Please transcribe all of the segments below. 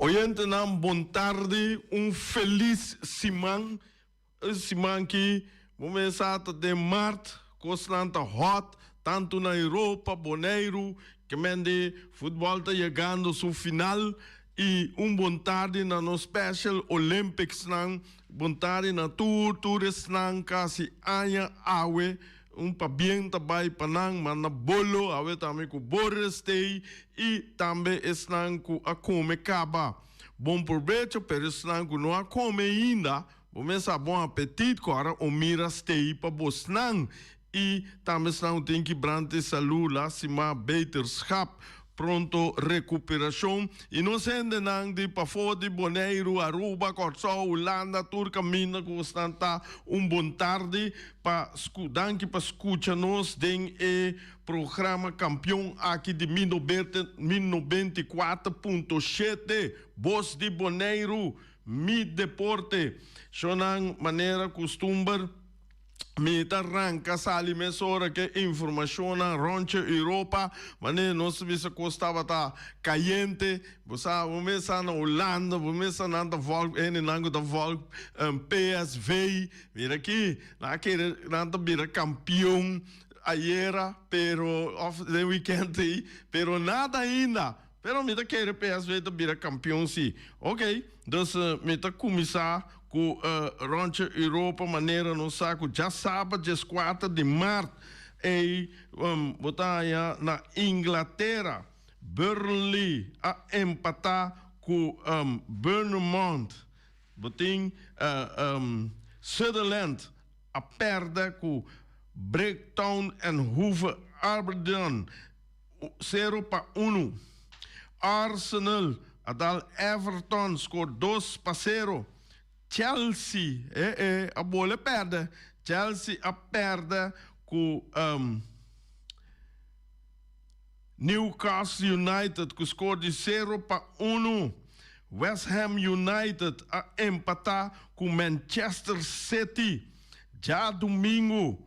Oyentenan bon tardi, un felis siman. E siman ki bo mesa ta den mart, kosnan ta hot, tantu na Europa, Boneiru, ke men di futbòl ta yegando su final i un bon tardi na nos Special Olympicsnan, bon tardi na tur tur esnan kasi aña awe. Un pabien ta bai pa nan, manda bolo awe tambe ku Boris tei i tambe esnan ku a kome kaba. Bon probecho, pero esnan ku no a kome ainda, bo mes sa bon apetit ku ora o mira stei pa bosnan. I tambe esnan ku tin kibrante salu, lastima, beterschap, pronto rekuperashon. I nos hendenan di pafó di Boneiru, Aruba, Kòrsou, Hulanda, tur kaminda ku bosnan ta, un bon tardi. Pa sku danki pa skucha nos den e programa kampion aki di mi noberte mi 94.7 Bos di Boneiru Mi Deporte. Shownan manera kustumber mi ta ranka sali mesora ke informashonnan ròntje Europa manera nos ta bisa kos tabata kayente. Bo sa bo mes sa na Hulanda bo mes sa nan ta vòlg hendenan ku ta vòlg PSV. Mira aki, nan a kere nan ta bira kampion ayera, pero of den weekend ei, pero nada ainda. Pero mi ta kere PSV ta bira kampion si. Ok, dus mi ta kuminsá ku ròntje Europa manera nos sa ku djasabra dieskuater di mart ei bo ta haña na Inglatera, Burnley a empatá ku Bournemouth. Bo tin Sutherland a pèrdè ku Brighton and Hove Albion 0-1. Arsenal a dal Everton skor 2-0. Chelsea eh eh a bole pèrdè. Chelsea a pèrdè ku Newcastle United ku skor di 0-1. West Ham United a empatá ku Manchester City djadumingu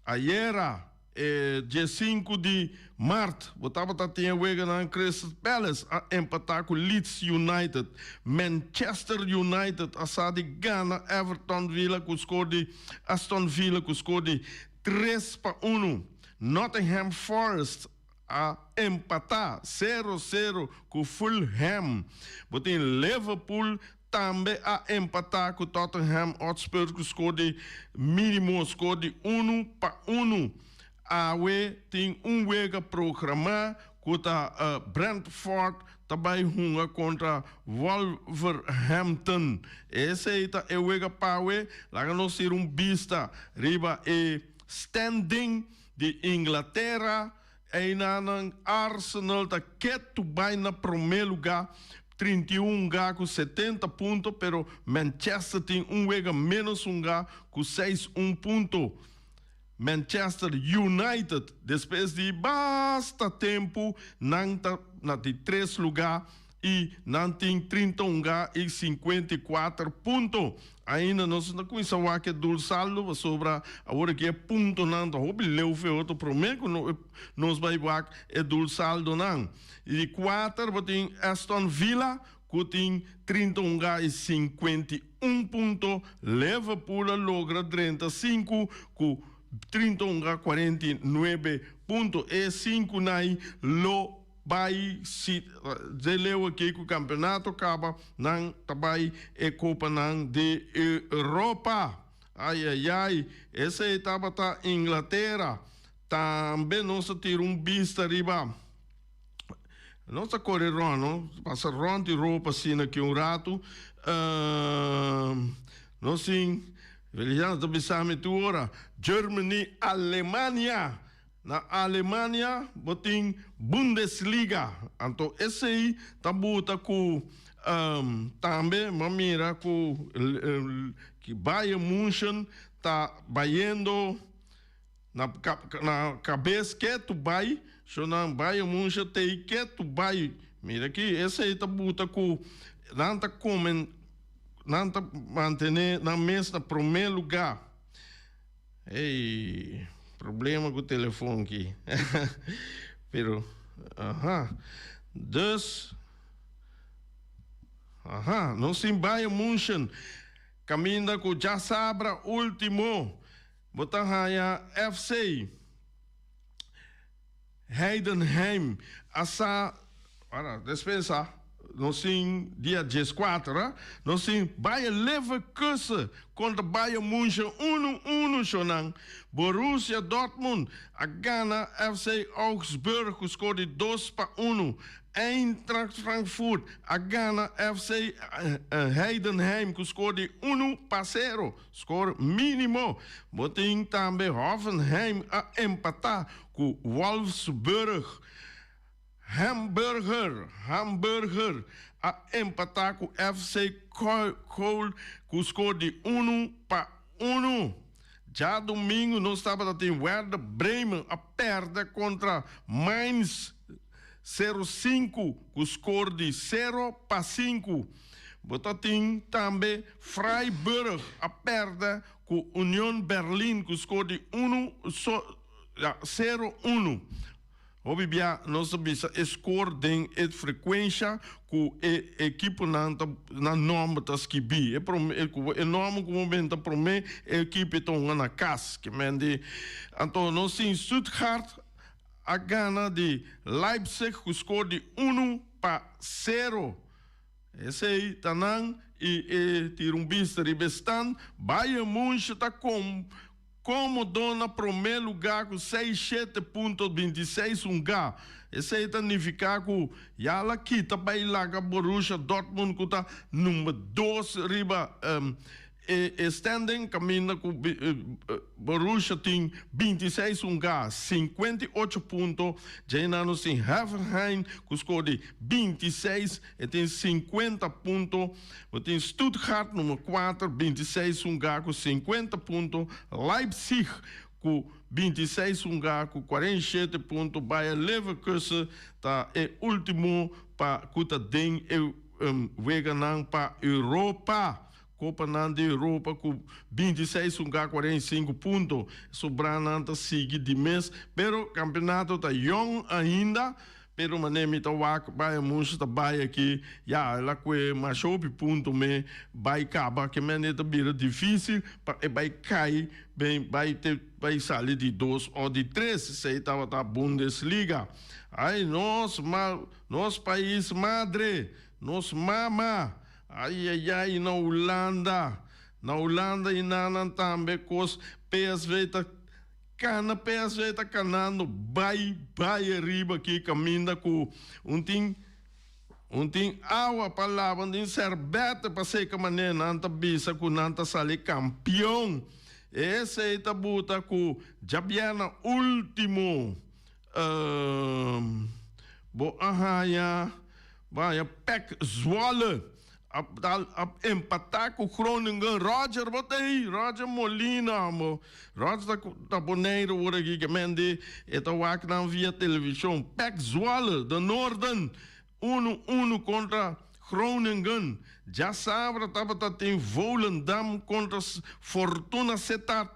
ayera e diesinku di mart. Bo tabata tin e weganan Crystal Palace a empatá ku Leeds United. Manchester United a sa di gana Everton Villa ku skor di Aston Villa ku skor di 3-1. Nottingham Forest a empatá sero sero ku Fulham. Bo tin Liverpool tambe a empatá ku Tottenham Hotspur ku skor di mínimo skor di 1-1. Awe tin un wega programá ku ta Brentford ta bai hunga kontra Wolverhampton. Esei ta e wega p'awe. Laga nos tira un bista riba e standing di Inglatera, einanan Arsenal ta ketu bai na prome luga, 31 ga ku 70 punto, pero Manchester tin un wega menos un ga ku seis un punto. Manchester United despues di basta tempu nan ta na di tres luga i nan tin 31 ga i 54 punto. Ainda nos no ta cuminsa wak e dul saldo pasobra awor aki e puntonan ta hopi leu fe otro prome cu nos bay wak e dul saldonan. Y di cuater bo tin Aston Villa cu tin 31 ga y 51 punto. Liverpool a logra drenta sinku cu 31 ga 49 punto. E sinku nai lo Bai si dje leu aki ku kampeonato kaba nan ta bai e kopanan di Europa. Ayayay, esei tabata Inglatera. Tambe nos a tira un bista riba nos ta kore rònt no, pasa rònt Europa asina aki un ratu. Nos tin, Feliciano ta bisa mi tur ora, Germany, Alemania. Na Alemania bo tin Bundesliga, anto esei ta buta ku tambe bo a mira ku Bayern Munchen ta bayendo na na kabes ketu bai, so nan Bayern Munchen tei ketu bai, mira aki esei ta buta ku nan ta komen nan ta mantene nan mes na prome luga. Ey, problema cu telefon ki. Pero, aha. Dus. Aha, nos tin Bayern München kaminda ku djasabra último bo ta haña FC Heidenheim a sa, ora, despensa, nos tin dia dieskuater, a, nos tin Bayer Leverkusen kontra Bayern München unu unu shownan. Borussia Dortmund a gana FC Augsburg ku skor di 2-1. Eintracht Frankfurt a gana FC Heidenheim ku skor di 1-0, skor mínimo. Bo tin tambe Hoffenheim a empatá ku Wolfsburg. Hamburger Hamburger a empatá ku FC Köln ku skor di 1-1. Djadumingu nos tabata tin Werder Bremen a pèrdè kontra Mainz 0 5 ku skor di 0-5. Bo ta tin tambe Freiburg a pèrdè ku Union Berlin ku skor di unu so ya 0-1. Hopi bia nos ta bisa e skor den e frekuensha ku e ekiponan ta nan nòmber ta skibí. E promé e nòmber ku bo benta promé e ekipo e ta hunga na kas. Ke men di anto nos tin Stuttgart a gana di Leipzig ku skor di 1-0. Esei ta nan i e tira un bista riba e stan. Bayern Munchen ta kom. Komodo na promé lugá ku seis shete punto 26 hungá. Esei ta nifiká ku ya la kita bai laga Borussia Dortmund ku ta number dos riba e standing kaminda ku Borussia tin 26 hungá, 58 punto. Djeinan nos tin Hoffenheim ku skor di 26, e tin 50 punto. Bo tin Stuttgart number kuater, 26 hungá ku 50 punto, Leipzig ku 26 hungá ku 47 punto, Bayer Leverkusen ta e ultimo pa ku ta den e weganan pa Europa, Kopanan di Europa ku 26 hungá 45 punto. Sobranan ta sigui di mes, pero kampeonato ta yong ainda. Pero manera mi ta wak Bayern Munchen ta bai aki, ya, el a kue masha hopi punto me bai kaba, ke manera ta bira dificil pa e bai kai ben bai te bai sali di dos o di tres, esei tabata Bundesliga. Ai nos ma nos pais madre, nos mama, ai ai ai na Hulanda, na Hulanda i nanan tambe kos PSV ta. Kana PSV ta kanando bai bai ariba aki kaminda ku un tin un tin awa pa laba un tin serbete pa seka manera nan ta bisa ku nan ta sali kampion. Esei ta buta ku djabièrnè ultimo bo a haña bo a haña PEC Zwolle. A dal a empatá ku Groningen. Roger bo ta ei? Roger Molina amo. Roger ta ku ta Boneiru ora aki ke men di e ta wak nan via televishon. PEC Zwolle, de Noorden, unu unu kontra Groningen. Djasabra tabata tin Volendam kontra Fortuna Sittard.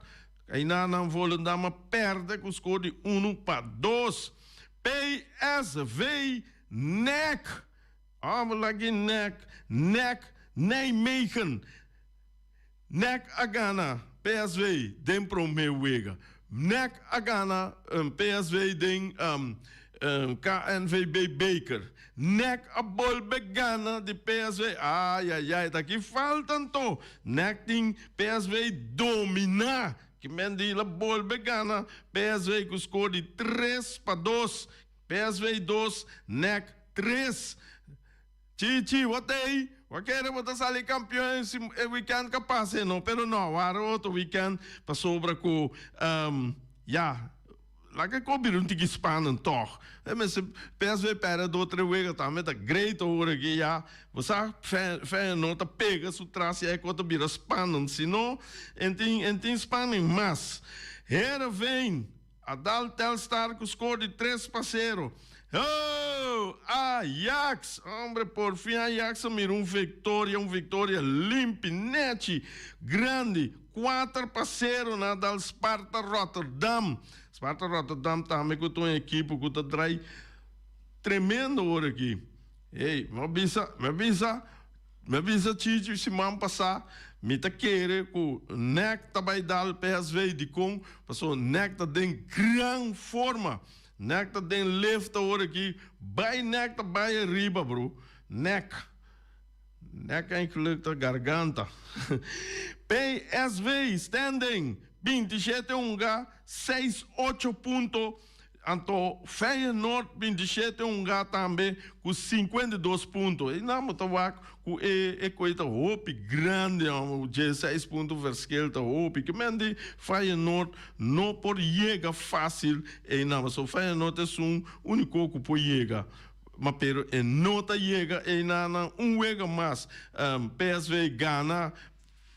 Einan nan Volendam a pèrdè ku skor di 1-2. PSV NEC. Amo lagi nek nek Nijmegen nek a gana PSV den prome wega nek a gana PSV den KNVB beker nek a bolbe gana di PSV ayayay ta ki falta anto nek tin PSV domina ki men di la bolbe gana PSV ku skor di 3-2 PSV 2, NEC 3. Chichi, wat ei? Bo kere bo ta sali kampion e weekend ka pasa e no, pero no, wara otro weekend pasobra ku ya, laga e bira un tiki spannend tog. E mester PSV perde dos tres wega tambe ta great awor aki ya. Bo sa Feyenoord ta pega su tras ya e kos ta bira spannend, si no en tin en tin spanning mas. Heerenveen. A dal Telstar ku skor di 3-0. Oh! Ajax! Hombre, por fin Ajax a mira un viktoria, un viktoria limpi, nechi, grandi. 4-0 na dal Sparta Rotterdam. Sparta Rotterdam tambe ku ta un ekipo ku ta drai tremendo ora aki. Hey, mi a bisa, mi a bisa. Mi a bisa Chichi siman pasá, mi ta kere ku NEC ta bai dal PSV. Dikon? Pasobra NEC ta den gran forma. NEC ta den lift awor aki. Bai NEC ta bai ariba bro. NEC. Nek eigenlijk ta garganta. PSV standing 27 hunga 6 ocho punto anto Feyenoord 27 hunga tambe ku 52 punto. E nan bo ta wak ku e e koe ta hopi grandi homber dje seis punto verschil ta hopi. Ke men di Feyenoord no por yega facil einan pasobra Feyenoord esun uniko ku por yega. Ma pero e no ta yega einanan un wega mas. PSV gana,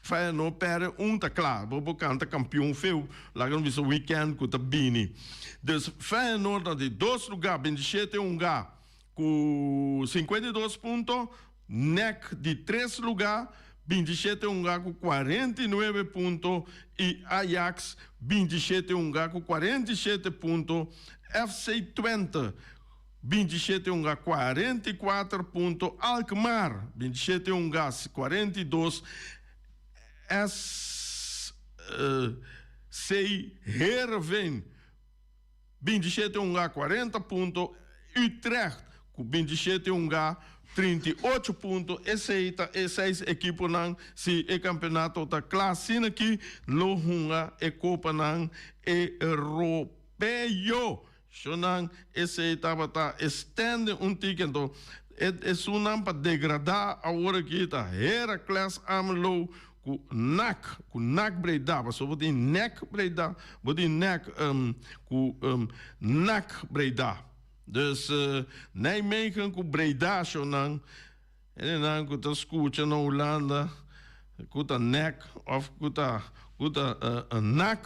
Feyenoord perde un ta kla. Bo por kanta kampion feu, laga nos bisa weekend ku ta bini. Dus Feyenoord na di dos luga, 27 hunga ku 52 punto. NEC di tres luga, 27 hunga ku 49 punto i Ajax 27 hunga ku 47 punto. FC Twente 27 hunga 44 punto, Alkmaar 27 hunga 42, SC Heerenveen 27 hunga 40 punto, Utrecht ku 27 hunga 38 punto. Esei ta e seis ekiponan si e kampeonato ta kla asina aki lo hunga e kopanan Europeo. Shonan, esei tabata e stende un tiki, anto e esunnan pa degradá awor aki ta Heracles Almelo ku NAC, ku NAC Breda, pasobra bo tin NEC Breda, bo tin NEC ku NAC Breda. Dus Nijmegen ku Breda shonan, hendenan ku ta skucha na Hulanda ku ta NEC òf ku ta ku ta NAC,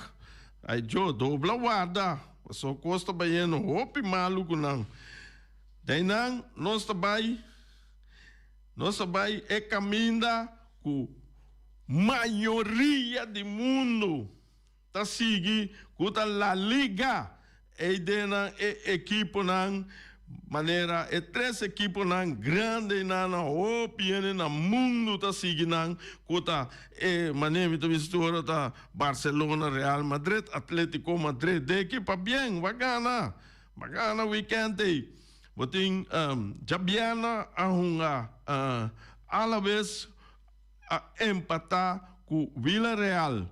ai djo dobla warda. Pasobra kos ta bayendo hopi malu ku nan. Deinan nos ta bai, nos ta bai e kaminda ku mayoria di mundu ta sigui, ku ta La Liga. Eidenan e ekiponan manera e tres ekiponan grandenan na hopi hende na mundu ta sigui nan, ku ta e manera mi ta bisa tur ora ta Barcelona, Real Madrid, Atletico Madrid. De ki pabien, bo a gana, bo a gana weekend ei. Bo tin djabièrnè a hunga Alaves a empatá ku Villarreal.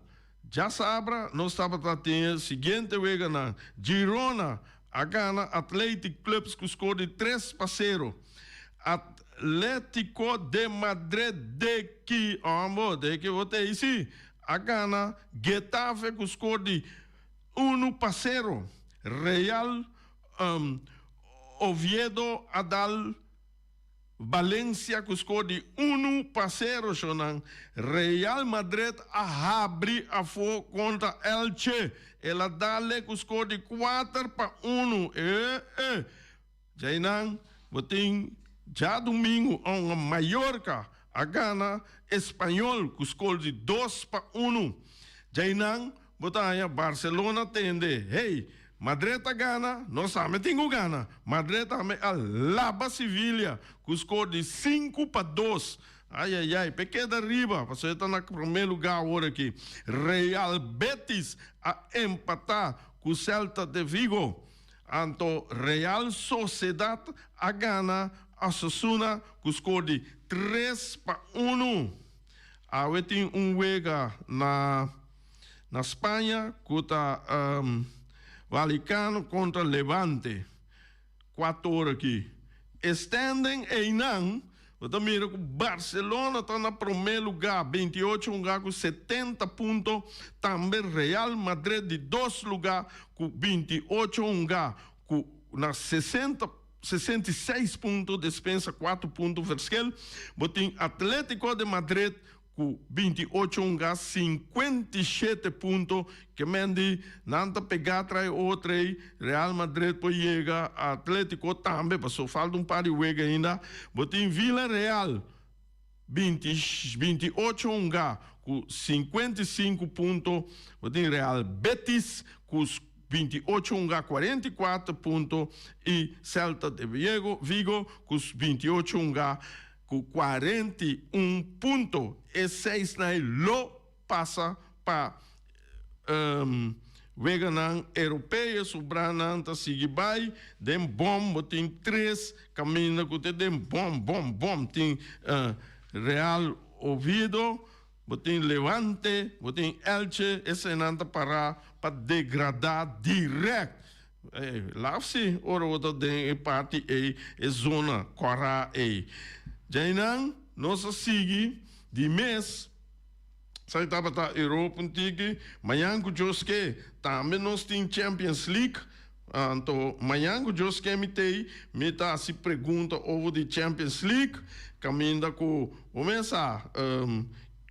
Djasabra nos tabata tin e siguiente weganan, Girona a gana Athletic Clubs ku skor di 3-0. Atletico de Madrid de ki hombo, de ki bo ta ei si, a gana Getafe ku skor di 1-0. Real Oviedo a dal Valencia ku skor di 1-0 shownan. Real Madrid a habri afó kontra Elche. El a dale ku skor di 4-1. E e. Djainan bo tin djadumingu ong Mallorca a gana Espanyol ku skor di 2-1. Djainan bo ta haña Barcelona tende, hey, Madrid a gana, nos tambe tin ku gana. Madrid tambe a laba Sevilla ku skor di 5-2. Ai ai ai, p'e keda riba, pasobra e ta na promé lugá awor aki. Real Betis a empatá ku Celta de Vigo. Anto Real Sociedad a gana Osasuna ku skor di 3-1. Awe tin un wega na na Spaña ku ta Vallecano kontra Levante kuater ora aki. E standing einan bo ta mira ku Barcelona ta na promé lugá 28 hungá ku 70 punto, tambe Real Madrid di dos lugá ku 28 hungá ku na 60 66 punto, despensa kuater punto verschil. Bo tin Atletico de Madrid ku 28 hunga 57 punto. Ke men di nan ta pegá tras e otro ei. Real Madrid por yega Atletico tambe, pasobra falta un par di wega ainda. Bo tin Villarreal 20 28 hunga ku 55 punto. Bo tin Real Betis ku 28 hunga 44 punto i Celta de Vigo ku 28 hunga. ku 41 punto. E seisnan ei lo pasa pa weganan europeo. Sobranan ta sigui bai den bom. Bo tin tres kaminda ku ta den bom, bom, bom. Tin Real Oviedo, bo tin Levante, bo tin Elche. Eseinan ta pará pa degradá dirèkt. Laf si ora bo ta den e parti ei, e zona kòrá ei. Djainan nos a sigui di mes. Esaki tabata Europa un tiki. Mañan ku Dios ke, tambe nos tin Champions League. Anto mañan ku Dios ke mi t'ei, mi ta hasi pregunta over di Champions League, kaminda ku bo mes sa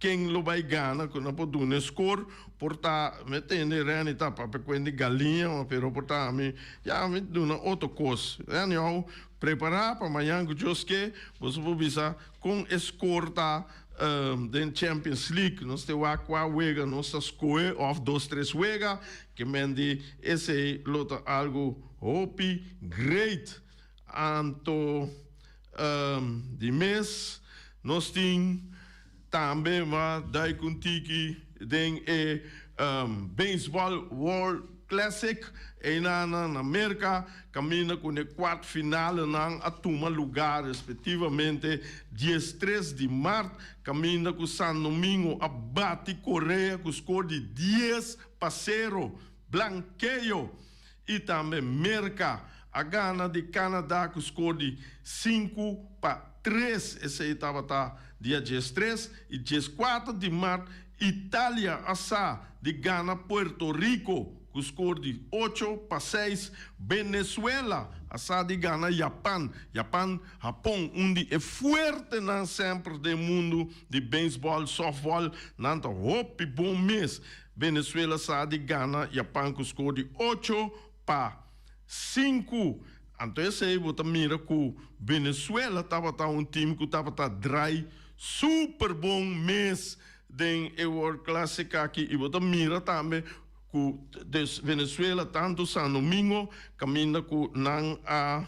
ken lo bai gana, ku nan por duna e score. Por ta, mi tende Renny ta papia kuen di galiña, pero por ta ami, ya mi duna otro kos. Anyhow, prepara pa mañan ku Dios ke, boso por bisa kon e score ta. Den Champions League nos te wak kua wega nos ta skohe of dos tres wega ke men di esei lo ta algu hopi great. Anto di mes nos tin tambe ma duik un tiki den e Baseball World Classic einan na Merka Kaminda ku n'e kuart finalenan a tuma lugá respektivamente 13 di mart, kaminda ku San Domingo a bati Korea ku skor di 10-0, blankeo, i tambe Merka a gana di Kanada ku skor di 5-3, esei tabata dia 13, i 14 di mart Italia a sa di gana Puerto Rico ku skor di 8-6. Venezuela a sa di gana Japan. Japan, Hapon, un di e fuertenan semper den mundu di beisbòl, sòftbòl, nan ta hopi bon mes. Venezuela sa di gana Japan ku skor di 8-5. Anto esei bo ta mira ku Venezuela tabata un tim ku tabata drai super bon mes den e World Classic aki i bo ta mira tambe ku des Venezuela tantu San Domingo kaminda ku nan a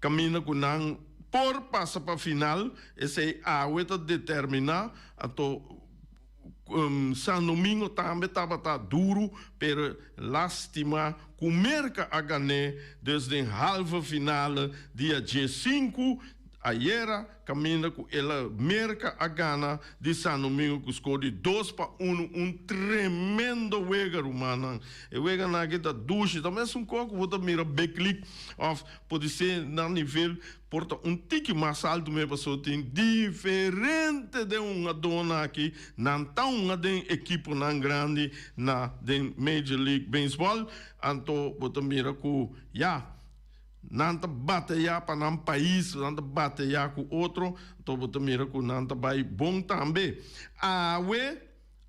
kaminda ku nan por pasa pa final esei awe ta determina anto San Domingo tambe tabata duru pero lastima ku Merka a gané dus den halve finale dia 15 ayera kaminda ku el a Merka a gana di San Domingo ku skor di 2-1, un tremendo wega rumannan. E weganan aki ta dushi, ta mesun kos ku bo ta mira Big League òf podisé nan nivel Por ta un tiki mas altu me paso tin diferente den un adona aki, nan ta hunga den ekiponan grandi na den Major League Baseball, anto bo ta mira ku ya, nan ta bataya pa nan pais, nan ta bataya ku otro, anto bo ta mira ku nan ta bai bon tambe. Awe,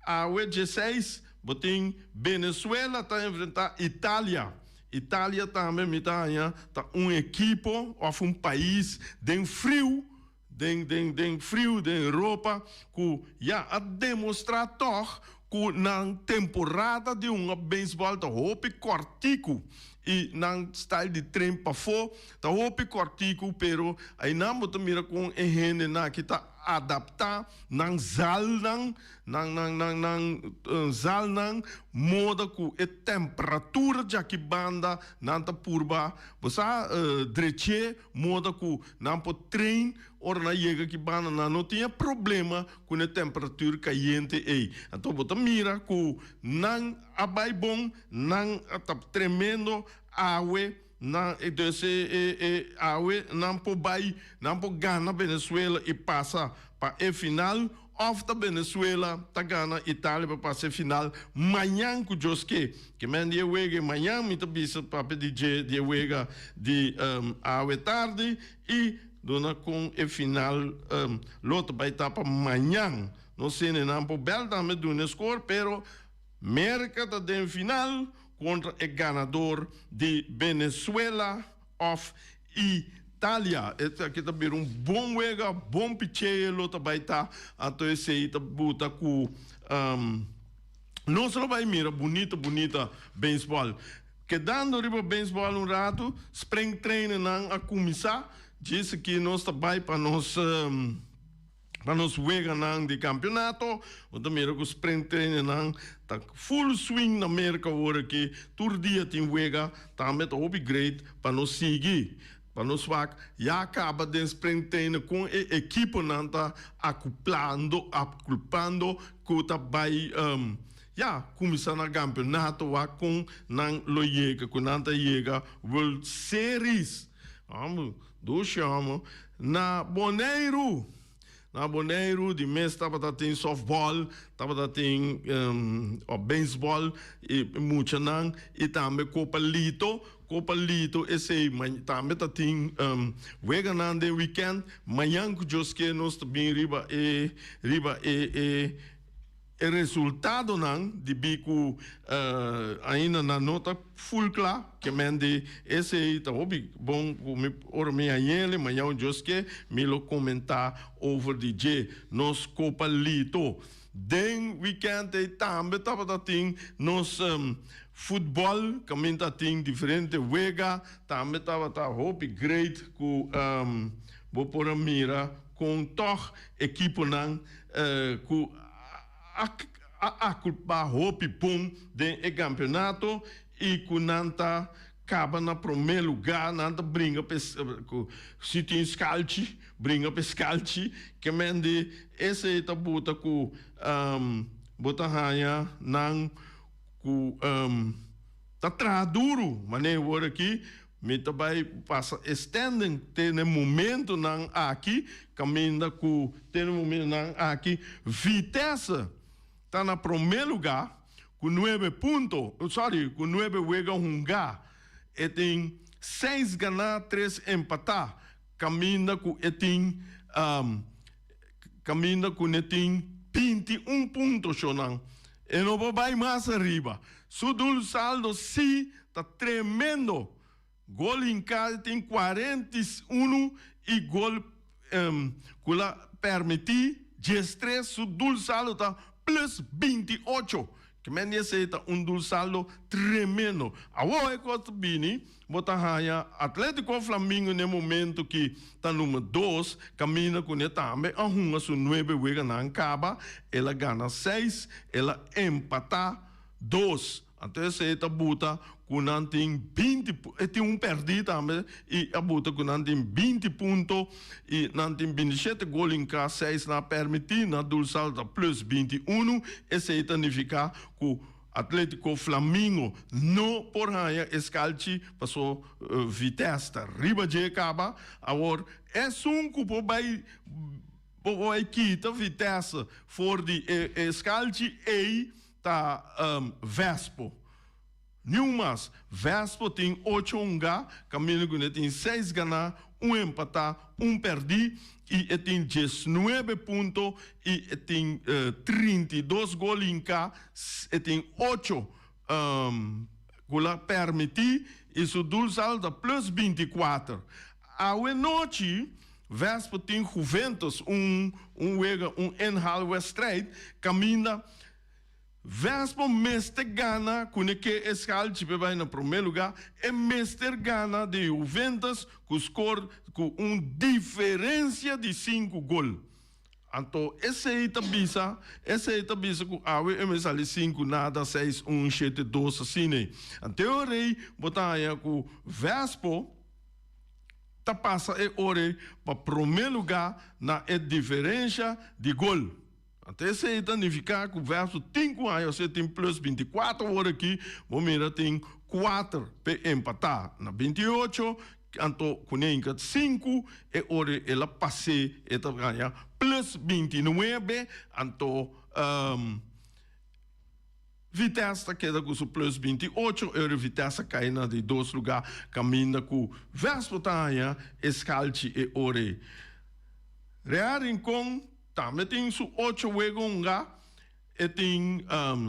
awe 16, bo tin Venezuela ta enfrenta Italia. Italia tambe mi ta haña ta un ekipo òf un pais den friu, den den den friu den Europa ku ya a demostrá tòg ku nan temporada di hunga beisbòl ta hopi kòrtiku i nan style di train pafó ta hopi kòrtiku pero einan bo ta mira kon e hendenan aki ta adaptá nan zalnan Nan nan nan nan zalnan moda ku e temperatura djaki banda nan ta purba bo sa dreché moda ku nan por train ora nan yega aki banda nan no tin e problema ku e temperatura kayente ei. Anto bo ta mira ku nan a bai bon nan ta tremendo awe nan dus e e e awe nan por bai nan por gana Venezuela i pasa pa e final Of ta Venezuela ta gana Italia pa pasa e final mañan ku Dios ke. Ke men di e wega e mañan mi ta bisa papia di dje di e wega di awe tardi i duna kon e final lo ta bai ta pa mañan. Nos hendenan por bel tambe duna e score pero Merka ta den final kontra e ganador di Venezuela of Italia. Esaki ta bira un bon wega, bon picheo lo ta bai ta, anto esei ta buta ku nos lo bai mira bunita bunita beisbòl. Kedando riba beisbòl un ratu, spring training nan a kuminsá. Djis aki nos ta bai pa nos pa nos weganan di campeonato. Bo ta mira cu sprint trainingnan ta full swing na Merca awor aki. Tur dia tin wega. Tambe ta hopi great pa nos sigui. Pa nos wak ya caba den sprint trainer con e ekiponan ta acuplando aculpando cu ta bai ya cuminsa na campeonato wak con nan lo yega cu nan ta yega World Series. Amo dushi amo na Boneiru. Na Boneiru di mes tabata tin softball, tabata tin baseball y muchanan y tambe Copa Lito. Copa Lito esey tambe ta tin weganan den weekend. Mañan cu Dios ke nos ta bin riba e riba e e. E resultadonan di bi ku ainda nan no ta full kla, ke men di esei ta hopi bon ku mi ora mi hañ'ele, maña Dios ke mi lo komentá over di dje. Nos Kopa Lito. Den wikènt ei tambe tabata tin nos futbòl kaminda ta tin diferente wega, tambe tabata hopi great ku bo por a mira kon tòg ekiponan ku a akulpá hopi bon den e kampeonato i ku nan ta kaba na promé lugá, nan ta bringa pa si tin skalchi, bringa pa e skalchi, ke men di esei ta buta ku bo ta haña nan ku ta traha duru, manera awor aki Mi ta bai pasa e standing te na e momentonan aki, kaminda ku te na e momentonan aki Vitesse ta na promé lugá ku nuebe punto, sorry, ku nuebe wega hungá. E tin seis ganá, tres empatá, kaminda ku e tin kaminda ku ne tin 21 punto shonnan. E no por bai mas ariba. Su doelsaldo sí ta tremendo. Gol hinká e tin 41 i gol ku la permití 13. Su doelsaldo ta plus 28. Ke men di esei ta un doelsaldo tremendo. Awor e kos ta bini, bo ta haña Atletico Flamingo na e momento ki ta number dos, kaminda ku ne tambe a hunga su nuebe weganan kaba, el a gana seis, el a empatá dos. Anto esei ta buta ku nan tin 20, e tin un pèrdí tambe i a buta ku nan tin 20 punto i nan tin 27 gol hinká, seis nan a pèrmití, nan doelsaldo ta plus 21. Esei ta nifiká ku Atlétiko Flamingo no por haña e skalchi paso Vitesse ta riba dje kaba. Awor esun ku por bai por bai kita Vitesse for di e skalchi ei ta Vespo. Niun mas. Vespo tin ocho hungá, kaminda ku e tin seis ganá, un empatá, un pèrdí i e tin 19 punto i e tin 32 gol hinká, e tin ocho ku la pèrmití i su doelsaldo ta plus 24. Awe nochi Vespo tin Juventus un un wega un inhaalwedstrijd kaminda Vespo mester gana ku ne ke e skalchi p'e bai na promé lugá, e mester gana di Juventus ku skor ku un diferensia di sinku gol. Anto esei ta bisa, esei ta bisa ku awe e mester sali sinku nada, seis un, shete dos asina. Anto e ora ei bo ta haña ku Vespo ta pasa e ora ei pa promé lugá na e diferensha di gol. Anto esei ta nifiká ku verso tin ku haña, osea tin plus 24 ora aki, bo mira tin kuater p'e empatá na 28, anto ku ne hinka sinku, e ora el a pas'é e ta haña plus 29, anto Vitesse ta keda ku su plus 28, e ora Vitesse a kai na di dos lugá kaminda ku Vespo ta haña e skalchi e ora ei. Real Rincon tambe tin su ocho wega hungá, e tin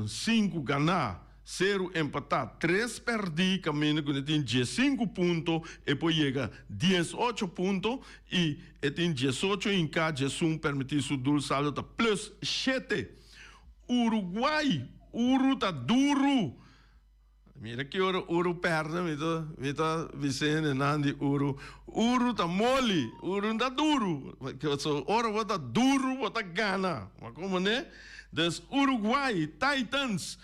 sinku ganá, seru empatá, tres pèrdí kaminda ku e tin 15 punto, e por yega 18 punto i e tin 18 hinká, 11 pèrmití, su doelsaldo ta plus shete. Uruguay, Uru ta duru! Mira ki ora uru perde mi ta mi ta bisa hendenan di uru, uru ta moli, uru no ta duru. So ora bo ta duru bo ta gana. Ma como ne? Dus Uruguay Titans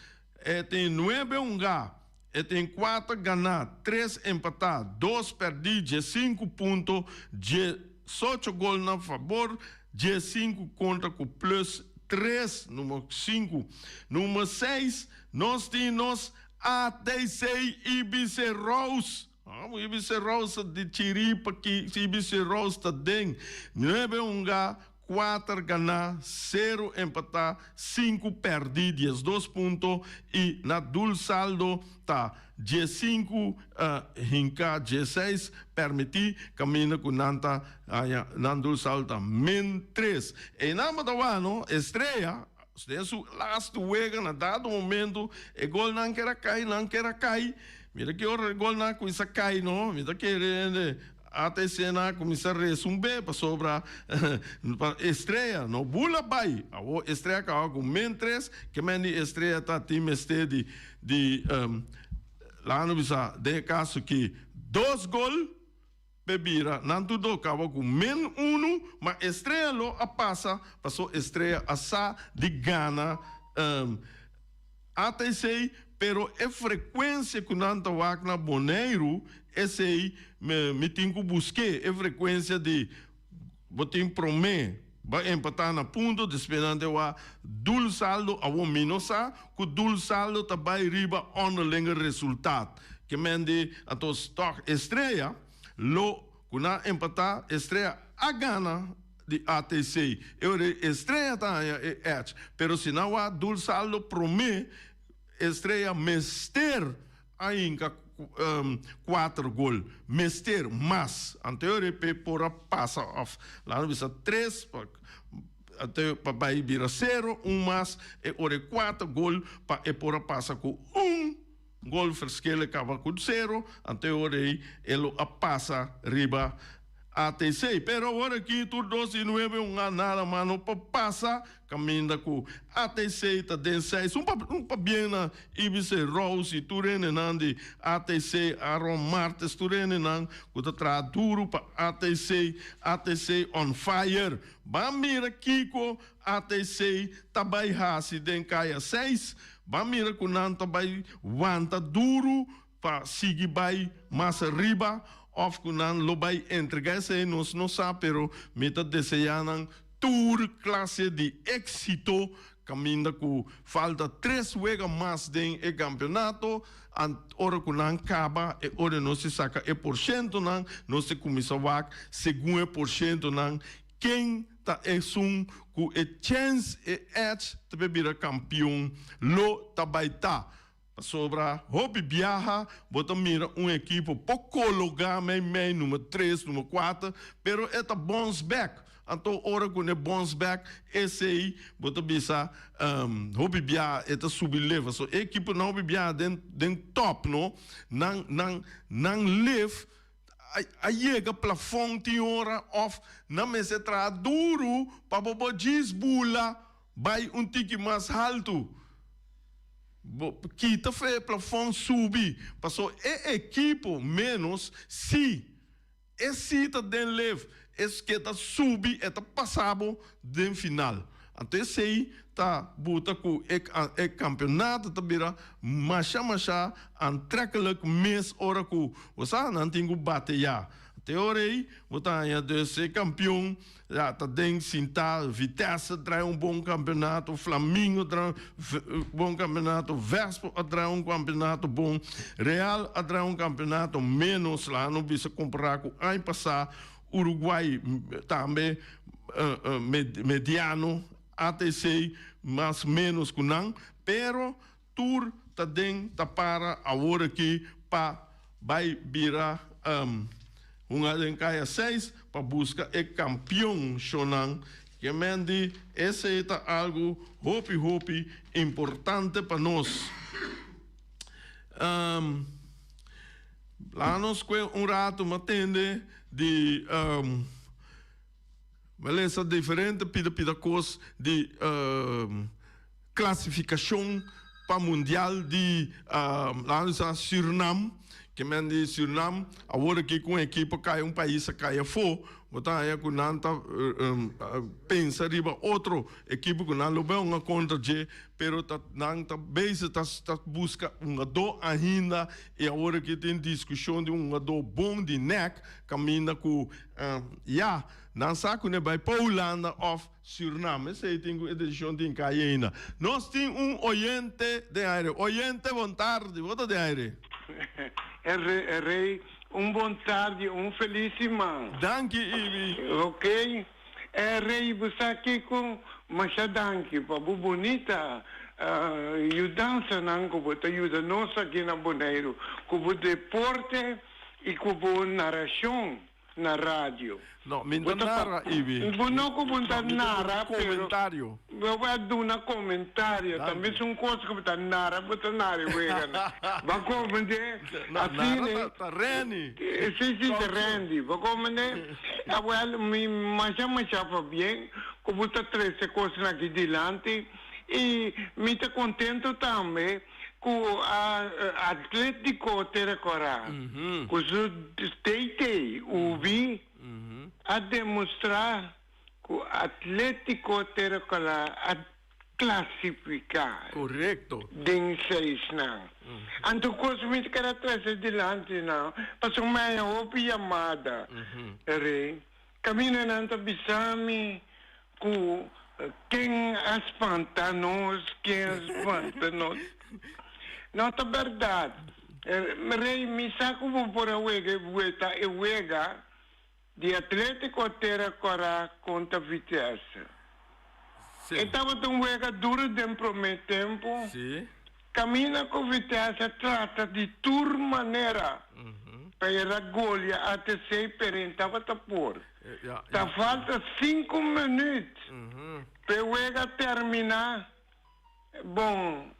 e tin nuebe hunga, e tin kuater gana, tres empata, dos perdi, diesinku punto, diesocho gol na fabor, diesinku kontra ku plus tres, numero sinku. Numero seis. Nos tin nos ATC Ibice Rose. Amo Ibice Rose di chiripa ki Ibice Rose ta den nuebe hunga, kuater ganá, sero empatá, sinku pèrdí, diesdos punto i na dul saldo ta diesinku hinká, dieseis pèrmití, kaminda ku nan ta haña nan dul saldo ta min tres. Einan bo ta wak no, Estrella. Den su lastu wega na dado momento e golnan ker a kai, nan ker a kai. Mira ki ora e golnan a kuminsa kai no, mi ta kere hende ATC nan a kuminsa resa un be pasobra pa Estrella no bula bai. Awor Estrella kaba ku men tres, ke men di Estrella ta tin mester di di laga no bisa den e kaso ki dos gol. P'e bira, nan tur do kaba ku men unu, ma Estrella lo a pasa paso Estrella a sa di gana ATC, pero e frekuensia ku nan ta wak na Boneiru, esei mi tin ku busk'é, e frekuensia di bo tin promé ba empatá na punto, despues nan ta wak dul saldo, awor mi no sa ku dul saldo ta bai riba onderlinge resultaat. Ke men di anto tòg Estrella lo ku nan empatá Estrella a gana di ATC. E ora ei Estrella ta haña e edge. Pero si nan wak dul saldo promé Estrella mester a hinka kuater gol. Mester mas. Anto e ora ei p'e por a pasa òf laga nos bisa tres pa anto pa bai bira sero un mas e ora ei kuater gol pa e por a pasa ku un. Gol verschil e kaba ku sero, anto e ora ei e lo a pasa riba ATC. Pero awor aki tur dos i nuebe un a nada mas no por pasa kaminda ku ATC ta den seis. Un un pabien na Ibice Rose i tur hendenan di ATC, Aaron Martes, tur hendenan ku ta traha duru pa ATC, ATC on fire. Ban mira kiko ATC ta bai hasi den kaya seis. Ban mira ku nan ta bai wanta duru pa sigui bai mas riba òf ku nan lo bai entregá esei nos no sa pero mi ta deseá nan tur klase di éksito kaminda ku falta tres wega mas den e kampeonato ora ku nan kaba e ora nos ta saka e porshentonan nos ta kuminsá wak segun e porshentonan Ken ta esun ku e chèns, e edge ta pe bira kampion lo ta bai ta? Pasobra hopi biaha bo ta mira un ekipo por kologá mei mei number tres, number kuater, pero e ta bons bèk. Anto ora ku ne bons bèk esei bo ta bisa hopi biaha e ta subi level. So e ekiponan hopi biaha den den tòp no, nan nan nan lef A yega plafon tin ora of nan mester traha duru pa bo bo djis bula bai un tiki mas haltu. Bo kita fe e plafon subi paso e ekipo menos si e si ta den lef es ke ta subi e ta pasa bo den final. Anto esei ta buta ku e e kampeonato ta bira masha masha aantrekkelijk mes ora ku bo sa nan tin ku bateya. Te ora ei bo ta haña dus e kampeon ya ta den sintá, Vitesse trae un bon kampeonato, Flamingo trae un bon kampeonato, Vespo a trae un kampeonato bon, Real a trae un kampeonato ménos laga no bisa kompará ku aña pasá. Uruguay tambe mediano, ATC mas menos ku nan, pero tur ta den ta para awor aki pa bai bira hunga den kaya seis pa buska e kampion shonan. Ke men di esei ta algu hopi hopi importante pa nos. Laga nos kue un ratu m'a tende di m'a lesa diferente pida pida kos di klasifikashon. pa mundial di laat nos bisa Surinam, ke men di Surinam awor aki ku un ekipo kai un pais a kai afó, bo ta haña ku nan ta pensa riba otro ekipo ku nan lo bai hunga kontra dje, pero ta nan ta bezig ta ta buska hungadó ainda i awor aki tin diskushon di un hungadó bon di nèk kaminda ku ya nan sa ku ne bai pa Hulanda òf Surinam. Esei tin ku e desishon tin kai ainda. Nos tin un oyente den aire. Oyente bon tardi, bo ta den aire. Rey, un bon tardi, un felis siman. Danki Ibi. Ok. Rey, bo sa kiko? Masha danki pa bo bunita yudansanan ku bo ta yuda nos aki na Boneiru ku bo deporte i ku bo narashon. na radio. No, mi no ta nara, Ibi. Bo no ku bo ta nara, pero. Komentario. Bo a duna komentario. Ta mesun kos ku bo ta nara, bo ta nara e weganan. Bo a komprendé? No, nara ta Randy. Si, si, ta Randy. Bo a komprendé? Awel, mi masha masha pabien ku bo ta trese kosnan aki dilanti i mi ta kontento tambe. Ku Atlético Tera Kòrá ku su TT Ubi a demostrá ku Atlético Tera Kòrá a klasifiká den seisnan. Anto kos mi ta keda trese dilanti nan pasobra mi haña hopi yamada rei. Kaminda nan ta bisa mi Ku ken a spanta nos, ken a spanta nos. No ta bèrdat. Rei, mi sa ku bo por a wega e bueta e wega di Atletico Tera Kòrá kontra Vitesse. E tabata un wega duru den promé tempu. Kaminda ku Vitesse a trata di tur manera pa e ragolia ATC pero e tabata por. Ta falta sinku minüt pa e wega terminá. Bon,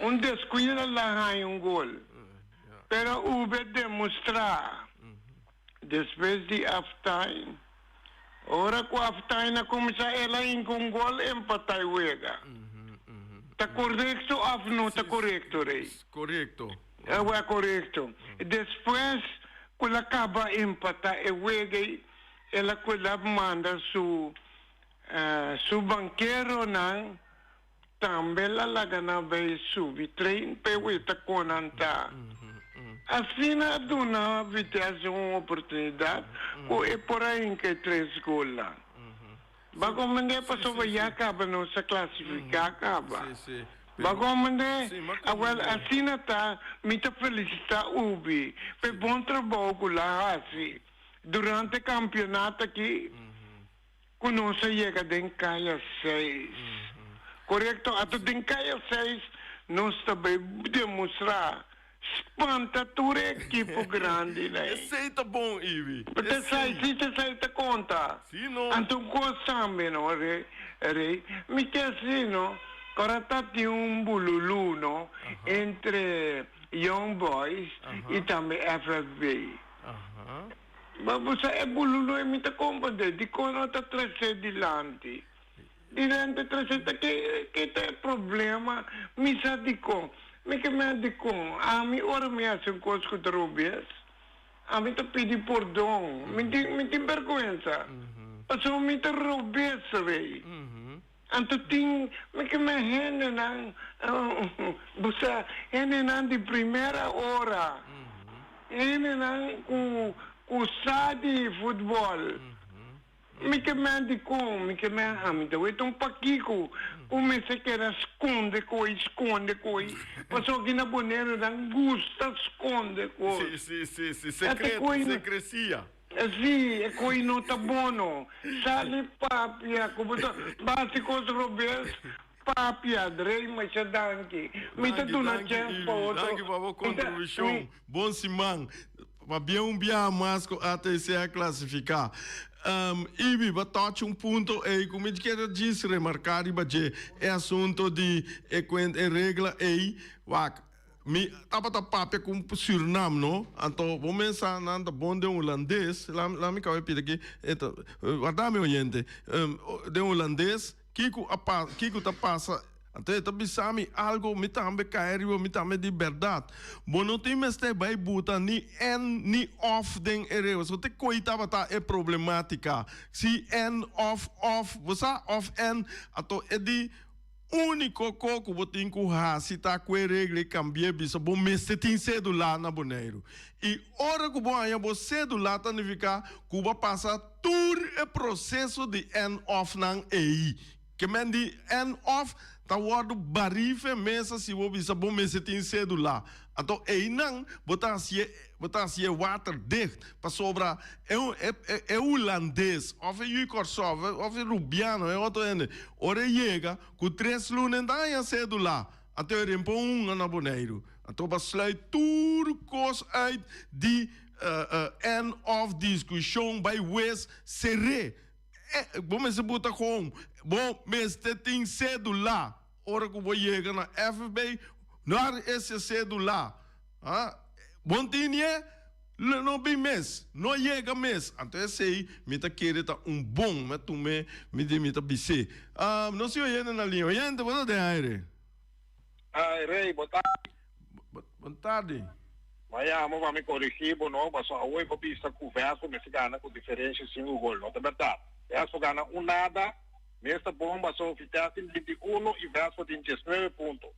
un deskuido la haña un gol. Pero Ube demostrá despues di halftime. Ora ku halftime a kuminsá el a hinka un gol empatá e wega. Ta korekto òf no ta korekto, Rey? Korekto. Awe korekto. Despues ku el a kaba empatá e wega ei, el a ku el a manda su su bankeronan tambe el a laga nan bai subi trein pa e weta kon nan ta. Asina a duna Vitesse un oportunidat ku e por a hinka e tres golnan. Ba komprendé pasobra ya kaba nos a klasifiká kaba. Ba komprendé? Awèl asina ta, mi ta felisitá Ubi pa e bon trabou ku la hasi durante e kampionato aki ku nos a yega den kaya seis. Korekto? Ato den kaya seis nos ta bai demostrá Spanta tur e ekipo grandi nei. Esei ta bon, Ibi. Esei. Si esei ta konta. Si no. Anto un kos tambe no, Rey. Mi ke si no, ora ta tin un bululu no entre Young Boys i tambe FFB. Bo sa e bululu ei mi ta komprende dikon no ta trese dilanti. Dilanti trese ta ke ke ta e problema mi sa dikon mi ke mea dikon ami ora mi hasi un kos ku ta robes ami ta pidi pordon mi tin mi tin berguensa pasobra mi ta robes rei anto tin mi ke mea hendenan bo sa hendenan di primera ora hendenan ku ku sa di futbol. Mi ke men dikon, mi ke men ami ta weta un pakiko ku mester keda skonde koi, skonde koi, pasobra ki na Boneiru nan gusta skonde kos. Si, si, si, si, sekreto, sekresia. Si, e koi no ta bono. Sali papia ku bo ta basi kos robes, papia, Drey masha danki. Mi ta Danki, duna danki chèns pa Ivi, otro. danki pa bo Mi ta, kontribushon. mi. Bon siman. Pabia un biaha mas ku ATC a klasifiká. Ibi, bo a touch un punto ei ku mi kier djis remarká riba dje, e asunto di e kuent e regla ei. Wak, mi tabata papia ku un Sürnam, no? Anto bo mes sa nan ta bon den hulandes. Laat mi kaba e pidi aki. E ta, warda mi oyente. Den hulandes, kiko a pa, kiko ta pasa? Anto e ta bisa mi algo, mi tambe kai riba, mi tambe di bèrdat. Bo no tin mester bai buta ni en ni òf den e regla. So te koi tabata e problematika. Si en òf òf, bo sa, òf en, anto e di úniko ko ku bo tin ku hasi ta ku e regla i kambi'é bisa bo mester tin sedula na Boneiru. I ora ku bo haña bo sedula ta nifiká ku bo a pasa tur e proseso di en òfnan ei. Ke men di en of ta wordo barí fe mesa si bo bisa bo mester tin cedula. Anto einan bo ta hacié bo ta hacié waterdicht pasobra e e e hulandes of e yu Kòrsou of e rubiano e otro hende ora e yega ku tres luna e ta haña cedula anto e rimpa un na Boneiru. Anto bo a sluit tur kos uit di en of diskushon bai wes seré. E, bo mester buta kon, bo mester tin cédula. Ora ku bo yega na FB, nar ese cédula. Ha? Bo no tin nie, lo no bin mes, no yega mes. Anto esei mi ta kere ta un bon, mi a tum'é, mi di mi ta bis'é. Ah, nos tin oyente na liña. Oyente, bo ta den aire. Ai, Rey, bo tardi. Bon tardi. M'a yama pa mi corigi bo no, paso awe bo bisa cu Vespo mester gana cu diferencia cinco gol. No ta berdad. Vespo gana un nada, mes ta bon paso Vitesse tin 21 y Vespo tin 19 punto.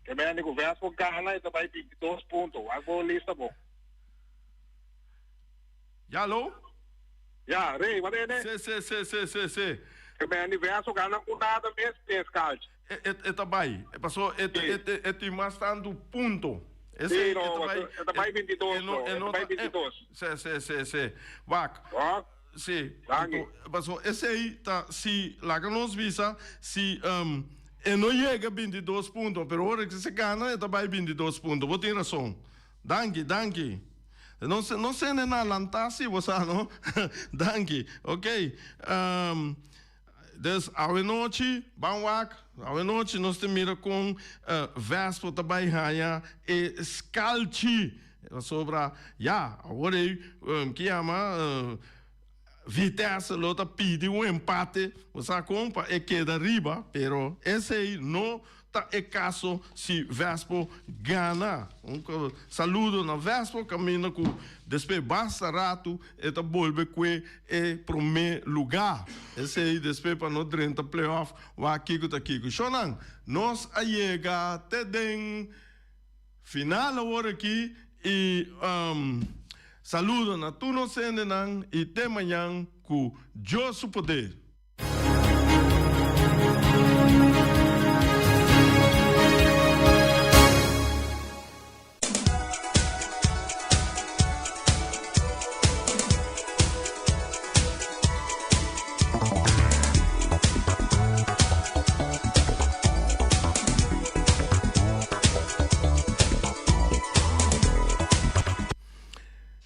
Ke mende cu Vespo gana e ta bay 22 punto. Wak bo lista bon. Ya, alo? Ya, Rey, wat ene? Si, si, si, si, si, si. Ke mende Vespo gana un nada mes, mes calci. E ta bai, paso e tin mas tantu punto. Sí, no, e ta bai 22, no, e ta bai 22. Sí, sí, sí, sí. Wak. Sí. Paso esei ta si, laga nos bisa, si e no yega 22 punto, pero ora ku se gana e ta bai 22 punto. Bo tin rason. Danki, danki. No no sende na lantá si bo sa, no? Danki. Oké. Dus awenochi ban wak, awenochi nos ta mira kon Vespo ta bai haña e skalchi. Pasobra ya, awor ei ki yama Vitesse lo ta pidi un empate, bo sa kon, pa e keda riba, pero esei no Ta e kaso si Vespo gana. Un saludo na Vespo kaminda ku despues basta ratu e ta bolbe kue e promé lugá. Esei despues pa no drenta playoff wak kiko ta kiko. Shownan, nos a yega te den final awor aki i saludo na tur nos hendenan i te mañan ku Dios su poder.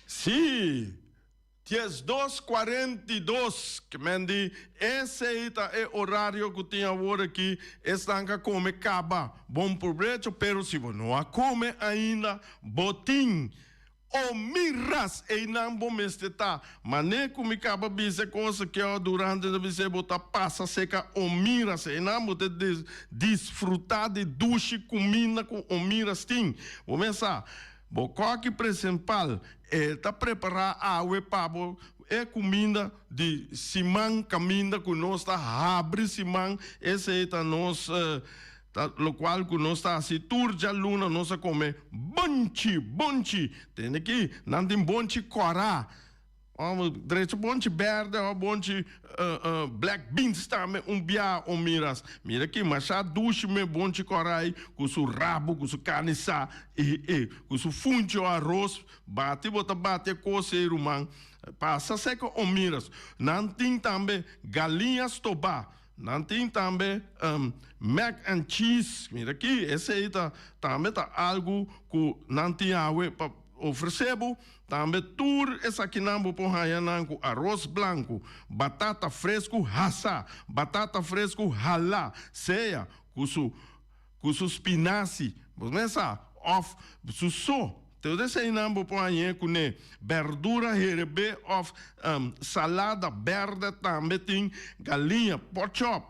Sí! 12 42, ke men di esei ta e orario ku tin awor aki, esnan ka kome kaba, bon probecho, pero si bo no a kome ainda, bo tin o mi ras einan bo mester ta. Mane ku mi kaba bisa e kos aki awa durante ta bisa bo ta pasa seka o mi ras einan bo ta disfruta di dushi kuminda ku o mi ras tin. Bo mester sa. Bo kòki presimpal, e ta prepará awe pa bo e kuminda di siman kaminda ku nos ta habri siman, esei ta nos ta lokual ku nos ta hasi tur djaluna nos a kome bonchi, bonchi, tende ki nan tin bonchi kòrá. Ò drecha bonchi berde ò bonchi black beans tambe un bia o miras. Mira ki masha dushi me bonchi korai ku su rabu ku su karni sa i i ku su funchi o aros bati bo ta bati e kos ei ruman pasa seka o miras. Nan tin tambe galiña stobá nan tin tambe mac and cheese mira ki esei ta tambe ta algu ku nan tin awe pa ofresé bo. Tambe tur esakinan bo por haña nan ku aros blanku, batata fresku hasá, batata fresku halá, sea ku su ku su spinasi, bo mes sa, òf su so. Tur eseinan bo por hañ'é kuné. Berdura herebé òf salada bèrdè tambe tin. Galiña, pòchòp,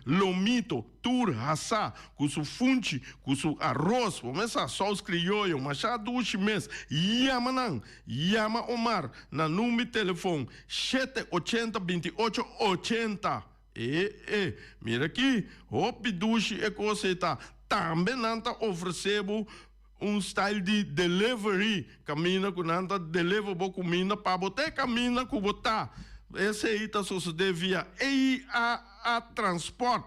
lomito, tur hasá ku su funchi, ku su aros, bo mes sa, sous krioyo, masha dushi mes. Yama nan! Yama Omar na number di telefon shete ochenta binti ocho ochenta. E e, mira aki, hopi dushi e kos ei ta. Tambe nan ta ofresé bo un style di delivery, kaminda ku nan ta deliver bo kuminda pa bo te kaminda ku bo ta. Esei ta sosodé via EIAA Transport.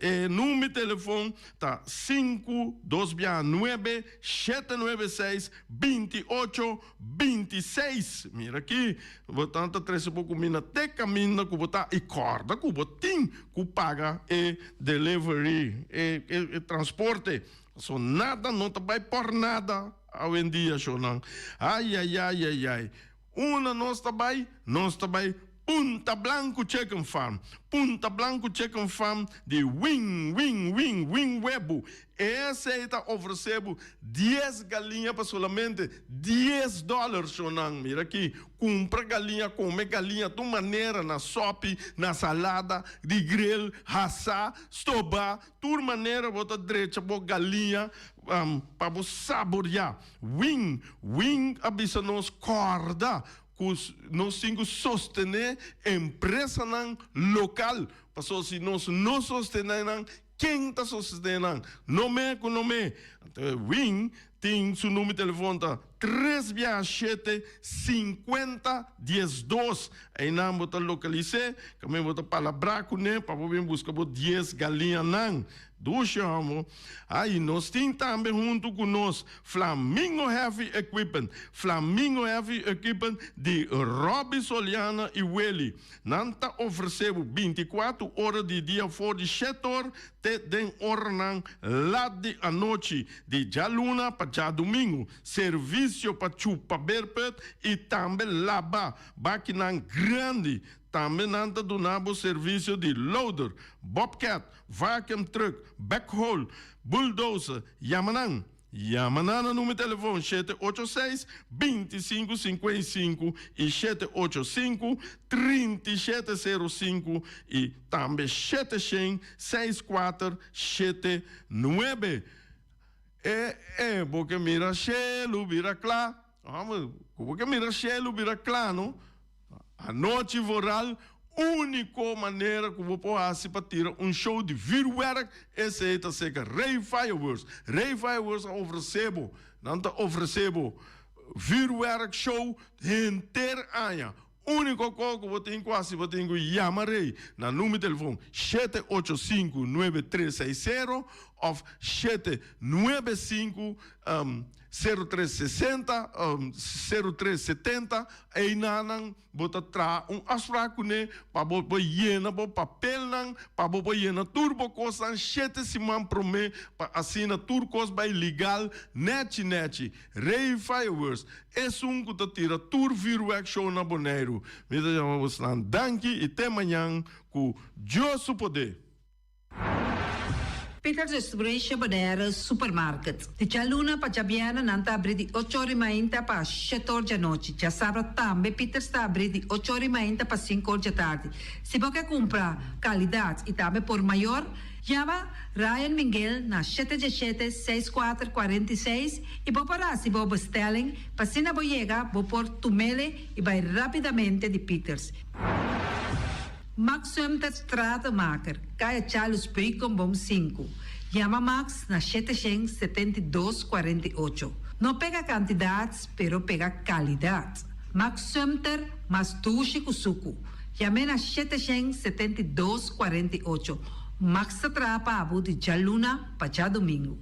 E number di telefon ta sinku dos biaha nuebe shete nuebe seis binti ocho 26. Mira aki, bo ta ta trese bo kuminda te kaminda ku bo ta i kòrda ku bo tin ku paga e delivery, e e transporte. So nada no ta bai por nada awendia, shownan. Ayayayayay. Unda nos ta bai? Nos ta bai Punta Blanco Chicken Farm. Punta Blanco Chicken Farm di Win Win Win Win Webu. Esei ta ofresé bo 10 galiña pa solamente $10, shownan. Mira aki, kumpra galiña, kome galiña tur manera, na sòpi, na salada, di grill, hasá, stobá, tur manera bo ta drecha bo galiña pa bo saboriá. Win Win a bisa nos kòrda ku nos tin ku sostené empresanan lokal, pasobra si nos no sostené nan, ken ta sostené nan? No me ku no me. Anto Win tin su number di telefon ta tres biaha shete sinkuenta diesdos. Einan bo ta lokalis'é, kaminda bo ta palabrá kuné pa bo bin buska bo dies galiñanan. Dushi homo. Ay, nos tin tambe huntu ku nos Flamingo Heavy Equipment. Flamingo Heavy Equipment di Robby Soliana i Willy. Nan ta ofresé bo 24 ora di dia for di shete or te den oranan lat di anochi, di djaluna pa djadumingu. Servisio pa chupa beerput i tambe laba bakinan grandi. Tambe nan ta duna bo servisio di loader, bobcat, vacuum truck, backhoe, bulldozer. Yama nan! Yama nan na numero telefon 786 2555 i 785 3705 i tambe 700 6479. E e bo ke mira shelu bira kla. Ku bo ke mira shelu bira kla no. Anochi vooral, úniko manera ku bo por hasi pa tira un show di vuurwerk, esei ta serka Ray Fireworks. Ray Fireworks a ofresé bo, nan ta ofresé bo vuurwerk show henter aña. Úniko kos ku bo tin ku hasi, bo tin ku yama Ray na number di telefon 785 9360 òf 795 0360, 0370. Einanan bo ta traha un afspraak kuné pa bo por yena bo papelnan, pa bo por yena tur bo kosnan shete siman promé pa asina tur kos bai legal nèchi nèchi. Rey Fireworks, esun ku ta tira tur vuurwerk show na Boneiru. Mi ta yama bosnan danki i te mañan ku Dios su poder. Peters Restauration Bonaire Supermarket. Di djaluna pa djabièrnè nan ta abrí di ocho or i mainta pa shete or djanochi. Djasabra tambe Peters ta abrí di ocho or i mainta pa sinku or djatardi. Si bo ke kumpra kalidat i tambe por mayor, yama Ryan Minguel na shete djeshete seis kuater 46 i bo por hasi bo bestelling pa asina bo yega bo por tumele i bai rápidamente di Peters. Max Sumter Stratenmaker, Kaya Charles Beukenboom sinku. Yama Max na 772 48. No pega kantidat, pero pega kalidat. Max Sumter, mas dushi ku suku. Yam'é na 772 48. Max ta traha pa bo di djaluna pa djadumingu.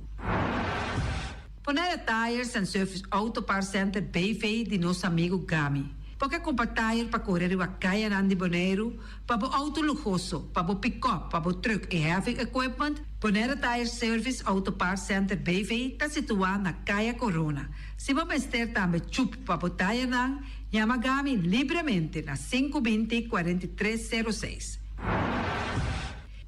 Bonaire Tires and Service Auto Parts Center BV di nos amigu Gami. Bo ke kumpra tire pa kore riba kayanan di Boneiru, pa bo outo luhoso, pa bo pikòp, pa bo trùk i heavy equipment? Bonaire Tire Service Auto Parts Center BV ta situá na Kaya Corona. Si bo mester tambe chup pa bo tirenan, yama Gami libremente na 520 43 06.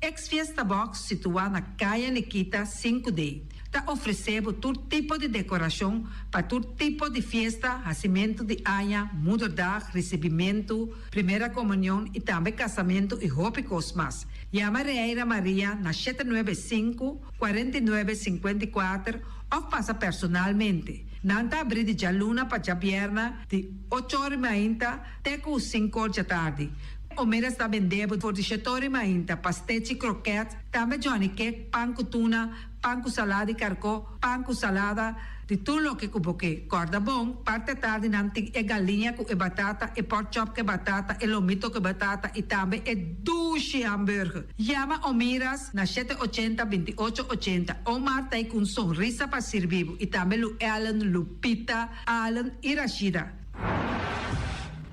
Ex Fiesta Box situá na Kaya Nikita 5D. ta ofresé bo tur tipo di dekorashon pa tur tipo di fiesta, hasimentu di aña, moederdag, risibimentu, primera komunion i tambe kasamentu i hopi kos mas. Yama Reira Maria na 795, 49 54 òf pasa personalmente. Nan ta abrí di djaluna pa djabièrnè di ocho or i mainta te ku sinku or djatardi. Omeras ta bende bo for di shet'or i mainta, pastechi, krokèt, tambe johnny cake, pan ku tuna, pan ku salada di karkó, pan ku salada, di tur loke ku bo ke. Kòrda bon, parti atardi nan tin e galiña ku e batata, e pork chop ku e batata, e lomito ku e batata i tambe e dushi hamburger. Yama Omiras na shete ochenta, 28 80. Omar ta ei ku un sonrisa pa sirbi bo i tambe Lu Ellen, Lupita, Allen i Rashida.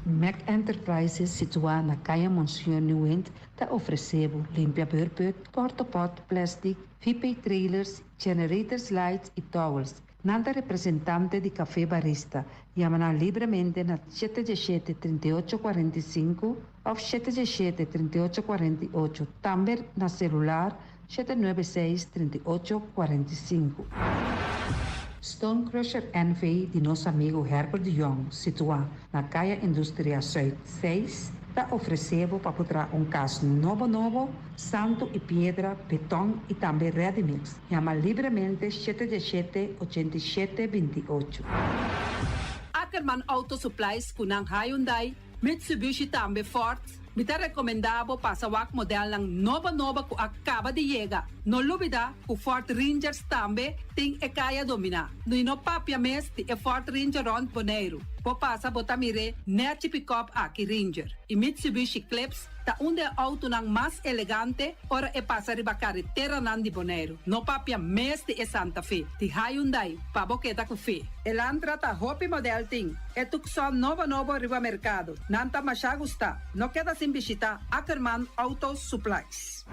Mac Enterprises situá na Kaya Monseñor Nieuwind ta ofresé bo limpia beurput, portapot, plastic, VP trailers, generators lights i towels. Nan ta representante di Café Barista. Yama nan libremente na 717 38 45 òf 717 38 48. Tambe na selular 796 38 45. Stone Crusher NV di nos amigu Herbert de Jong, situá na Kaya Industria Zuid 6, ta ofresé bo pa traha un kas nobo nobo, santu i piedra, beton i tambe ready mix. Yama libremente 717 87 28. Ackerman Auto Supplies ku nan Hyundai, Mitsubishi tambe Ford. Mi ta rekomendá bo pasa wak modelnan nobo nobo ku a kaba di yega. No lubidá ku Ford Rangers tambe tin e kaya dominá. I no papia mes di e Ford Ranger rònt Boneiru. Bo pasa bo ta mir'é nèchi pick-up aki Ranger. I Mitsubishi Eclipse ta un di e outonan mas elegante ora e pasa riba kareteranan di Boneiru. No papia mes di e Santa Fe, di Hyundai, pa bo keda ku fe. Elantra ta hopi model tin. E Tucson nobo nobo riba merkado. Nan ta masha gusta. No keda sin bishitá Ackerman Auto Supplies.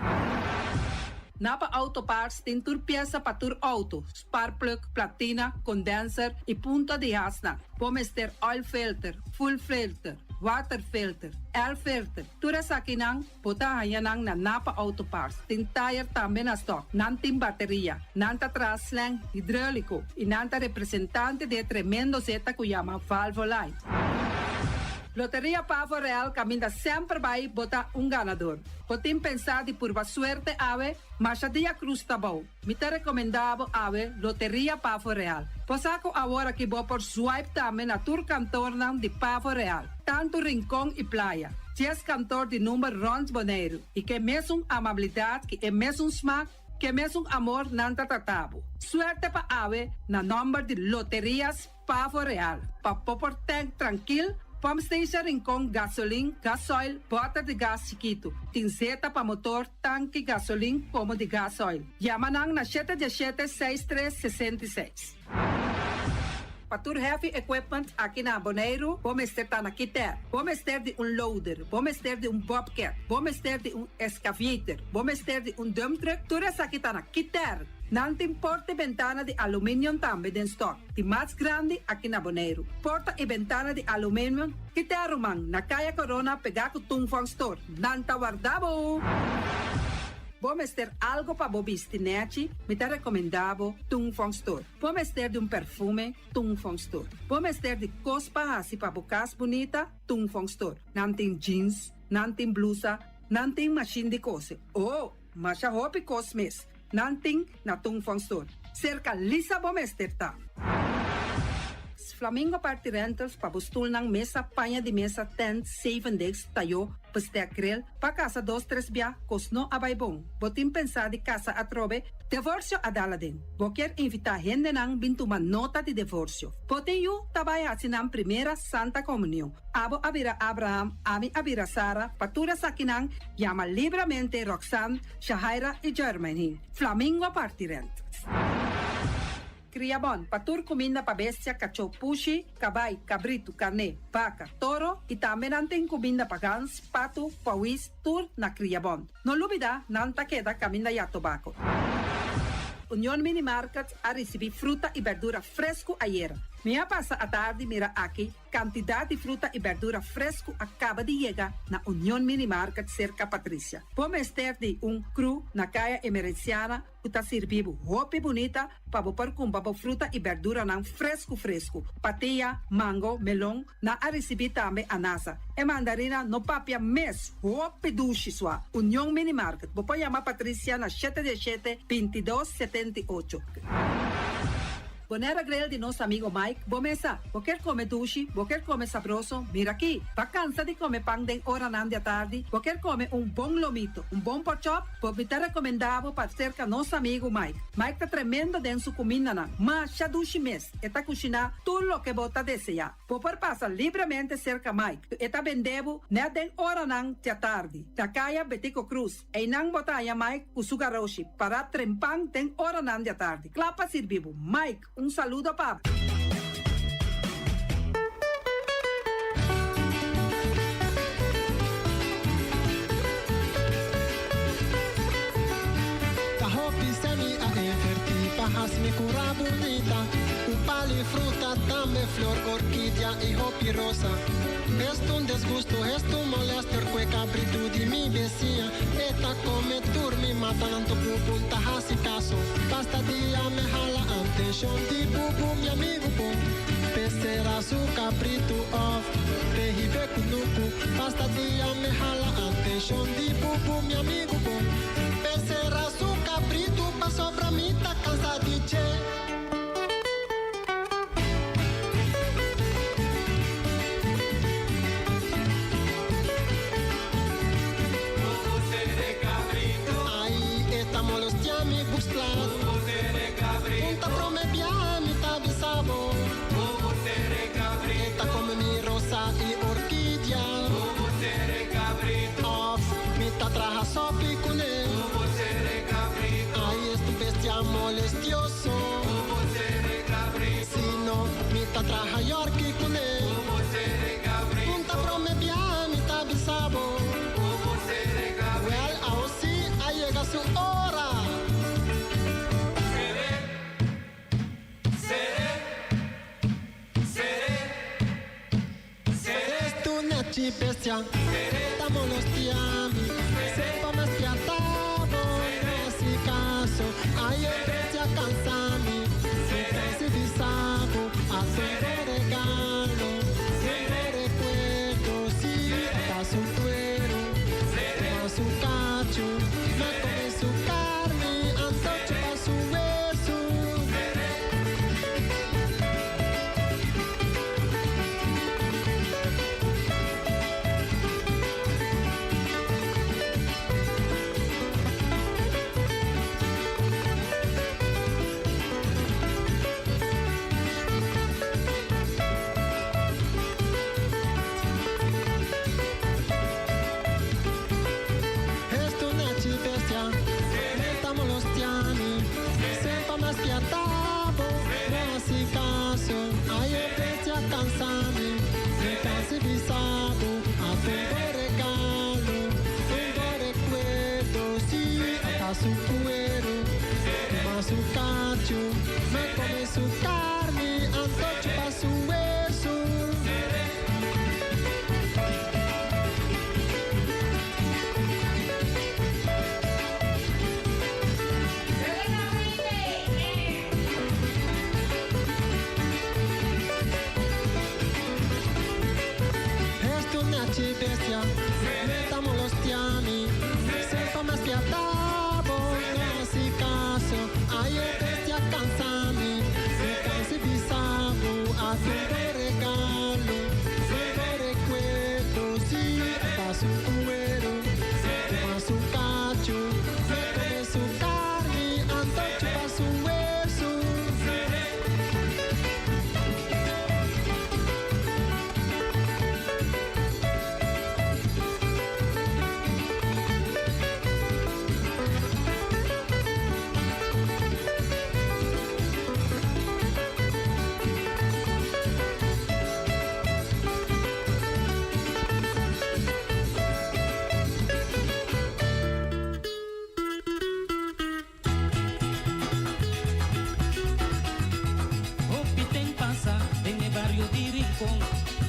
Napa Auto Parts tin tur piesa pa tur outo, spark plug, platina, condenser i punta di hasnan. Bo mester oil filter, fuel filter, water filter, air filter. Tur esakinan bo ta haña nan na Napa Auto Parts. Tin tire tambe na stock. Nan tin bateria. Nan ta traha slang hidráuliko i nan ta representante di e tremendo zeta ku yama Valvoline. Loteria Pavo Real kaminda semper bai bo ta un ganador. Bo tin pensá di purba suerte awe, masha dia krus ta bou. Mi ta rekomendá bo awe Loteria Pavo Real. Bo sa ku awor aki bo por swipe tambe na tur kantornan di Pavo Real, tantu Rincon i Playa. 10 kantor di number rònt Boneiru i ke mesun amabilidat ku e mesun smak, ke mesun amor nan ta trata bo. Suerte pa awe na nòmber di Loterias Pavo Real. Pa bo por tank trankil, pump station Rincon, gasolin, gasoil, bòter di gas chikitu. Tin zeta pa motor, tanki, gasolin, komo di gasoil. Yama nan na 717 63 66. Pa tur heavy equipment aki na Boneiru, bo mester ta na Kiter. Bo mester di un loader, bo mester di un bobcat, bo mester di un excavator, bo mester di un dump truck, tur esaki ta na Kiter. Nan tin porta i bentana di aluminium tambe den stock. Di mas grandi aki na Boneiru. Porta i bentana di aluminium, Kiter ruman, na Kaya Corona pegá ku Tung Fong Store. Nan ta warda bo! Bo mester algo pa bo bisti nèchi, mi ta rekomendá bo Tung Fong Store. Bo mester di un perfume, Tung Fong Store. Bo mester di kos pa hasi pa bo kas bunita, Tung Fong Store. Nan tin jeans, nan tin blusa, nan tin mashin di kose. Oh, masha hopi kos mes. Nan tin na Tung Fong Store. Serka Lisa bo mester ta. Flamingo Party Rentals pa bo stulnan mesa, paña di mesa, tent, seven days, tayo, bestek grill, pa kasa dos tres bia, kos no a bai bon. Bo tin pensá di kasa atrobe, divorsio a dal aden. Bo kier invitá hendenan bin tuma nota di divorsio. Bo tin yu ta bai hasi nan primera Santa Komunion. Abo a bira Abraham, ami a bira Sara, pa tur esakinan yama libremente Roxanne, Shahaira i Jermaine. Flamingo Party Rentals. Kriabon, pa tur kuminda pa bestia, kachó, pushi, kabai, kabritu, karné, baka, toro i tambe nan tin kuminda pa gans, patu, pawis, tur na Kriabon. No lubidá, nan ta keda kaminda ya tobako. Union Mini Market a risibí fruta i berdura fresku ayera. Mi a pasa atardi mira aki kantidat di fruta i bèrdura fresku a kaba di yega na Union Mini Market serka Patricia. Bo mester di un kru na Kaya Emerenciana ku ta sirbi bo hopi bunita pa bo por kumpra bo fruta i bèrduranan fresku fresku. Patia, mango, melon, nan a risibí tambe anasa. E mandarina no papia mes, hopi dushi sua. Union Mini Market, bo por yama Patricia na shete diesshete, bintidos, 78. Bonaire Grill di nos amigo Mike, bo mesa, bo kier come dushi, bo kier come sabroso, mira aki! Ba cansa di come pan den oranan di atardi, bo kier come un bon lomito, un bon porkchop, bo mi ta recomenda bo pa cerca nos amigo Mike. Mike ta tremendo den su cumindanan, masha dushi mes, e ta cushina tur loke bo ta desea. Bo por pasa libremente cerca Mike, e ta bende bo net den oranan di atardi, na caya Betico Cruz. Einan bo ta haña Mike ku su garoshi pará trempan den oranan di atardi, kla pa sirbi bo. Mike, un saludo pa bo. Ta hopi semi a invertí pa hasi mi kura bunita. Un pali fruta, tambe flor, orkidia i hopi rosa. Esto un desgusto, esto un molester ku e kabritu di mi besiña. E ta kome tur mi matanan to bubu ta hasi kaso. Basta dia me hala antenshon di bubu mi amigu bon. Pe sera su kabritu òf pe hibe kunuku. Basta dia me hala antenshon di bubu mi amigu bon. Pe sera su kabritu pasobra mi ta kansa di dje. Ai, e ta molestia mi busplat. Un ta prome bia mi ta bisa bo. E ta come mi rosa i orkidia. Of mi ta traha sopi kuné. Ai, es un bestia molestioso. Si no, mi ta traha yorki kuné. Un ta prome bia mi ta bisa bo. Wèl, awo sí a yega su ora. Estu nachi bestia ta molestia mi. Sepa mas piata bo no hasi kaso. Ai e bestia kansa mi. Mi pensi bisa bo hasi un bon regalo. Un bon rekuerdo si ta su kueru. Tuma su kachu, ma kome su karni anto chupa su wesu. Esto nachi bestia, meta molestia mi, sepa mas piatabo, no hasi caso, ay e bestia cansa mi, mi cansi bisabo, haz un buen regalo, un buen recuerdo, si ata su cuero, tuma su cacho, me come su carni, anto chupa su hueso. Esto nachi bestia, meta molestia mi, sepa mas piatabo, no hasi caso, ay e bestia cansa mi, mi cansi bisabo, haz un buen regalo, un buen recuerdo, si ata su cuero, tuma su cacho, me come su carni, anto chupa su hueso. Rincon.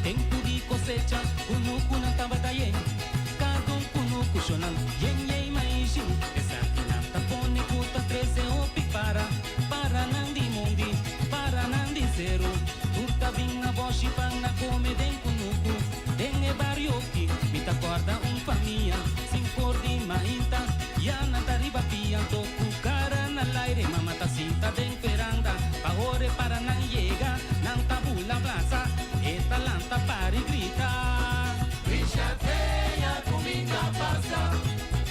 Tempu di kosecha, kunukunan tabata yen. Kada un kunuku shonan yen yei maishi. Esakinan ta pone ku ta trese hopi para, paranan di mondi, paranan di seru. Tur ta bin na boshi pan na kome den kunuku. Den e bario ki mi ta kòrda un famia sin por di mainta. Ya nan ta riba pia anto ku kara na laire. Mama ta sinta den veranda pa ora e paranan yega. Nan ta bula brasa, e ta lanta pari grita. Richardea kuminda pasa,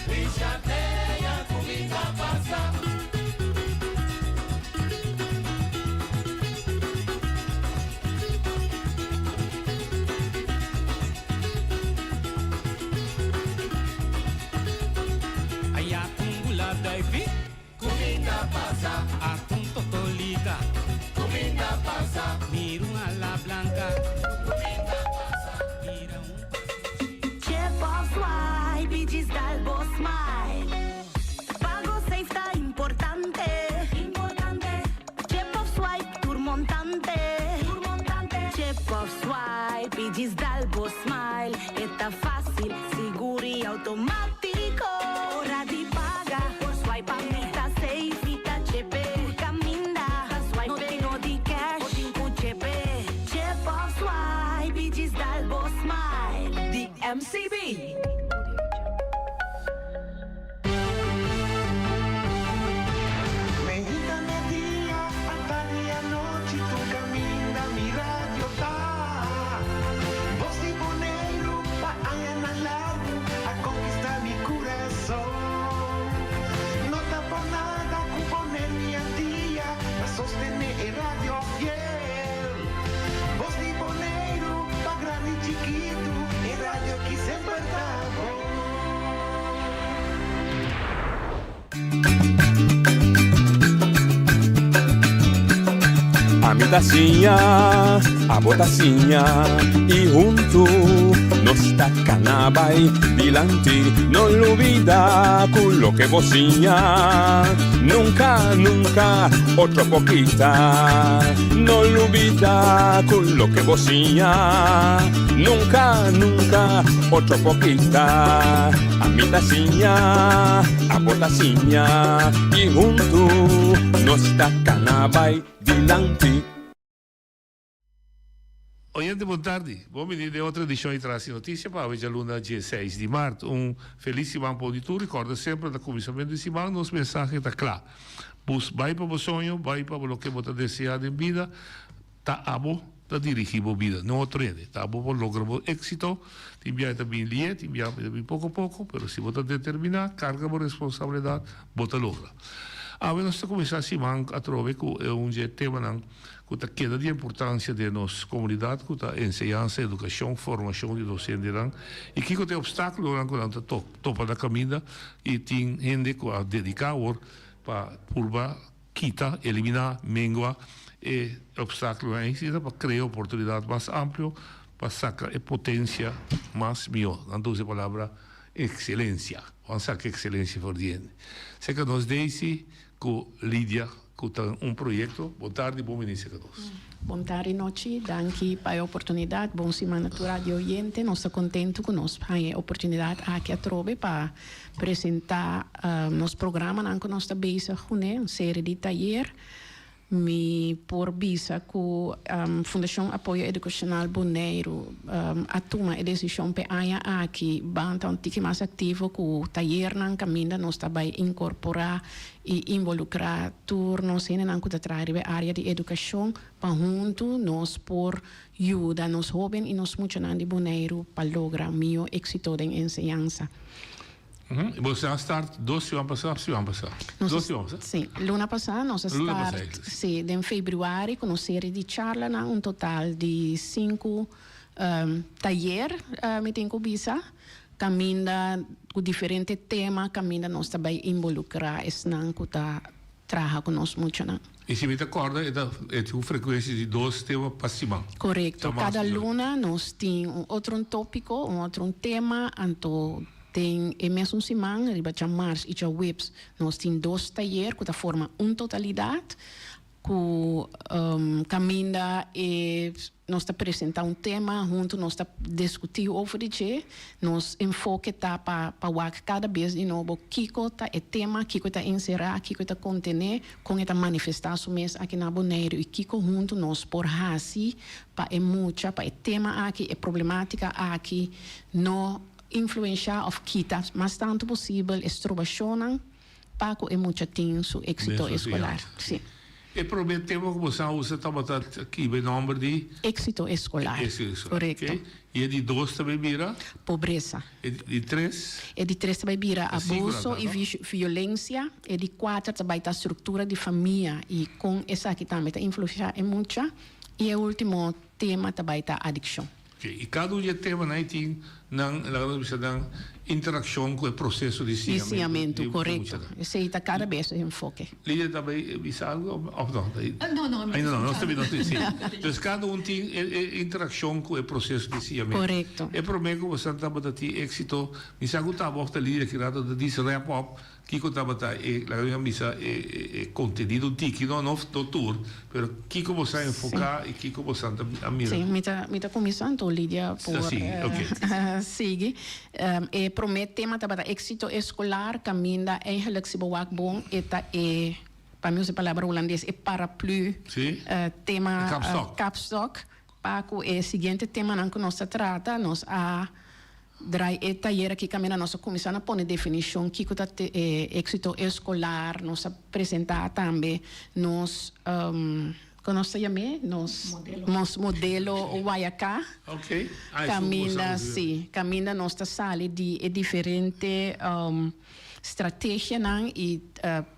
Richardea kuminda pasa. Aya un gula daifi. Kuminda pasa. Atun totolika. Kuminda pasa. Mira un ala blanka. Kuminda pasa. Mira un paskushi. Chip of swipe i djis dal bo smile. Pago safe ta importante. Importante. Chip of swipe tur montante. Tur montante. Chip of swipe i djis dal bo smile. E ta fácil, sigur i automátiko. Ora di paga por swipe pa mi ta safe. Mi ta chepe tur kaminda. Ta swipe no tin no di cash. Bo tin ku chepe. Chip of swipe i djis dal bo smile. Di MCB. Meinta media, atardi anochi tur caminda mi radio ta. Bos di Boneiru pa añanan largu a conquista mi curason. No ta por nada cu pone mi al dia pa sostene e radio fiel. Bos di Boneiru pa grandi y chikitu e radio ki semper ta bon. Ami ta siña, abo ta siña y huntu nos ta cana bay dilanti. No lubida cu loke bo siña nunca, nunca otro por kita. No lubida cu loke bo siña nunca, nunca otro por kita. Ami ta siña, abo ta siña y huntu nos ta cana bay dilanti. Oyente bon tardi, bon bini den otro edicion di Tras di Noticia pa awe djaluna dieseis di mart. Un feliz siman pa un di tur y corda semper na cuminsamentu di siman nos mensahe ta cla. Bus bay pa bo soño, bay pa bo loke bo ta desea den bida. Ta abo ta dirigí bo bida, no otro hende. Ta abo por logra bo éxito. Tin biaha e ta bin lié, tin biaha e ta bin poko poko, pero si bo ta determiná, karga bo responsabilidat, bo ta logra. Awe nos ta kuminsá siman atrobe ku e un dje temanan ku ta keda di importansia den nos komunidat, ku ta enseñansa, edukashon, formashon di dosentenan i kiko ta e opstákulonan ku nan ta topa na kaminda i tin hende ku a dediká awor pa purba Kita, eliminá, mengua e obstákulonan ei asina pa krea oportunidat mas amplio pa saka e potensia mas mihó. Nan ta usa e palabra ekselensia. Ban saka ekselensia for di hende. Seka nos Daisy ku Lydia ku ta un proyekto. Bon tardi, bon bini seka nos. Bon tardi nochi, danki pa e oportunidat. Bon siman na tur radio oyente. Nos ta kontentu ku nos haña e oportunidat aki atrobe pa Presentá nos programanan ku nos ta bezig kuné, un serie di tayer. Mi por bisa ku Fundashon Apoyo Edukashonal Boneiru a tuma e desishon p'e aña aki ban ta un tiki mas aktivo ku tayernan kaminda nos ta bai inkorporá i involukrá tur nos hendenan ku ta traha riba e área di edukashon pa huntu nos por Yuda nos hóben i nos muchanan di Boneiru pa logra mihó éksito den enseñansa. I bo a start dos siman pasá òf siman pasá? Dos siman pasá? Sí, luna pasá nos a start, sí, den febrüari ku nos serie di charlanan, un total di sinku tayer mi tin ku bisa, kaminda ku diferente tema kaminda nos ta bai involukrá esnan ku ta traha ku nos muchanan. I si mi ta kòrda e ta e tin un frekuensia di dos tema pa siman. Korekto. Kada luna nos tin un otro un tópiko, un otro un tema, anto den e mesun siman riba djamars i djaweps nos tin dos tayer ku ta forma un totalidat. Ku kaminda e nos ta presentá un tema, huntu nos ta diskutí over di dje. Nos enfoke ta pa pa wak kada bes di nobo kiko ta e tema, kiko e ta enserá, kiko e ta kontené, kon e ta manifestá su mes aki na Boneiru i kiko huntu nos por hasi pa e mucha, pa e tema aki, e problemátika aki no influenshá òf kita mas tantu posibel e strobashonnan. Pa ku e mucha tin su éksito eskolar. Sí. E promé tema ku boso a usa tabata kiba e nòmber di? Éksito eskolar. Éksito eskolar. Korekto. Oké. I e di dos ta bai bira? Pobresa. E di tres? E di tres ta bai bira abuso i violensia. E di kuater ta bai ta struktura di famia i kon esaki tambe ta influensiá e mucha. I e último tema ta bai ta adikshon. Oké, i kada un di e temanan ei tin nan, laga nos bisa, nan interakshon ku e proseso di Di siñamentu siñamentu, di korekto. muchanan. Esei ta kada bes e enfoke. Lidia ta bai bisa algu òf no? No, no, mi Ainda no, nos ta ta nos ta sí. Dus kada un tin e e interakshon ku e proseso di siñamentu. Korekto. E promé ku boso tabata tin éksito, mi sa ku tabata òf ta Lidia ki rato ta dis wrap up Kiko tabata e, laga mi a bisa, e e kontenido un tiki, no no no tur, pero kiko bo sa enfoká i kiko bo sa a mira? Sí, mi ta mi ta kuminsá anto Lidia por sigui, oké. sigui. E promé tema tabata éksito eskolar kaminda eigenlijk si bo wak bon e ta e, pa mi usa e palabra hulandes, e paraplu Sí. tema E kapstok. kapstok pa ku e siguiente temanan ku nos ta trata nos a Draai e tayer aki kaminda nos a kuminsá na pone definishon kiko ta e éksito eskolar. Nos a presentá tambe nos, kon nos ta yam'é? Nos nos modelo Guayaká. Kaminda, sí, kaminda nos ta sali di e diferente strategianan i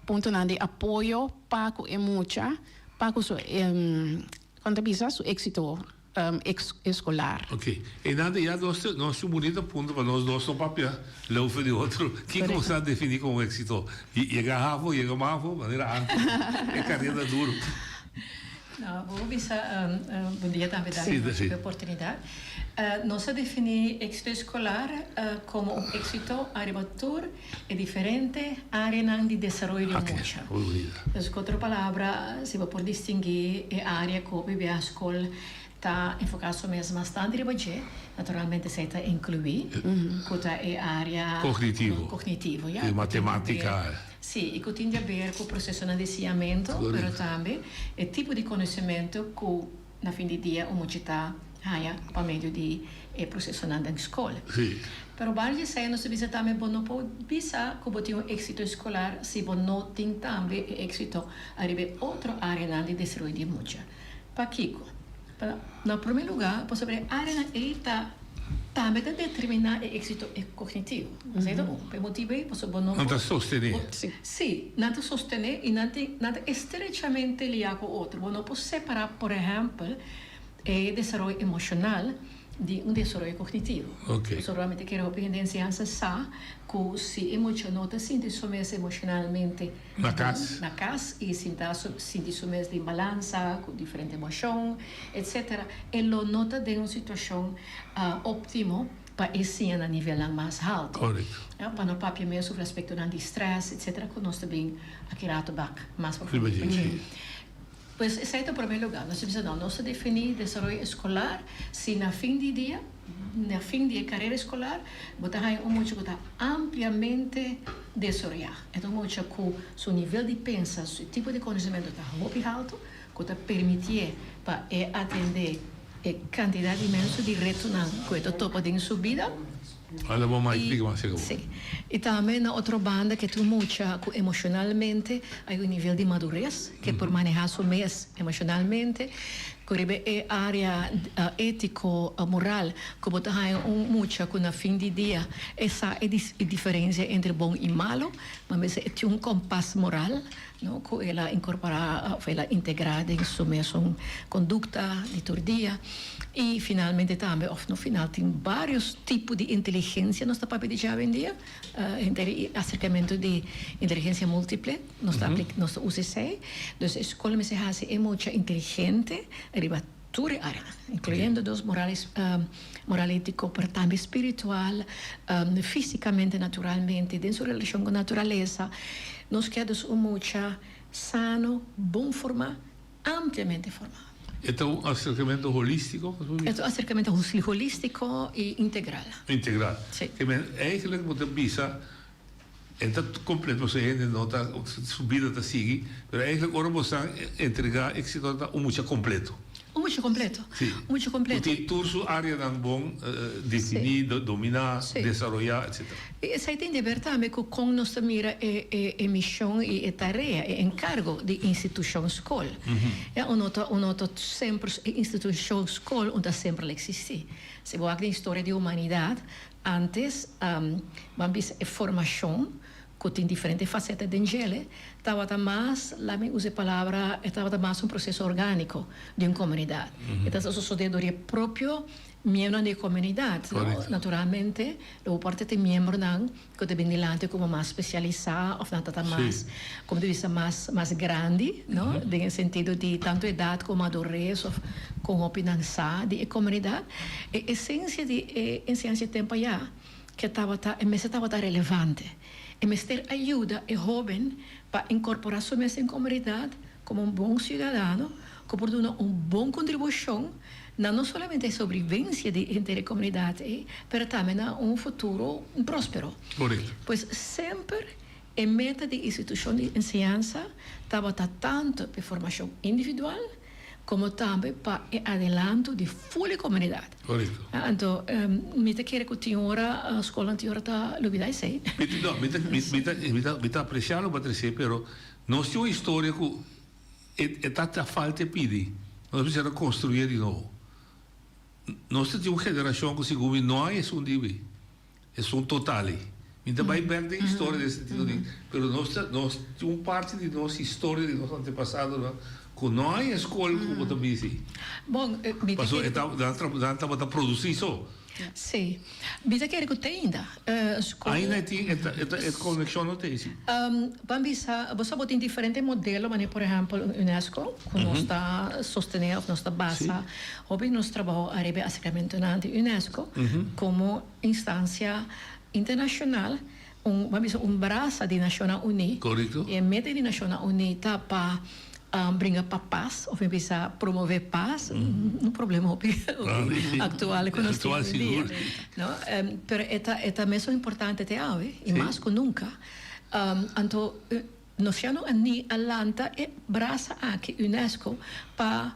puntonan di apoyo pa ku e mucha, pa ku su, kon ta bisa, su éksito. Eskolar. Ok. Einan ta ya nos nos tin un bunita punto pa nos dos no papia leu for di otro. Kiko bo sa defini komo éksito? Yega hafo, yega mafo, manera antes e karera duro. No, bo bisa bon dia tambe danki pa e oportunidat. Nos a defini éksito eskolar komo un éksito ariba tur e diferente áreanan di desaroyo di un mucha. Dus ku otro palabra, si bo por distinguí e área ku hopi bia skol ta enfoká su mes bastante riba dje, naturalmente esei ta inkluí ku ta e área Kognitivo. kognitivo, ya. E matemátika. Sí, i ku tin di aber ku prosesonan di siñamentu, pero tambe e tipo di konosementu ku Na fin di dia un mucha ta haña pa medio di e prosesonan den skol. Sí. Pero banda di esei nos ta bisa tambe bo no por bisa ku bo tin un éksito eskolar si bo no tin tambe e éksito ariba e otro áreanan di desaroyo di e mucha. Pakiko? Pa na promé lugá pasobra e áreanan ei ta tambe ta determiná e éksito kognitivo. Esei ta un. Pa e motibu ei pasobra bo no por. Nan ta sostené. Sí, nan ta sostené i nan tin, nan ta estrechamente liá ku otro. Bo no por separá, por ehèmpel, e desaroyo emoshonal di un desaroyo kognitivo. Pasobra mi ta kere hopi hende enseñansa sa ku si e mucha no ta sinti su mes emoshonalmente Na kas. na kas i sinta su, sinti su mes den balansa ku diferente emoshon, etsetera, e lo no ta den un situashon óptimo pa e siña na nivelnan mas haltu. Correcto. Ja, pa no papia mes over aspectonan di stress, etcetera, cu nos ta bin aki rato bak mas profundo Riba pa dje, dje. si. Pues esey ta prome lugar. Nos ta bisa no, nos ta defini desaroyo escolar si na fin di dia, na fin di e carera escolar, bo ta haña un mucha cu ta ampliamente desaroya. E ta un mucha cu su nivel di pensa, su tipo di conocimento ta hopi halto, cu ta permitié pa e atende E kantidat inmenso di retonan ku e ta topa den su bida. Hala bo mai explika mas seka bo. Sí. I tambe na otro banda ke tur mucha ku emoshonalmente hay un nivel di madures ke por maneha su mes emoshonalmente, ku riba e área étiko, moral, ku bo ta haña un mucha ku na fin di dia e sa e diferensia entre bon i malo, ma mester e tin un kompas moral. No, ku el a inkorporá òf el a integrá den su mesun kondukta di tur dia. I finalmente tambe, òf no final, tin vários tipo di inteligensia nos ta papia di dje awendia, henter e aserkamentu di inteligensia múltiple, nos ta aplik, nos ta usa esei. Dus e skol mester hasi e mucha inteligente riba tur e áreanan, inkluyendo dus moral, moral étiko, pero tambe spiritual, físikamente, naturalmente, den su relashon ku naturalesa. Nos ke dus un mucha sano, bon formá. ampliamente formá. E ta un aserkamentu holístiko? E ta un aserkamentu holístiko i integral. Integral. Sí. Ke men eigenlijk bo ta bisa e ta kompleto pasobra e hende no ta su bida ta sigui, pero eigenlijk ora bo sa entregá éksito ta un mucha kompleto. Un mucha kompleto. Sí. Un mucha kompleto. Ku tin tur su áreanan bon definí, dominá, desaroyá, etcétera. I esei tin di ber tambe ku kon nos ta mira e e e mishon i e tarea, e enkargo di institushon skol. Ya, un no ta un no ta semper e institushon skol un ta semper la eksistí. Si bo wak den historia di humanidat, antes ban bisa e formashon ku tin diferente faseta den djele, tabata mas, laat mi usa e palabra, e tabata mas un proseso orgániko di un komunidat. E ta sosodé dor di e propio miembronan di e komunidat, no? Naturalmente, lo bo por ta tin miembronan ku ta bin dilanti komo mas spesialisá òf nan ta ta mas, komo ta bisa, mas mas grandi, no? Den e sentido di tantu edat komo madures òf kon hopi nan sa di e komunidat. E esensia di e enseñansa di tempu ayá ke tabata, e mester tabata relevante. E mester a yuda e hóben pa inkorporá su mes den komunidat komo un bon siudadano ku por duna un bon kontribushon na no solamente e sobrevivencia di henter e comunidad ei, pero tambe na un futuro prospero. Correcto. Pues semper e meta di institucion di enseñansa tabata tanto p'e formacion individual como tambe pa e adelanto di ful e comunidad. Correcto. Anto mi ta kere cu tin ora scolnan tin ora ta lubida esei. Mi ta, no, mi ta, mi ta, mi ta, mi ta aprecia lo bo a trece, pero nos tin un historia cu E ta ta falta e pidi. Nos mester a construye di nobo. Nos ta tin un generacion cu segun mi no hay esun dibi. Esun total ey. Mi ta bay bek den historia den sentido di, pero nos ta, nos tin un parti di nos historia di nos antepasadonan cu no hay e scol cu bo ta bisa ey. Bon, mi ta Pasobra kere e ta, nan nan tabata produci so. Sí. Mi ta kere ku te ainda. Skol. Ainda e tin e ta e konekshon no ta esi. Ban bisa, bo sa bo tin diferente modelo manera por ehèmpel UNESCO ku nos ta sostené òf nos ta basa hopi nos trabou ariba e aserkamentunan di UNESCO komo instansia internashonal un ban bisa un brasa di Nashonnan Uní. Korekto. I e meta di Nashonnan Uní ta pa bringa pa pas òf mi bisa promové pas, un problema hopi aktual ku nos tin hoy en dia, no? Pero e ta e ta mesun importante te awe i mas ku nunka. Anto nos ya no a ni a lanta e brasa aki, UNESCO, pa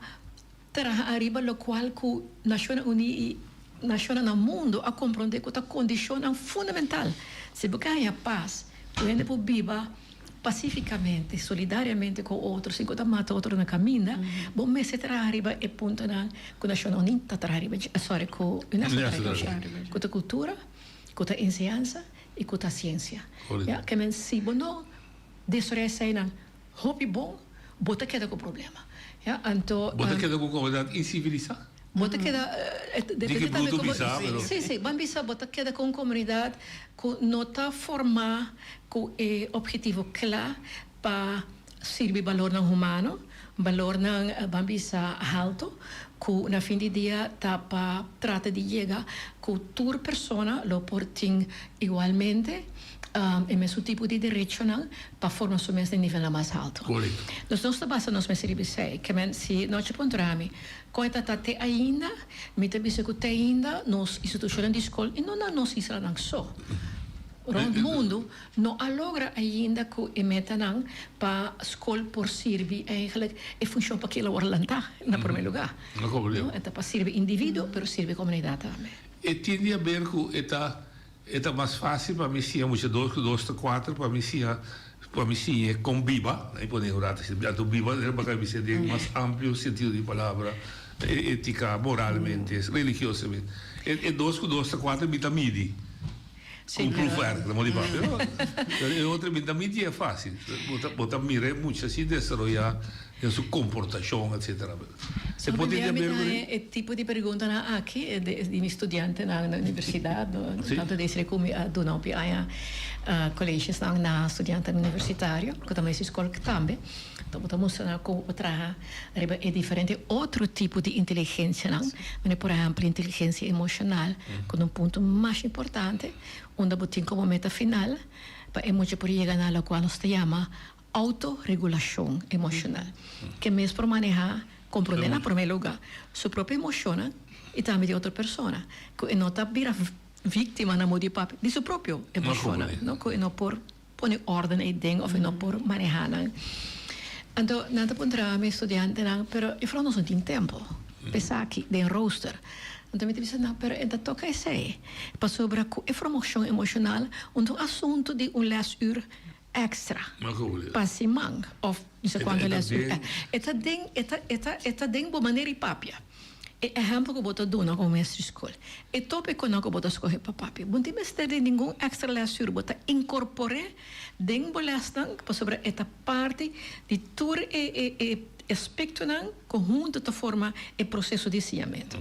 Traha ariba lokual ku Nashonnan Uní i nashonnan na mundu a komprondé ku ta kondishonnan fundamental si bo ke haña pas, ku hende por biba pasifikamente, solidariamente ku otro sin ku ta mata otro na kaminda, bo mester traha riba e puntonan ku Nashonnan Uní ta traha riba dje, sorry, ku UNESCO ta traha riba dje, ku ta kultura, ku ta enseñansa i ku ta siensia. Ya, ke men si bo no desaroyá eseinan Hopi bon, bo ta keda ku problema. Ya, anto. Bo ta keda ku komunidat insivilisá? Bo ta keda, Di ki brutu bisa, pero. Sí, sí, ban bisa bo ta keda ku un komunidat ku no ta formá ku e ophetivo kla pa sirbi balornan humano, balornan, ban bisa, haltu, ku na fin di dia ta pa trata di yega ku tur persona lo por tin igualmente e mesun tipo di derechonan pa forma su mes den nivelnan mas haltu. Korekto. Dus nos ta basa nos mes riba esei. Ke men si nochi puntra mi, kon e ta ta te ainda? Mi ta bisa ku te ainda nos institushonnan di skol, i no na nos islanan so, rònt mundu, no a logra ainda ku e metanan pa skol por sirbi eigenlijk e funshon pa kila wòrdu lantá na promé lugá. No komprendé. E ta pa sirbi individuo, pero sirbi komunidat tambe. E tin di haber ku e ta E ta mas fácil pa mi siña mucha dos ku dos ta kuater pa mi siña pa mi siñ'e kon biba, i pone un rato asina, anto biba ta baka bisa den mas amplio sentido di palabra, ética, moralmente, religiosamente. E e dos ku dos ta kuater mi ta midi ku un proefwerk, ta moli papia, no? Pero e otro mi ta midi e fácil, bo ta bo ta mira e mucha si desaroyá den su komportashon etcetera. Se por tin mi ta e tipo di preguntanan aki di mi studiantenan na universidad, no? Tanto desde cu mi a duna hopi aña colegesnan na studiantenan universitario, cu ta mester scol tambe, ta bo ta mustra nan con bo por traha riba e diferente otro tipo di inteligencianan, manera por ehempel inteligencia emocional, cu ta un punto mas importante, unda bo tin como meta final pa e mucha por yega na locual nos ta yama. Autoregulashon emoshonal. Ke mes por manehá, komprondé na promé lugá su propio emoshonnan i tambe di otro persona. Ku e no ta bira víktima na modo di papia di su propio emoshonnan, no? Ku e no por pone órden eiden òf e no por manehá nan. Anto nan ta puntra mi studiantenan, pero juffrouw nos no tin tempu pa esaki den rooster. Anto mi ta bisa nan, pero e ta toka esei, pasobra ku e formashon emoshonal un ta un asuntu di un lèsuur extra pa siman of no sé cuanto les uur. E ta den e ta e ta e ta den bo manera di papia. E ehempel cu bo ta duna como maestro di scol. E topiconan cu bo ta scoge pa papia. Bo no tin mester di ningun extra les uur. Bo ta incorpore den bo lesnan pasobra e ta parti di tur e e e aspectonan cu hunto ta forma e proceso di siñamento.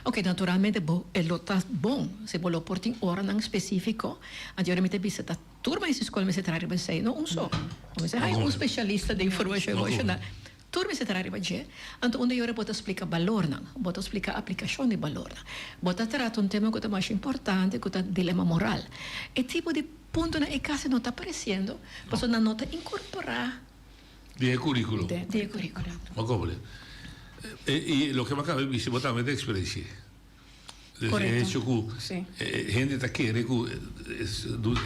Ok, naturalmente bo e lo ta bon si bo lo por tin oranan specifico. Anto ora mi ta bisa ta. Tur mester skol mester traha riba esei, no un so. Bo mester haña un spesialista den formashon emoshonal. Tur mester traha riba dje. Anto unda yora bo ta splika balornan, bo ta splika aplikashon di balornan. Bo ta trata un tema ku ta masha importante ku ta dilema moral. E tipo di puntonan ei kasi no ta aparesiendo pasobra nan no ta inkorporá. Den e kurikulo. Den e kurikulo. Bo kobre. I loke bo a kaba di bisa bo tambe ta eksperensi'é. Correcto. E hecho cu hende ta kere cu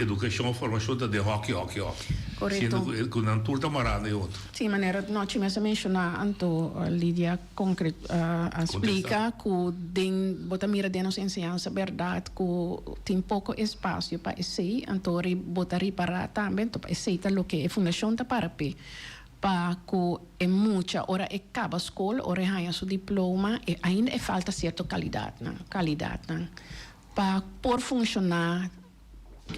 educacion of formacion ta den hoki, hoki, hoki. Correcto. Siendo cu nan tur ta mara na e otro. Si, manera nochi mes a menciona anto Lidia concre a splica cu den bo ta mira den nos enseñansa berdad cu tin poco espacio pa esey anto bo ta ripara tambe anto esey ta loke e fundacion ta para p'e. Pa ku e mucha ora e kaba skol, ora e haña su diploma, e ainda e falta sierto kalidatnan, kalidatnan pa por funshoná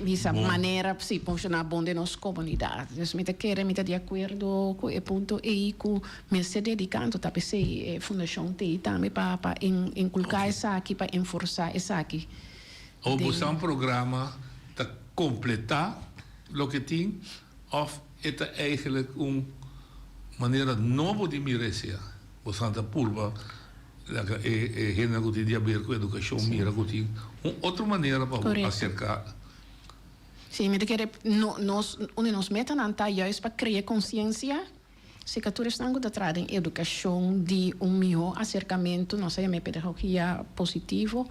bisa manera, si, funshoná bon den nos komunidat. Dus mi ta kere, mi ta di akuerdo ku e punto ei ku mester dediká, anto ta p'esei e fundashon t'ei tambe pa pa inkulká esaki, pa enforsá esaki. Awor bo sa un programa ta kompletá loke tin Of e ta eigenlijk un manera nobo di mira esea? Bosan ta purba laga e e hendenan ku tin di haber ku edukashon mira ku tin un otro manera pa bo aserka. Sí, mi ta kere no nos un di nos metanan ta juist pa krea konsiensia serka tur esnan ku ta traha den edukashon di un mihó aserkamentu, nos a yama e pedagogia positivo,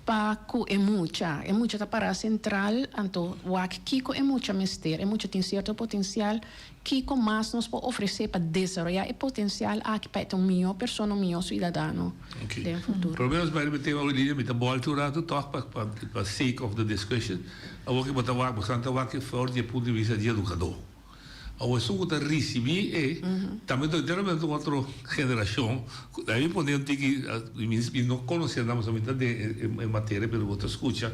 pa ku e mucha. E mucha ta pará sentral, anto wak kiko e mucha mester. E mucha tin sierto potensial, kiko mas nos por ofresé pa desaroyá e potensial aki pa e ta un mihó persona, un mihó suidadano den futuro. Promé nos bai riba e tema hoy dia, mi ta bòlta un ratu tòg pa pa sake of the discussion. Awor ke bo ta wak, boso ta wak for di e punto di bista di edukadó. Awor esun ku ta risibí e tambe ta enteramente un otro generashon. Ahí mi pone un tiki, mi no konosé nan pasobra mi ta den e materia pero bo ta skucha.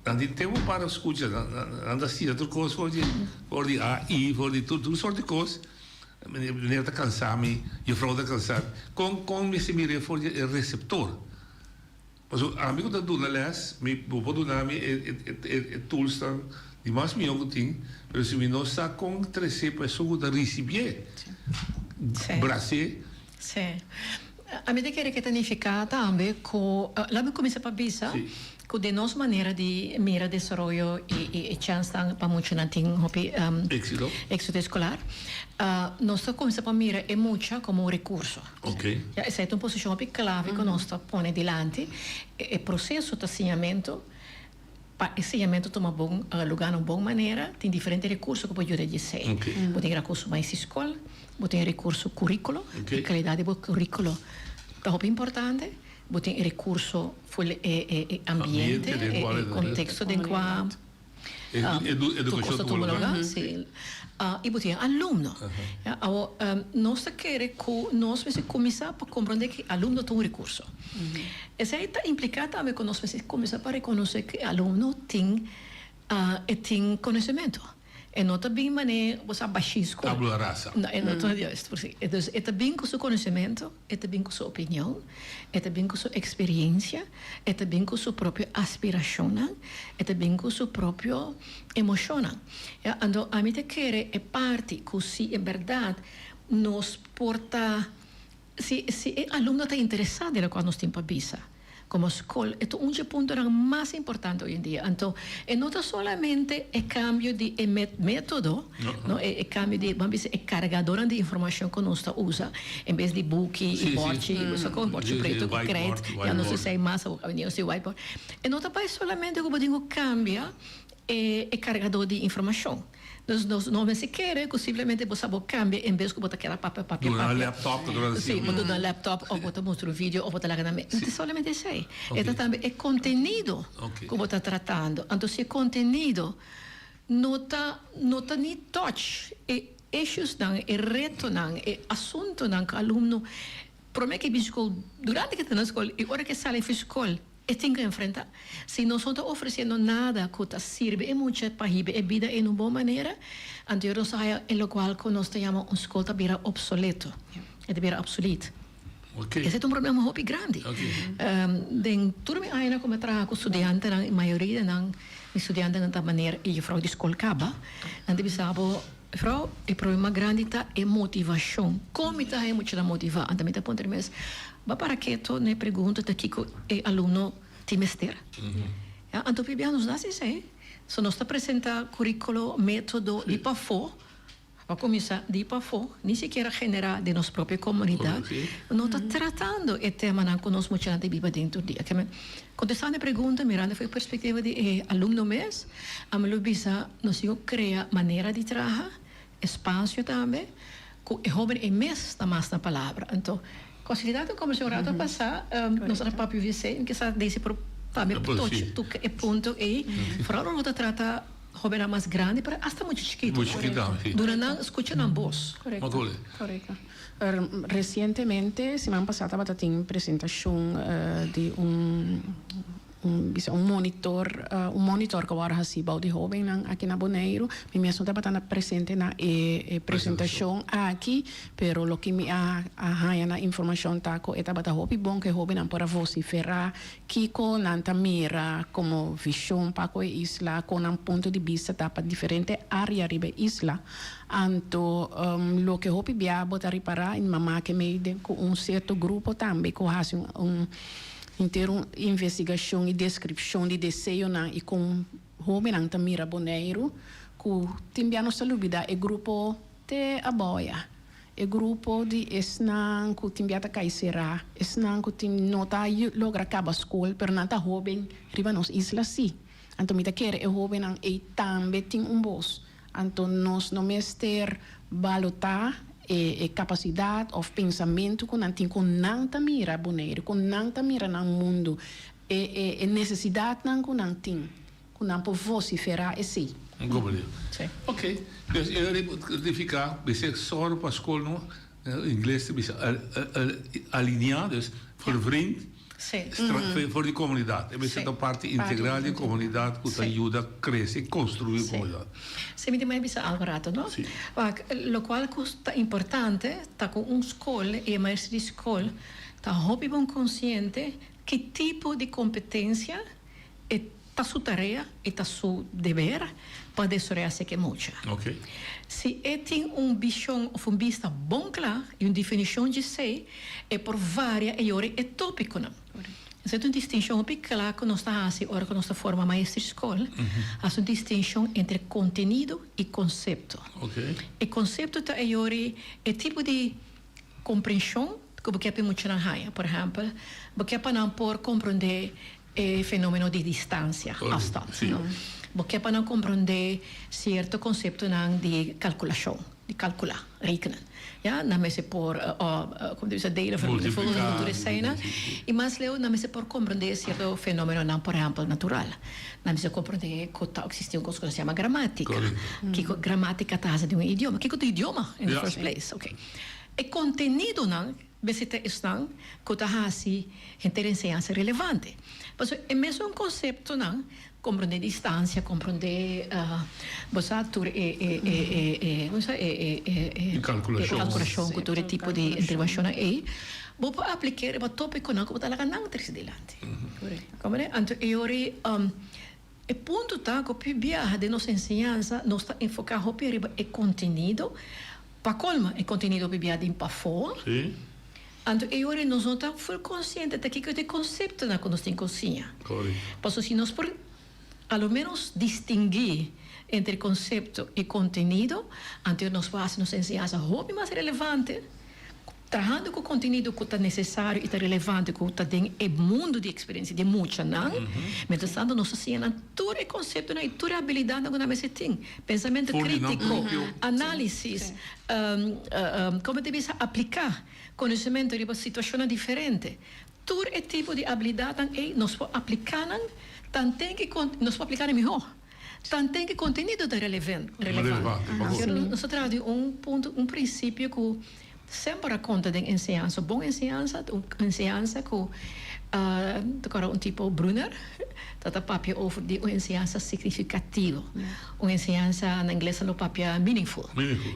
Nan tin tempu para skucha, nan ta siña tur kos for di for di AI, for di tur tur sort di kos. Meneer ta kansa mi, jufrou ta kansa mi. Kon kon mester mir'é for di e reseptor? Pasobra ami ku ta duna lès, mi bo por duna mi e e toolsnan di mas mihó ku tin, pero si mi no sa kon tres'é pa esun ku ta risibié, bras'é. Sí. Ami ta kere ke ta nifiká tambe ku, laat mi kuminsá pa bisa ku den nos manera di mira desaroyo i e chènsnan pa muchanan tin hopi éksito eskolar, nos ta kuminsá pa mira e mucha komo un rekurso. Ya, esei ta un posishon hopi klave ku nos ta pone dilanti. E proseso ta siñamentu. Pa e siñamentu tuma bon lugá na un bon manera, tin diferente rekurso ku por yuda di esei. Bo tin rekurso maestro di skol, bo tin rekurso kuríkulo, e kalidat di bo kuríkulo ta hopi importante. Bo tin e rekurso for e ambiente, e konteksto den kua. Edukashon Tur kos ta tuma lugá, sí. I bo tin alumno. Ya, awor, nos ta kere ku nos mester kuminsá pa komprondé ku e alumno ta un rekurso. Esei ta impliká tambe ku nos mester kuminsá pa rekonosé ku e alumno tin, e tin konosementu. E no ta bin manera, bo sa, bashí skol. Tabula rasa. No, e no ta, juist, precies. Dus e ta bin ku su konosementu. E ta bin ku su opinion, e ta bin ku su eksperiensia, e ta bin ku su propio aspirashonnan, e ta bin ku su propio emoshonnan. Ya, anto ami ta kere e parti ku si e bèrdat nos por ta, si si e alumno ta interesá den lokual nos tin pa bisa. Komo skol e ta un dje puntonan mas importante hoy en dia. Anto e no ta solamente e kambio di e metodo, no, e kambio di, ban bisa, e kargadornan di informashon ku nos ta usa, en bes di buki i bòrchi, bo sa kon, bòrchi pretu ku krijt, ya nos ta esei mas awor, awendia nos tin whiteboard. E no ta bai solamente ku bo tin ku kambia e kargadó di informashon. Dus nos no mester kere ku simplemente bo sa bo kambia en bes ku bo ta keda papia papia Duna papia. laptop ta duna Sí, bo duna laptop òf bo ta mustra un video òf bo ta laga nan. No ta solamente esei. E ta tambe e kontenido ku bo ta tratando. Anto si e kontenido no ta no ta ni touch e issuesnan, e retonan, e asuntonan ku alumno prome ke bin skol, durante ke ta na skol i ora ke sali for skol e tin ku enfrenta. Si nos no ta ofresiendo nada ku ta sirbi e mucha pa hiba e bida en un bon manera, anto nos ta haya e lokual ku nos ta yama un skol ta bira opsoleto, e ta bira obsolet. Esei ta un problema hopi grandi. Den tur mi añanan ku mi a traha ku studiantenan, e mayoria di nan, mi studiantenan ta manera e jufrou di skol kaba, nan ta bisa bo, Jufrou, e problema grandi ta e motivashon. Kon mi ta haña muchanan motivá? Anto mi ta puntra mi mes, Ba para keto na e pregunta ta kiko e alumno tin mester? Ya, anto pibia nos no hasi esei. So nos ta presentá kuríkulo, método di pafó. Pa kuminsá di pafó, ni sikiera generá den nos propio komunidat, no ta tratando e temanan ku nos muchanan ta biba den tur dia. Ke men, kontestando e pregunta mirando for e perspektiva di e alumno mes, ami lo bisa nos tin ku krea manera di traha, espasio tambe, ku e hóben e mes ta mas na palabra. Anto, konsilidat un kombershon un rato pasá, nos a papia wc, mi kisa Daisy por tambe toka e punto ei, foral ora bo ta trata. Hobennan mas grandi pero hasta mucha chikitu. Mucha chikitu tambe, si. Duna nan, skucha nan bos. Korekto, Makole. korekto. Resientemente, siman pasá tabata tin presentashon di un un bisa un monitor un monitor ku a wòrdu hasí bou di hobennan aki na Boneiru. Mi mes no tabata na presente na e e presentashon aki, pero loke mi a a haña na informashon ta ku e tabata hopi bon ku e hobennan por a vosiferá Kiko nan ta mira komo vishon pa ku e isla, kon nan punto di bista ta pa diferente área riba e isla. Anto loke hopi bia bo ta ripará i mama ke mei den ku un sierto grupo tambe ku hasi un henter un investigashon i deskripshon di deseonan i kon hóbennan ta mira Boneiru ku tin bia nos ta lubidá e grupo te abou ya. E grupo di esnan ku tin bia ta kai será, esnan ku tin no ta logra kaba skol, pero nan ta hóben riba nos isla sí. Anto mi ta kere e hóbennan ei tambe tin un bos. Anto nos no mester balotá e e kapasidat òf pensamentu ku nan tin, kon nan ta mira Boneiru, kon nan ta mira nan mundu, e e e nesesidatnan ku nan tin. Ku nan por vosiferá esei. Un komprendé. Ok. Dus e nifiká mester sòru pa skol no, ingles ta bisa alineá, dus vervriend for di komunidat. E mester ta parti integral di e komunidat ku ta yuda krese i konstruí e komunidat. Si, mi tin mai bisa algu rato, no? Wak, lokual ku ta importante ta ku un skol i e maestro di skol ta hopi bon konsiente ki tipo di kompetensia E ta su tarea, e ta su deber pa desaroyá seke mucha. Si e tin un bishon òf un bista bon kla i un definishon djesei, e por varia e yora e tópikonan. Esei ta un distinshon hopi kla ku nos ta hasi ora ku nos ta forma maestro di skol, hasi un distinshon entre kontenido i konsepto. E konsepto ta e yora e tipo di komprenshon ku bo ke pa e muchanan haña. Por ehèmpel, bo ke pa nan por komprondé e fenomeno di distancia, afstand, no? Bo ke pa nan comprende cierto conceptonan di calculacion, di calcula, rekenen, ya? Nan mester por, como ta bisa, delen, vermenigvuldigen, tur eseinan. Y mas leu nan mester por comprende cierto fenomenonan, por ehempel, natural. Nan mester comprende cu ta existi un cos cu nos yama gramatica. Kico gramatica ta haci di un idioma? Kico ta idioma in the first place? Okay. E contenidonan Mester ta esnan ku ta hasi henter enseñansa relevante. Pasobra e mesun konseptonan, komprondé distansia, komprondé bo sa tur e e e e e komo sa e e e e kalkulashon ku tur e tipo di intervenshonnan ei, bo por aplik'é riba topikonan ku bo ta laga nan trese dilanti. Komprendé? Anto e ora ei e punto ta ku hopi biaha den nos enseñansa nos ta enfoká hopi riba e kontenido. Pa colma e contenido bibia den pafó. Sí. Anto e ora nos no ta ful konsiente ta kiko ta e konseptonan ku nos tin ku siña. Pasobra si nos por a lo menos distinguí entre konsepto i kontenido, anto nos por hasi nos enseñansa hopi mas relevante. Trahando ku kontenido ku ta nesesario i ta relevante ku ta den e mundu di eksperensia di e muchanan, mientras tanto nos ta siña nan tur e konseptonan i tur e abilidatnan ku nan mester tin, pensamentu krítiko, análisis, komo ta bisa apliká konosementu riba situashonnan diferente. Tur e tipo di abilidatnan ei nos por apliká nan tanten ku nos por apliká nan mihó. Tanten ku kontenido ta relevante. Nos ta traha di un punto, un prinsipio ku Semper a konta den enseñansa. Bon enseñansa ta un enseñansa ku ta kòrda un tipo Brunner ta ta papia over di un enseñansa signifikativo. Un enseñansa na ingles nan lo papia meaningful.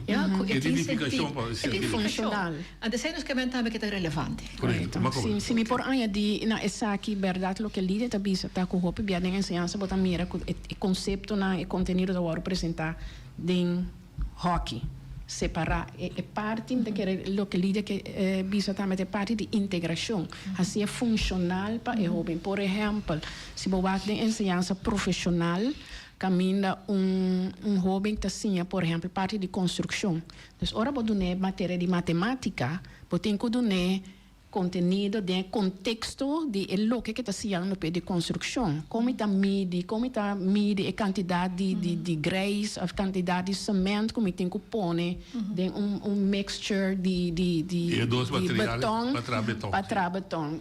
Ya, ku e tin sentido. E tin funshonal. Anto esei nos ke men tambe ke ta relevante. Korekto. Si mi por añadí na esaki, bèrdat loke Lidia ta bisa ta ku hopi bia den enseñansa bo ta mira ku e konseptonan, e kontenido ta wòrdu presentá den. Hockey. Separá e e parti, mi ta kere loke Lidia ke bisa tambe ta e parti di integrashon. Hasié funshonal pa e hóben. Por ehèmpel, si bo wak den enseñansa profeshonal kaminda un un hóben ta siña por ehèmpel parti di konstrukshon. Dus ora bo dun'é materia di matemátika, bo tin ku dun'é Kontenido den e konteksto di e loke ke ta siñando p'e di konstrukshon. Kon mi ta midi, kon mi ta midi e kantidat di di di greis òf kantidat di semènt ku mi tin ku pone den un un mixture di di di E dos di material beton pa traha beton. pa traha beton.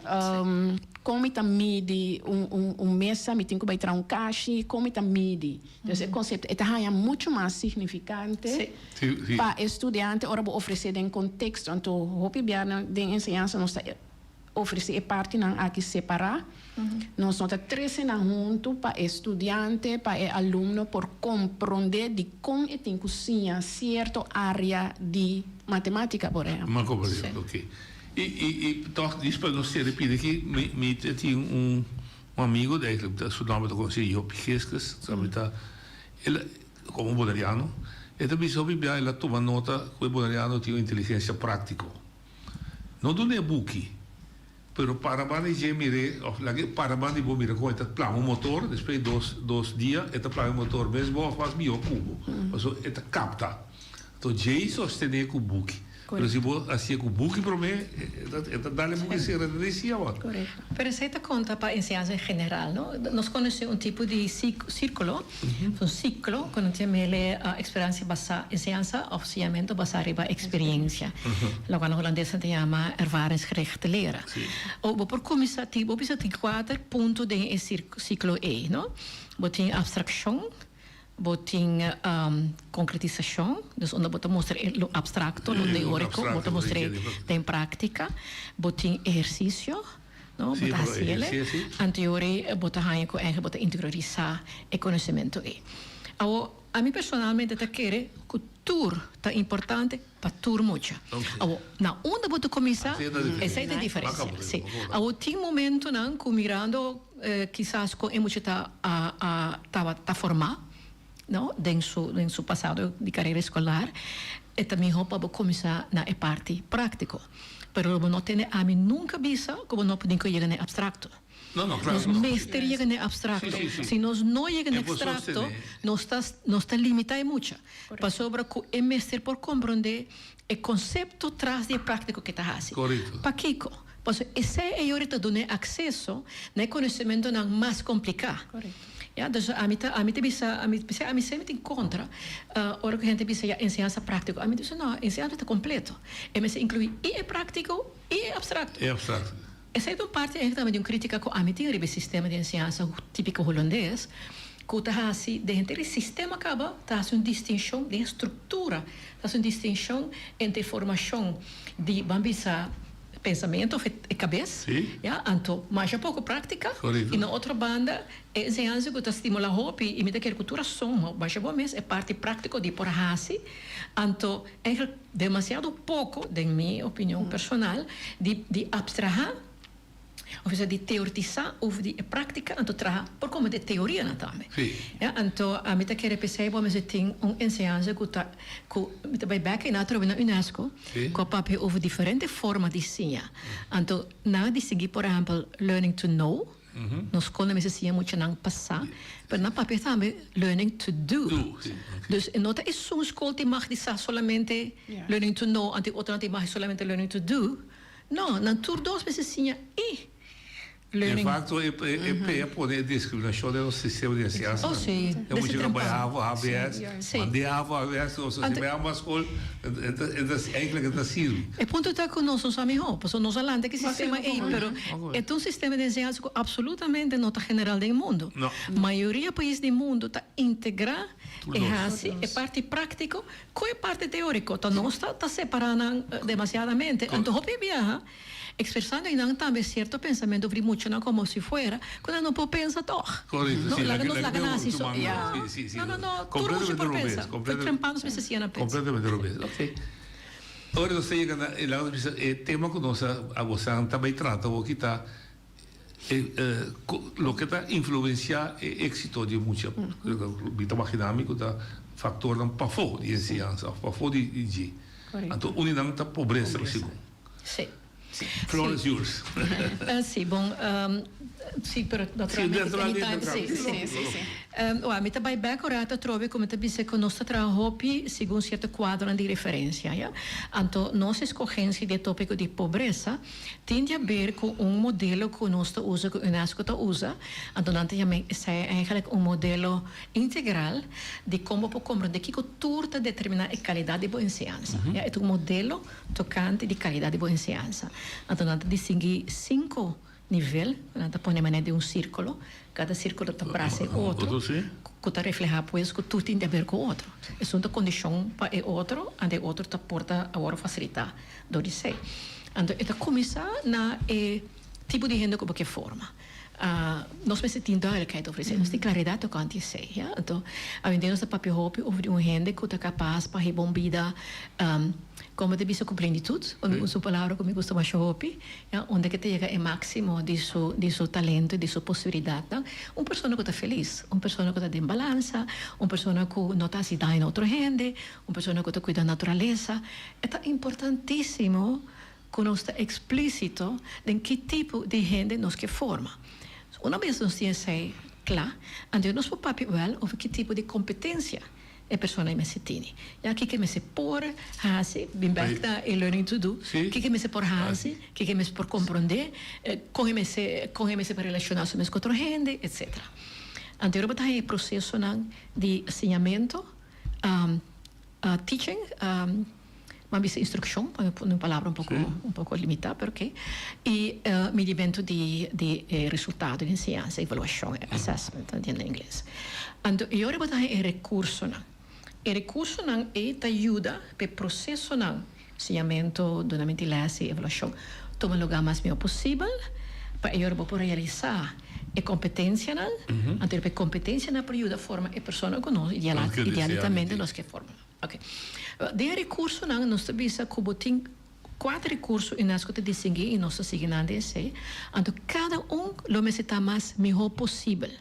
Kon mi ta midi un un un mesa, mi tin ku bai traha un kashi, kon mi ta midi. Dus e konsepto e ta haña muchu mas signifikante pa e studiante ora bo ofresé den konteksto. Anto hopi biaha den enseñansa nos ta ofresé e partinan aki separá. Nos no ta trese nan huntu pa e studiante, pa e alumno por komprondé dikon e tin ku siña sierto área di matemátika, por ehèmpel. M'a komprendé, oké. I i tòg djis pa nos sera pidi aki, mi mi ta tin un. Un amigo di eigenlijk su nomber ta conoci Joop Giskus, sabi ta el a como boneriano e ta bisa hopi bia el a tuma nota cu e boneriano tin un inteligencia practico. No duna e buki pero para banda di dje mire of laga e para banda di bo mira con e ta plama un motor despues di dos dos dia e ta plama e motor mes bo of mas miho cu bo pasobra e ta capta. Anto djei sostene cu buki. Pero si bo hacié cu buki prome, e ta dal e buki cera ta decia bo. Pero esey ta conta pa enseñansa en general, no? Nos conoce un tipo di circulo, un ciclo cu nan ta yam'ele experiencia basa, enseñansa of siñamento basa riba experiencia. Locual na Holandes nan ta yama ervaringsgericht leren. O bo por cuminsa, bo bisa tin cuater punto den e ciclo ey, no? Bo tin abstraccion. Bo tin concretisacion, dus unda bo ta mustra e lo abstracto, lo teorico, bo ta mustra e den practica. Bo tin ehercicio, no, bo ta haci ele. Anteori bo ta haña cu eigenlijk bo ta interiorisa e conocemento ey. Awo, ami personalmente ta kere cu tur ta importante pa tur mucha. Awo, na unda bo ta cuminsa, esey ta e diferencia. Si. Awo, tin momentonan cu mirando. Kisas kon e mucha ta a tabata formá, no, den su den su pasado di karera eskolar, e ta mihó pa bo kuminsá na e parti práktiko. Pero lo bo no tende ami nunka bisa ku bo no por tin ku yega na e apstrakto. Nos mester yega na e apstrakto. Si nos no yega na e apstrakto, nos ta nos ta limitá e mucha. Pasobra ku e mester por komprondé e konsepto tras di e práktiko ku e ta hasi. Pakiko? Pasobra esei e yori ta dun'é akseso na e konosementunan mas kompliká. Ya, dus ami ta, ami ta bisa, ami, p'esei ami semper tin kontra ora ku hende bisa ya enseñansa práktiko. Ami ta bisa no, enseñansa ta kompleto. E mester inkluí i e práktiko i e apstrakto. E apstrakto. Esei ta un parti eigenlijk tambe di un krítika ku ami tin riba e sistema di enseñansa típiko hulandes, ku ta hasi den henter e sistema kaba ta hasi un distinshon den e struktura, ta hasi un distinshon entre formashon di ban bisa pensamentu of e kabes, ya, anto masha poko práktika, i na otro banda e enseñansa ku ta stimulá hopi i mi ta kere ku tur rason, masha bo mes e parti práktiko di por hasi, anto eigenlijk demasiado poko den mi opinion personal di di abstrahá. Of esei di teoretisá over di e práktika anto traha por komo di e teorianan tambe. Ya, anto ami ta kere p'esei bo mester tin un enseñansa ku ta ku mi ta bai bèk einan atrobe na UNESCO ku a papia over diferente forma di siña. Anto nan a distinguí por ehèmpel learning to know, nos skol nan mester siña muchanan pa sa, pero nan papia tambe learning to do. Dus e no ta esun skol tin mag di sa solamente learning to know anto e otronan tin mag di solamente learning to do. No, nan tur dos mester siña e learning. De facto e e a pone e discriminacion den nos sistema di enseñansa. Oh si, E mucha cu a bay havo, HBS, mande havo, HBS, o si bay ambas school, e ta eigenlijk e ta sirbi. E punto ta cu nos no sa miho, pasobra nos a lanta ki sistema ey, pero e ta un sistema di enseñansa cu absolutamente no ta general den mundo. Mayoria pais di mundo ta integra e haci e parti practico Ku e parti teóriko ta nos ta ta separá nan demasiadamente. Anto hopi biaha ekspresando einan tambe sierto pensamentu over di muchanan komo si fuera ku nan no por pensa tòg. Korekto, No, si. laga nos laga nan hasi so. Ya. Si, si, si. No, no, no, tur mucha Kompletamente por robes, pensa. Tur kompletamente. trempa nos mester siña nan pensa. Kompletamente robes, ok. Ora nos ta yega na e laga nos bisa e tema ku nos a a bosan ta bai trata awoki ta e loke ta influencia e exito di e mucha. Mi ta magina mi cu ta factornan pafo di enseñansa of pafo di dje. Anto un di nan ta pobresa sigur. Sí. Floor is yours. Sí, bon, sí, pero naturalmente anytime, sí, sí, sí. Wak, mi ta bai bek un rato atrobe ku mi ta bisa ku nos ta traha hopi segun sierto kuadronan di referensia, ya. Anto nos eskogensia di e topiko di pobresa Tin di haber ku un modelo ku nos ta usa, ku UNESCO ta usa, anto nan ta yama esei eigenlijk un modelo integral di kon bo por komprondé kiko tur ta determiná e kalidat di bo enseñansa. Ya, e ta un modelo tokante di kalidat di bo enseñansa. Anto nan ta distinguí sinku nivel ku nan ta pone manera di un sírkulo, kada sírkulo ta brasa e otro, ku ta reflehá pues ku tur tin di haber ku otro. Esun ta kondishon pa e otro, anto e otro ta por ta awor fasilitá. Dor di esei. Anto e ta kuminsá na e tipo di hende ku bo ke forma. Nos mester tin duidelijkheid over esei, nos tin klaridat tokante esei, ya. Anto awendia nos ta papia hopi over di un hende ku ta kapas pa hiba un bida, komo ta bisa, ku plenitut, pa mi usa un palabra ku mi gusta masha hopi, ya, unda ke ta yega e máksimo di su di su talento, di su posibilidatnan. Un persona ku ta felis, un persona ku ta den balansa, un persona ku no ta hasi daño na otro hende, Un persona ku ta kuida naturalesa, e ta importantísimo ku nos ta eksplísito den ki tipo di hende nos ke forma. Una bes nos tin esei kla, anto nos por papia wèl over ki tipo di kompetensia e persona ei mester tini. Ya kiko e mester por hasi, bin bèk na e learning to do, kiko e mester por hasi, kiko e mester por komprondé, kon e mester kon e mester por relashoná su mes ku otro hende, etsetera. Anto bo ta haña e prosesonan di siñamentu. Teaching, m'a bisa instrukshon, pa mi pone un palabra un poko un poko limitá, pero oké, i midimentu di di e resultado di enseñansa, evaluashon, assessment ta na ingles. Anto e ora bo ta haña e rekursonan. E rekursonan ei ta yuda pa e prosesonan, siñamentu, dunamentu di lès i evaluashon, tuma lugá mas mihó posibel pa e ora bo por realisá e kompetensianan, anto riba e kompetensianan por yuda forma e persona ku nos idealitamente nos ke forma. Oke. Den e rekursonan nos ta bisa ku bo tin kuater rekurso UNESCO ta distinguí i nos ta sigui nan den esei, anto kada un lo mester ta mas mihó posibel,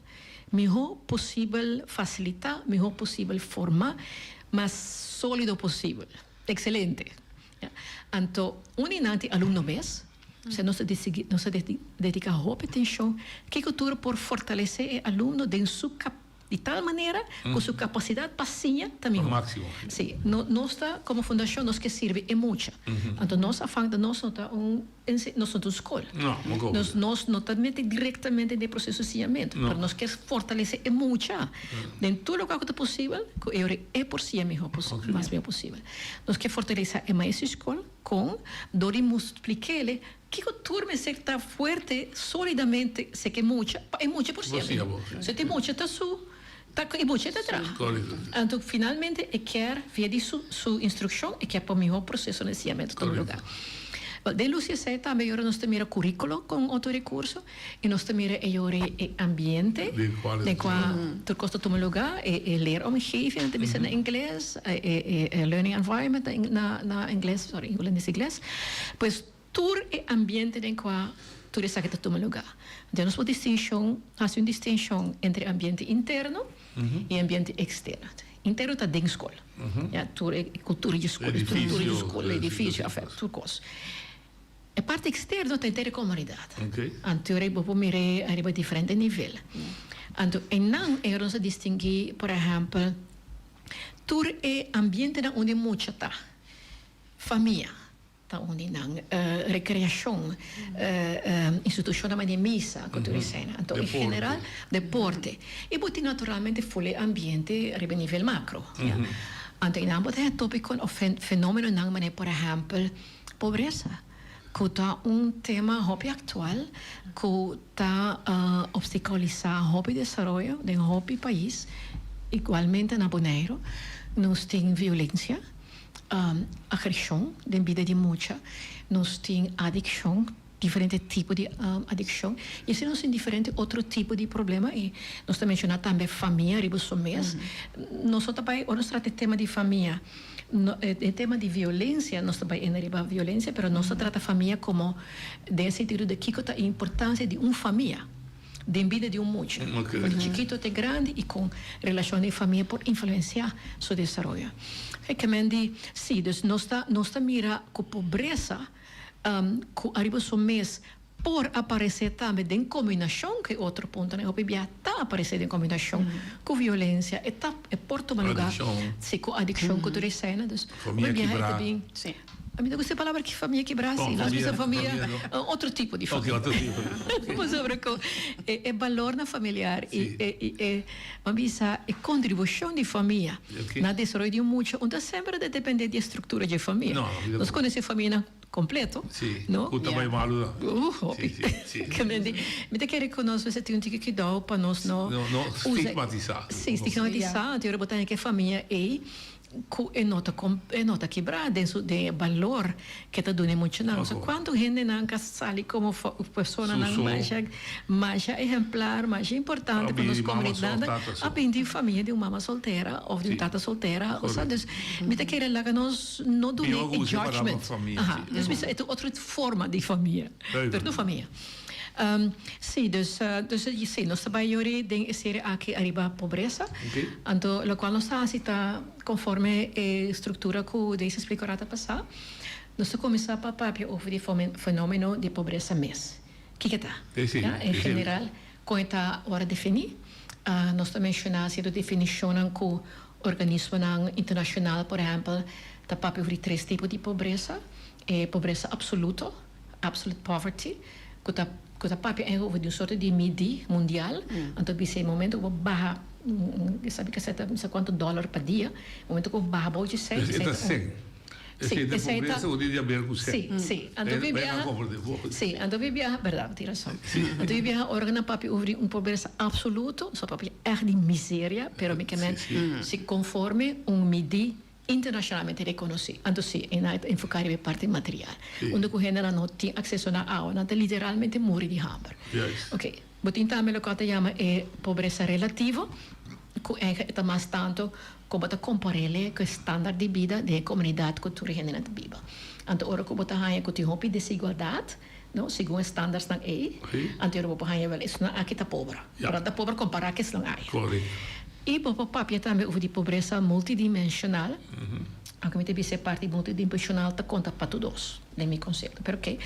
mihó posibel fasilitá, mihó posibel formá, mas sólido posibel. Excelente. Anto un di nan tin alumno mes, osea nos ta distingui, nos ta dedica hopi atencion kico tur por fortalece e alumno den su cap, di tal manera cu su capacidad pa siña ta miho. Si, no, nos ta como fundacion nos ke sirbi e mucha. Anto nos afan ta nos no ta un Nos no ta un skol. Nos nos no ta mete direktamente den e proseso di siñamentu, pero nos kier fortalesé e mucha den tur lokual ku ta posibel ku e ora e por siña mihó mas mihó posibel. Nos kier fortalesá e maestro di skol kon dor di multiplik'é kiko tur mester ta fuerte solidamente seke e mucha pa e mucha por siña mihó. So e mucha ta su ta e mucha ta traha. Anto finalmente e kier via di su su instrukshon e kier pa mihó proseso di siñamentu tuma lugá. Wel, den lus di esei tambe e ora nos ta mira kuríkulo kon otro rekurso i nos ta mira e ora e ambiente den kua tur kos ta tuma lugá, e e leeromgeving nan ta bisa na ingles, e e learning environment na na ingles, sorry, hulandes ingles. Pues tur e ambiente den kua. Tur esaki ta tuma lugá. Anto nos por distinshon, hasi un distinshon entre ambiente interno i ambiente eksterno. Interno ta den skol. Ya, tur e kultura di skol, e struktura di skol, edifisio, afè, tur kos. E parti eksterno ta henter e komunidat. Anto ora bo por mir'é ariba diferente nivel. Anto einan e nos a distinguí, por ehèmpel, tur e ambientenan unda e mucha ta. Famia ta un di nan, rekreashon, institushonnan manera misa ku tur esei. Anto en general, deporte. I bo tin naturalmente ful e ambiente riba e nivel makro. Anto einan bo ta haña topikonan òf fenomenonan manera por ehèmpel pobresa, ku ta un tema hopi aktual ku ta obstakulisá hopi desaroyo den hopi pais, igualmente na Boneiru. Nos tin violensia. Agreshon den bida di mucha, nos tin adikshon, diferente tipo di adikshon, i asina nos tin diferente otro tipo di problema i nos ta menshoná tambe famia riba su mes. Nos no ta bai, ora nos trata e tema di famia, e tema di violensia, nos ta bai riba violensia, pero nos ta trata famia komo den e sentido di kiko ta e importansia di un famia. Den bida di un mucha, for di chikito te grandi i kon relashon den famia por influensiá su desaroyo. Kèmen di sí, dus nos ta nos ta mira ku pobresa ku ariba su mes por aparesé tambe den kombinashon ku e otro puntonan. E hopi bia ta aparesé den kombinashon ku violensia, e ta e por tuma lugá sí ku adikshon ku tur esei. Dus hopi bia e ta bin. A mi ta gusta e palabra ki famia kibrá si. Nos bisa famia, un otro tipo di famia. Pasobra ku e balornan familiar i e, bo bisa, e kontribushon di famia na desaroyo di un mucha un ta semper ta dependé di e struktura di e famia. Nos konosé famianan kompleto, no? Ku ta bai malu nan. Hopi. Mi ta kere ku nos mester tin un tiki kuidou pa nos no usa. Stigmatisá. Si, stigmatisá. Anto ora bo ta haña ku e famia ei Ku e no ta e no ta kibrá den su den e balor ke ta duna e muchanan. Osea kuantu hendenan ka sali komo personanan masha masha ehemplar, masha importante pa nos komunidat a bini di famia di un mama soltera òf di un tata soltera. Osea dus mi ta kere laga nos no duna e judgment. Aha, dus mi sa e ta otro forma di famia, pero no famia. Sí, dus, dus sí, nos ta bai yori den e serie aki ariba pobresa. Anto lokual nos ta hasi ta konforme e struktura ku Daisy a splika ora ta pasá. Nos ta kuminsá pa papia over di fenomeno di pobresa mes. Kiko ta? Ya, en general, kon e ta ora definí. Nos ta menshoná sierto definishonnan ku organismonan internashonal, por ehèmpel, ta papia over di tres tipo di pobresa. E pobresa apsoluto. Absolute poverty, ku ta ku ta papia eigenlijk over di un sorto di midi mundial, anto bisa e momento ku bo baha sabi ku esei ta misa kuantu dòler pa dia, momento ku bo baha bou dje esei, esei ta sen. Si, Esei ta esei ta pobresa ku tin di haber ku sen. Si, si. Anto Bai mi biaha nan komprende bo. Si, anto mi biaha, bèrdat bo tin rason. Anto mi biaha ora ku nan papia over di un pobresa absoluto, so papia ègt di miseria, pero mi ke men si konforme un midi Internacionalmente reconoci. Anto si, e nan ta enfoca riba e parti material. Unda cu hendenan no tin acceso na awa, nan ta literalmente muri di hamber. Ok, bo tin tambe locual ta yama e pobresa relativo, cu eigenlijk e ta mas tanto cu bo ta comparele cu e standaard di bida den e comunidad cu tur e hendenan ta biba. Anto ora cu bo ta haña cu tin hopi desigualdad, no, segun e standaardsnan ey, anto ora bo por haña wel esnan aki ta pober. Pero nan ta pober compara cu esnan aya. I bo por papia tambe over di pobresa multidimensional, aunke mi ta bisa e parti multidimensional ta konta pa tur dos den mi konsepto, pero oke.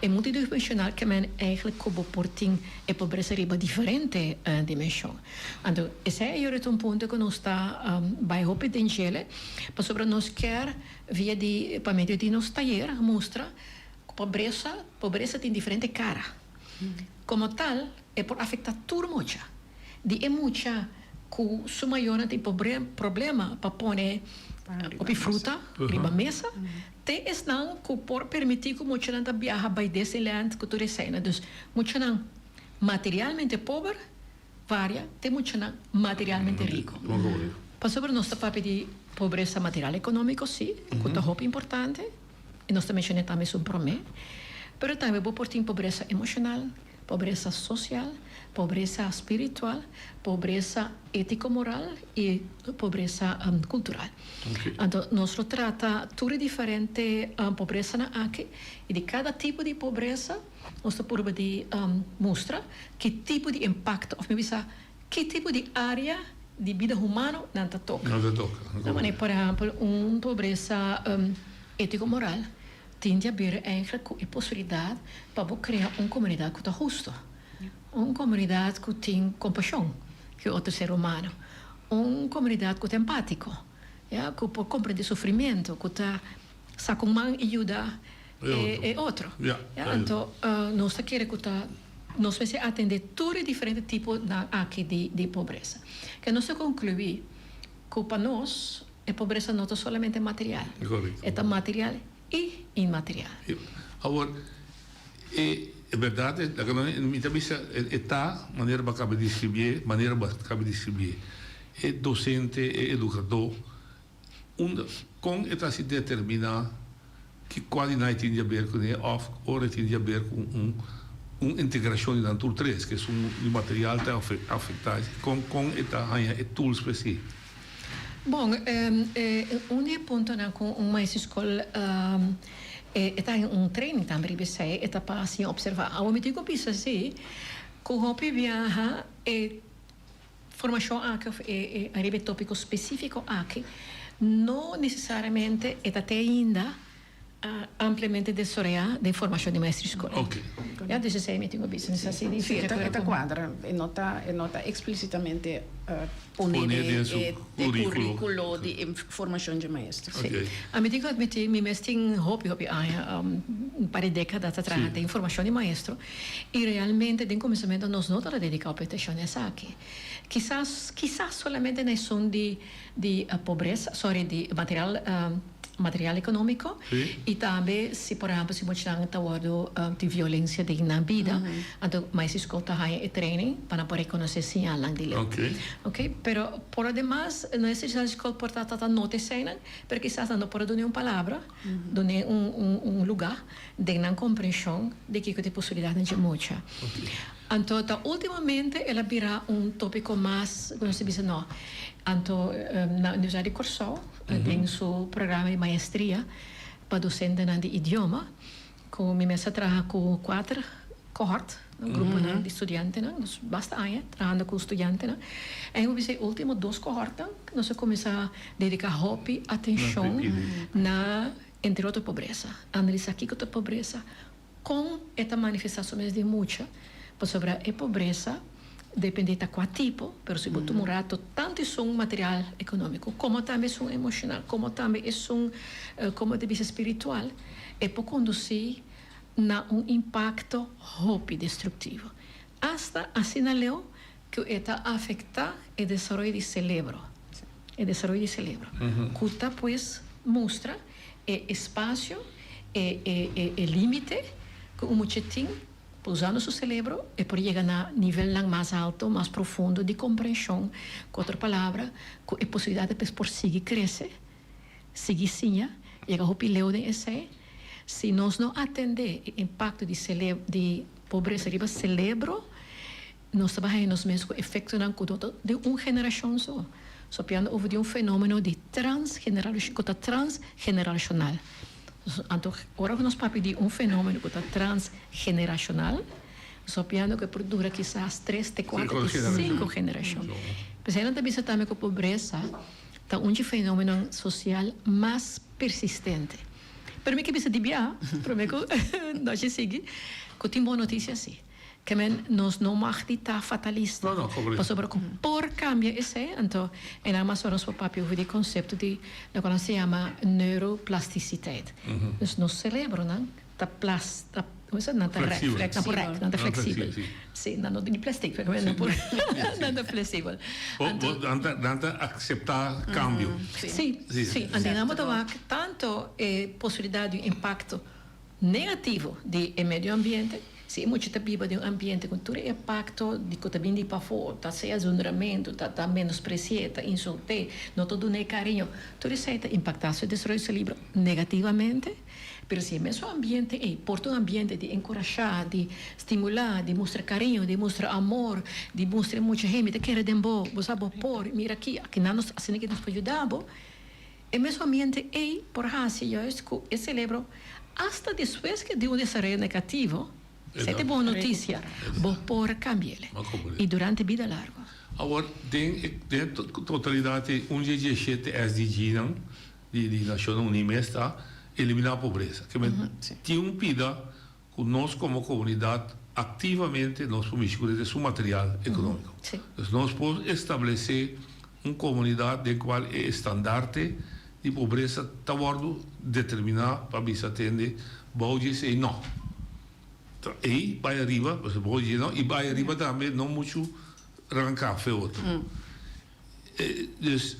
E multidimensional ke men eigenlijk ku bo por tin e pobresa riba diferente dimenshon. Anto esei ayora ta un punto ku nos ta bai hopi den djele, pasobra nos kier via di pa medio di nos tayer mustra ku pobresa pobresa tin diferente kara. Komo tal e por afekta tur mucha. Di e mucha ku su mayornan tin problema pa pone hopi fruta riba mesa, te esnan ku por permití ku muchanan ta biaha bai Disneyland ku tur eseinan. Dus muchanan materialmente pober varia te muchanan materialmente riku. Pasobra nos ta papia di pobresa material ekonómiko sí, ku ta hopi importante, i nos ta menshoná tambe esun promé, pero tambe bo por tin pobresa emoshonal. Pobresa sosial, pobresa spiritual, pobresa étiko-moral i pobresa kultural. Anto nos lo trata tur e diferente pobresanan aki i di kada tipo di pobresa nos ta purba di mustra ki tipo di impakto òf mi bisa ki tipo di área di bida humano nan ta toka. Nan ta toka. Manera por ehèmpel un pobresa étiko-moral Tin di haber eigenlijk ku e posibilidat pa bo krea un komunidat ku ta husto, un komunidat ku tin kompashon ku e otro ser humano, un komunidat ku ta empátiko, ya, ku por komprendé sufrimiento, ku ta saka un man i yuda e otro. Ya, anto nos ta kere ku ta nos mester atendé tur e diferente tiponan aki di pobresa. Ke nos ta konkluí ku pa nos E pobresa no ta solamente material. E ta material i inmaterial. Awor, e berdad e, laga nos, mi ta bisa e ta manera bo a caba di describié, manera bo a caba di describié. E docente, e educador, unda, con e ta haci determina ki cua di nan e tin di haber cune of ora e tin di haber cu un un integracion di nan tur tres, cu esun di material ta afecta, con con e ta haña e tools pa esey? Bon, un di e puntonan ku un maestro di skol e ta haña un training tambe riba esei, e ta pa siña opservá. Awor mi tin ku bisa si ku hopi biaha e formashon aki òf e riba e tópiko spesífiko aki no nesesariamente e ta te ainda ampliamente desaroyá den formashon di maestro di skol. Ya, dus esei mi tin ku bisa. Nos a sigui Sí, e ta e ta kuadra. E no ta e no ta eksplísitamente poné den e kuríkulo di e formashon dje maestro. Sí. Ami tin ku atmití mi mes tin hopi hopi aña, un par di dékada ta traha den formashon di maestro i realmente den kuminsamentu nos no tabata dediká hopi atenshon na esaki. Kisas kisas solamente na esun di di pobresa, sorry, di material material economico y tambe si por ehempel si muchanan ta wordo tin violencia den nan bida anto maestro di school ta haya e training pa nan por reconoce señalnan di leu. Ok, pero por lo demas maestro di school por ta ta nota eseinan pero kisas nan no por a duna un palabra duna un un lugar den nan comprension di kico ta e posibilidadnan dje mucha. Anto ta ultimamente el a bira un topico mas cu nos ta bisa no. Anto na Universidad di Corsou den su programa di maestria pa docentenan di idioma cu mi mes a traha cu cuater cohort, gruponan di studiantenan, dus basta aña trahando cu studiantenan. En mi bisa e ultimo dos cohortnan nos a cuminsa dedica hopi atencion na entre otro pobresa, analisa kico ta pobresa, Kon e ta manifestá su mes den mucha? Pasobra e pobresa dependé ta kua tipo, pero si bo tuma un rato tantu esun material ekonómiko komo tambe esun emoshonal, komo tambe esun komo ta bisa spiritual, e por kondusí na un impakto hopi destruktivo. Asta asina leu ku e ta afektá e desaroyo di selebro, e desaroyo di selebro, ku ta pues mustra e espasio, e e e e límite ku un mucha tin pa usando su selebro e por yega na nivelnan mas alto, mas profundo di komprenshon, ku otro palabra, ku e posibilidat pa e por sigui krese, sigui siña, yega hopi leu den esei. Si nos no atendé e impakto di sele di pobresa riba selebro, Nos ta baha nos mes ku efektonan ku no ta den un generashon so. Sopiando over di un fenómeno di transgenerashon ku ta transgenerashonal. Anto ora ku nos papia di un fenómeno ku ta transgenerashonal, sopiando ku e por dura kisas tres te kuater te sinku generashon. P'esei nan ta bisa tambe ku pobresa ta un dje fenómenonan sosial mas persistente. Pero mi ke bisa di bia, promé ku nochi sigui, ku tin bon notisia si. Ke men nos no mag di ta fatalista. No, no, korekto. Pasobra ku por kambia esei, anto e nan mas ora nos por papia over di e konsepto di loke nan sa yama neuroplasticiteit. Dus nos serebronan ta plas, ta, komo se nan ta rek, Fleksibel. nan por rek, nan ta Nan ta fleksibel. si. Si, nan no di plastic, pero nan por, nan ta fleksibel. Bo, Anto. bo, nan ta, nan ta akseptá kambio. Si, Si. si. Anto nan bo ta wak tanto e posibilidat di un impakto Negativo di e medio ambiente, si e mucha ta biba den un ambiente ku tur e impakto di ku ta bin di pafó, ta sea zundramentu, ta ta menospresi'é, ta insult'é, no ta dun'é kariño, tur esei ta impaktá su desaroyo selibro negativamente. Pero si e mesun ambiente ei por ta un ambiente di enkurashá, di stimulá, di mustra kariño, di mustra amor, di mustra e mucha, hey, mi ta kere den bo, bo sa bo por, mira aki, akinan nos asina ki nos por yuda bo. E mesun ambiente ei por hasi juist ku e selebro asta despues ke di un desaroyo negativo, esei ta e bon notisia, bo por kambi'el i durante bida largu. Awor, den e den e totalidat e un dje diesshete SDG-nan di di Nashonnan Uní mes ta eliminá pobresa. Ke men tin un pida ku nos komo komunidat aktivamente nos por mishi ku su material ekonómiko. Dus nos por establesé un komunidat den kual e estandarte di pobresa ta wòrdu determiná pa bisa tende bou di esei nò. Ta ei bai ariba, pasobra bou di esei nò, i bai ariba tambe no muchu ranká fe otro. Dus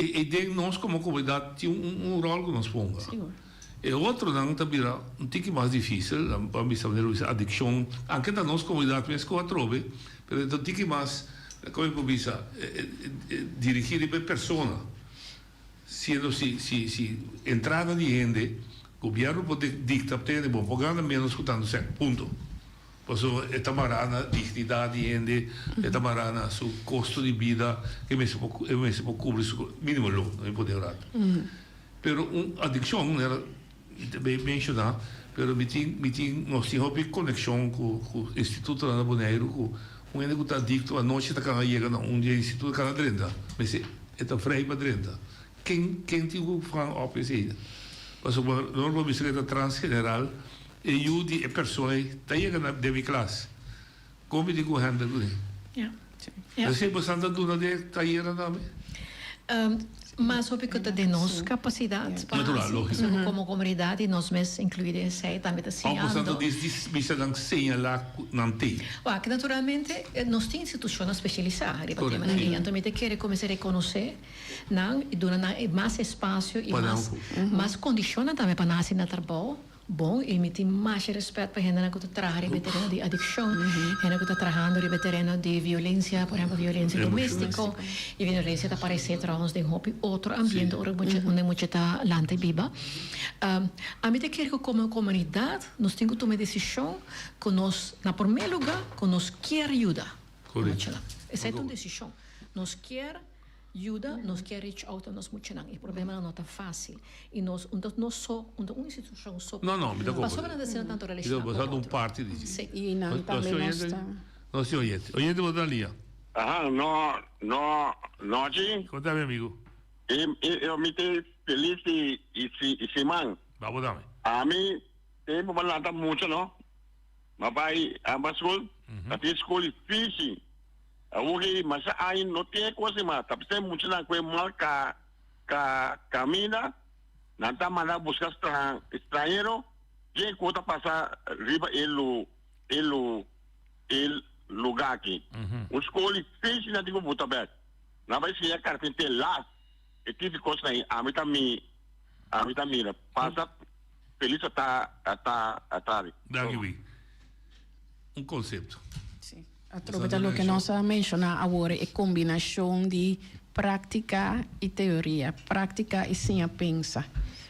e den nos komo komunidat tin un ròl ku nos ponga. E otronan ta bira un tiki mas difísil, ban bisa manera bo bisa adikshon, anke ta nos komunidat mes ku atrobe, pero e ta un tiki mas, komo mi por bisa, dirigí riba e persona. Siendo si si si entrada di hende, gobièrnu por dikta tene bo por gana ménos ku tantu sèn, punto. Pasobra e ta mará na dignidat di hende, e ta mará na su kosto di bida, e mester por e mester por kubri su mínimo loon, no mi por den rato. Pero un adikshon, manera mi ta bay menshoná, pero mi tin mi tin nos tin hopi konekshon ku ku institutonan na Boneiru ku un hende ku ta adikto anochi ta kana yega na un di e instituto kana drenta, mester e ta vrij pa drenta. Ken ken tin ku vang op esei? Pasobra nos por bisa ku e ta transgeneral. E yu di e persona ei ta yega na den mi klas. Kon mi tin ku handle kuné? Ja. Esei bosan ta duna den tayernan tambe? Mas hopi ku ta den nos kapasidat pa Natural, hasi. lógiko. Pasobra komo komunidat i nos mes inkluí den esei tambe ta Òf bosan ta siñando. dis di bisa nan señalá ku nan tin? Wak, naturalmente nos tin institushonnan spesialisá riba Korekto, temanan sí. ei. Anto mi ta kere kuminsá rekonosé nan i duna nan e mas espasio i Pa nan mas mas kondishonnan tambe pa nan hasi nan trabou. Bon, i mi tin masha rèspèt pa hendenan ku ta traha riba e tereno di adikshon, hende ku ta trahando riba e tereno di violensia, por ehèmpel violensia doméstiko, i violensia ta aparesé trouwens den hopi otro ambiente ora ku mucha unda mucha ta lanta i biba. Ami ta kere ku komo komunidat nos tin ku tuma e desishon ku nos, na promé lugá, ku nos kier yuda muchanan. Esei ta un desishon. Nos kier. Yuda nos kier reach out na nos muchanan. E problemanan no ta facil. Y nos un ta nos so, un ta un institucion so. No, no, mi ta Pasobra nan ta asina tanto relaciona cu otro. un parti di dje. Si. Y nan tambe nos ta. Nos tin oyente. Oyente bo ta na liña. Aha, no, no, nochi. Con ta mi amigo? E, e, e, mi te feliz di, i, si, i siman. Babo dame. Ami, tempo pa lanta mucha, no? Ma bai amba school, ta tin school difícil. Awor ki masha aña no tin e kos mas. Ta p'esei muchanan ku e mal ka ka kaminda, nan ta manda buska stran stranhero dje ku ta pasa riba e lu e lu e lugá aki. Un skol difísil nan tin ku buta bèk. Nan bai siña karpinté las e tipo di kosnan ei. Ami ta mi ami ta mira pasa felis ata ata atardi. Danki wi. Un konsepto. Atrobe ta loke nos a menshoná awor, e kombinashon di práktika i teoria, práktika i siña pensa.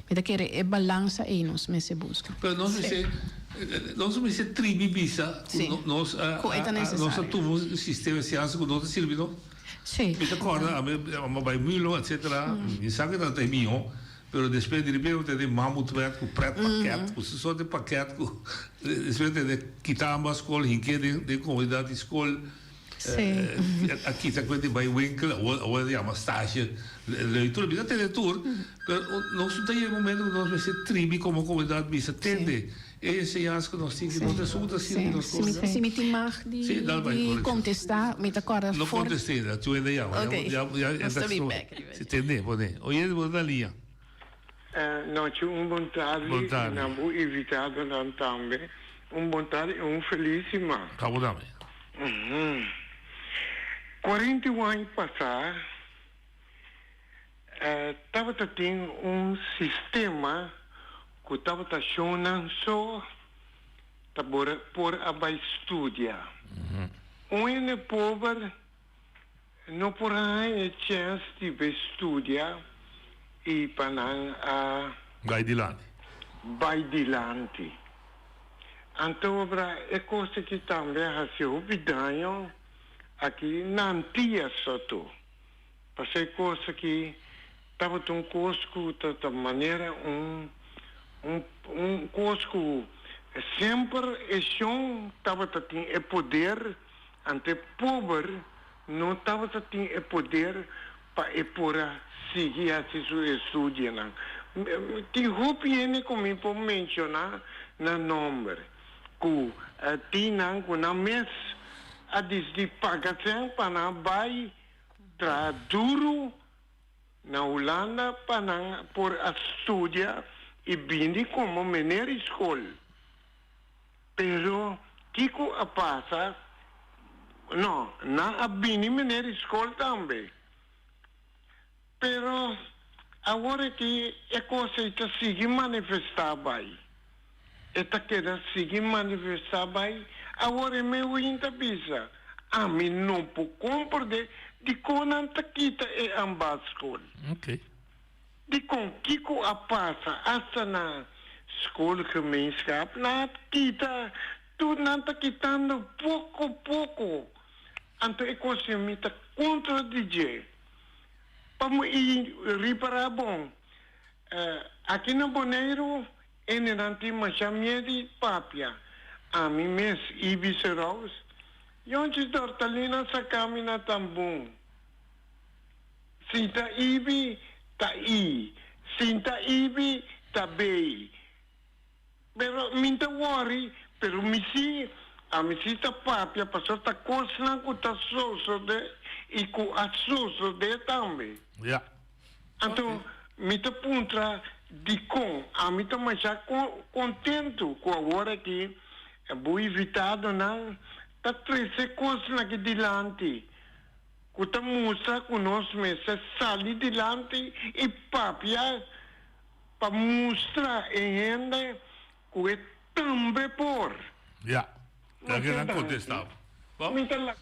Mi ta kere e balansa ei nos mester buska. Pero nos mester, nos no mester tribi bisa ku nos a, nos a tuma un sistema di siansa ku no ta sirbi nos. Mi ta kòrda ami a bai Mulo etsetera, mi sa ku e tabata e mihó. Pero despues di repente bo tende mammoetwet ku pret pakket ku su sorte pakket ku despues tende kita ambas skol hink'é den den komunidat di skol a kita ku e bai winkel awor awor a yama stasje lei tur mi ta tende tur pero nos no ta yega momento ku nos mester tribi komo komunidat bisa tende e enseñansa ku nos tin ku no ta esun ku ta sirbi nos kos. Si mi tin mag di di kontestá mi ta kòrda No kontest'é ta tu hende yama ya ya Nos ta bin bèk riba Si tende pone oye bo ta lia. Nochi un bon tardi Bon tardi. na bo invitadonan tambe. Un bon tardi y un feliz siman. Pa bo tambe. 41 aña pasa tabata tin un sistema ku tabata shonnan so ta por a bai studia. Un hende pober no por a haña e chèns di bai studia i pa nan a. Bai dilanti. bai dilanti. Anto obra e kos aki tambe a hasi hopi daño aki na Antias soto. Pasobra e kos aki tabata un kos ku ta ta manera un un un kos ku semper e shon tabata tin e poder, anto e pober no tabata tin e poder pa e por a sigui hasi su estudionan. Tin hopi hende ku mi por menshoná nan nòmber, ku tin nan ku nan mes a disidí paga sèn pa nan bai traha duru na Hulanda pa nan por a studia i bini komo mener di skol. Pero kiko a pasa? No, nan a bini mener di skol tambe. Pero awor aki e kos ei ta sigui manifestá bai. E ta keda sigui manifestá bai. Awor e Mewin ta bisa, Ami no por komprendé dikon nan ta kita e ambaskol. Dikon kiko a pasa asta na schoolgemeenschap? Nan a kita tur, nan ta kitando poko poko. Anto e kos ei mi ta kontra di dje. Pa mi ripará bon, aki na Boneiru hendenan tin masha miedu di papia. Ami mes, Ibi Serous, yonchi Dortalina saka mi na tambun. Si ta Ibi, ta I. Sin ta Ibi, ta Bei. Pero mi ta worry, pero mi si, ami si ta papia pasobra ta cosnan cu ta sosode y cu a sosode tambe. Ja. Anto mi ta puntra dicon ami ta masha contento cu awor aki bo invitadonan ta trece cosnan aki dilanti cu ta mustra cu nos mester sali dilanti y papia Pa mustra e hende ku e tambe por. Ja, ta ke nan kontestá. Mi ta la.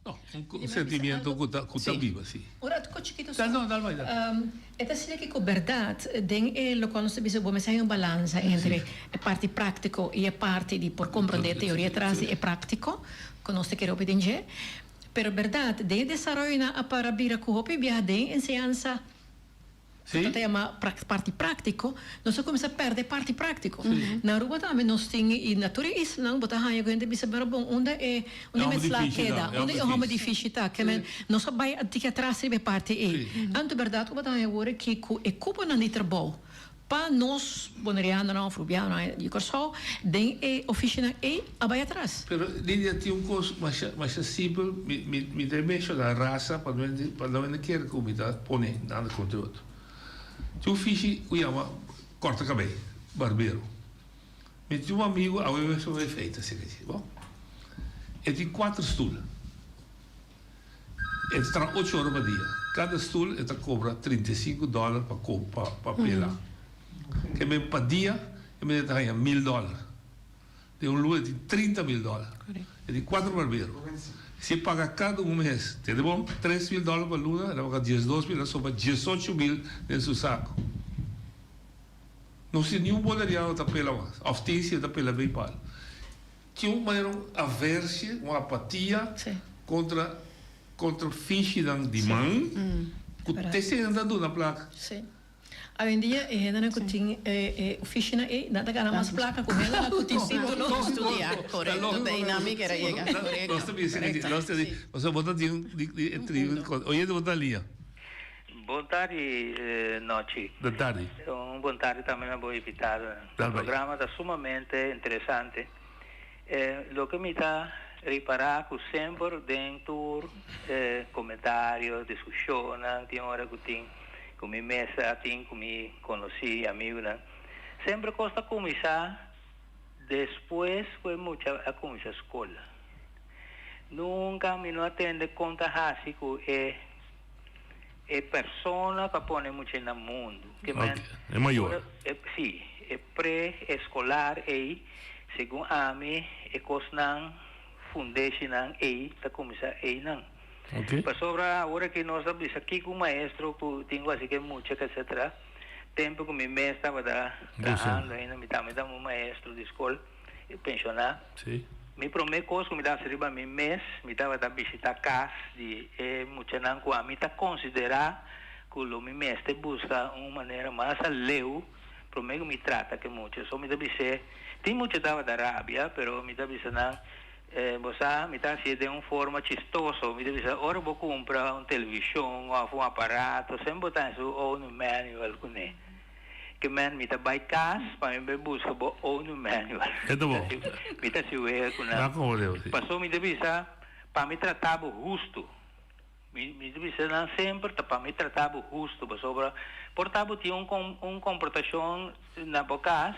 No, un sentimiento ku ta ku ta biba, si. Un ratico chikito so. No, dal bai, dal. E ta asina ki ku bèrdat den e lokual nos ta bisa bo mester hay un balansa entre e parti práktiko i e parti di por komprondé e teoria tras di e práktiko ku nos ta kere hopi den dje. Pero bèrdat den e desaroyonan a para bira ku hopi biaha den enseñansa Sí. Ta yama parti práktiko, nos a kuminsá pèrdè parti práktiko. Na Aruba tambe nos tin i na tur e islanan bo ta haña ku hende bisa pero bon unda e unda e mester a keda, unda e hòmber difíshil ta. Ke men nos a bai a tiki atras riba e parti ei. Anto bèrdat ku bo ta haña awor aki ku e kuponan di trabou pa nos bonerianonan òf rubianonan di Kòrsou den e ofishinan ei a bai atras. Pero Lidia tin un kos masha masha simpel mi mi mi ta menshoná rasa pa no hende pa no hende kere ku mi ta pone nada kontra e otro. Tin un fishi ku yama kòrta kabei, barbero. Mi tin un amigu awe mes mi bai feita asina dje bo. E tin kuater stul. E ta traha ocho ora pa dia. Kada stul e ta kobra 35 dòler pa pa pa pela. Ke men pa dia e mester ta haña mil dòler. Den un luna e tin 30 mil dòler. E tin kuater barbero. Si e paga kada un mes, tende bon, 3000 dòler pa luna, el a paga 12 mil, a sobra 18 mil den su sako. No si niun boneriano ta pela mas, òf tin si e ta pela bei palo. Tin un manera un aversie, un apatia kontra kontra fishinan di man ku te senda ta duna plaka. Sí. Awendia e hendenan ku tin e ofishina ei nan ta gana mas plaka ku hendenan ku tin título. Studia, korekto. Ta einan mi kier a yega. Korekto. Nos ta bisa esei, nos ta di, pasobra bo ta tin di e tribu di kos. Oye, bo ta lia. Bon tardi Nochi. Bon tardi. Un bon tardi tambe na bo invitadonan. E programa ta sumamente interesante. Loke mi ta ripará ku semper den tur komentario, diskushonnan tin ora ku tin ku mi mesa tin ku mi konosí amigunan, semper kos ta kuminsá despues ku e mucha a kuminsá skol. Nunka mi no a tende kon ta hasi ku e e persona ku a pone e mucha na mundu. Ke men, E mayor. Si, e pre-eskolar ei. Segun ami e kosnan fundeshinan ei ta kuminsá einan. Pasobra awor aki nos ta bisa kiko un maestro ku tin ku hasi ku e mucha etcetera. Tempu ku mi mes tabata trahando ainda, mi tambe tabata un maestro di skol, penshoná. Mi promé kos ku mi ta hasi riba mi mes, mi tabata bishitá kas di e muchanan ku ami ta konsiderá ku lo mi mester buska un manera mas aleu promé ku mi trata ku e mucha. So mi ta bis'é, tin mucha tabata rabia, pero mi ta bisa nan, Bo sa, mi ta hasié den un forma chistoso. Mi ta bisa, ora bo kumpra un televishon òf un aparato, semper bo ta haña su owner manual kuné. Ke men mi ta bai kas pa mi bai buska bo owner manual. E ta bon. Mi ta hasi wega ku nan. Paso mi ta bisa, pa mi trata bo hustu. Mi mi ta bisa nan semper ta pa mi trata bo hustu pasobra por ta bo tin un un komportashon na bo kas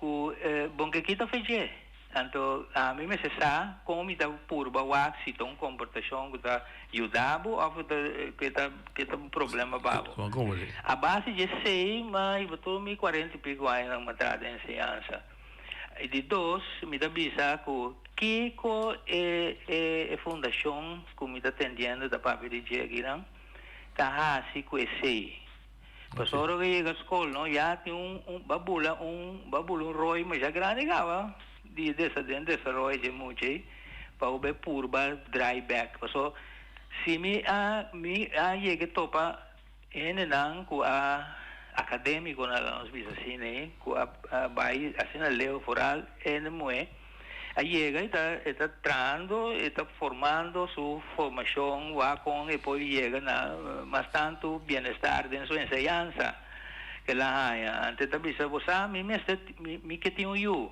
ku bon ke kita fe dje. Anto ami mester sa kon mi ta purba wak si ta un komportashon ku ta yuda bo òf ku ta ke ta ke ta un problema pa bo. A base di esei mi a hiba tur mi kuarenta i piko añanan mi a traha den enseñansa. I di dos mi ta bisa ku Kiko e e fundashon ku mi ta tendiendo ta papia di dje akinan ta hasi ku esei? Pasobra ora ku e yega skol no ya tin un un ba bula un ba bula un roi masha grandi kaba di desa den desaroyo dje mucha ei pa bo bai purba drai bek. Pasobra si mi a mi a yega topa hendenan ku a akademikonan laga nos bisa asina ei ku a bai asina leu foral hende muhé a yega i ta e ta trahando e ta formando su formashon wak kon e por yega na mas tantu bienestar den su enseñansa ke el a haña antes ta bisa bo sa mi mester mi ke tin un yu.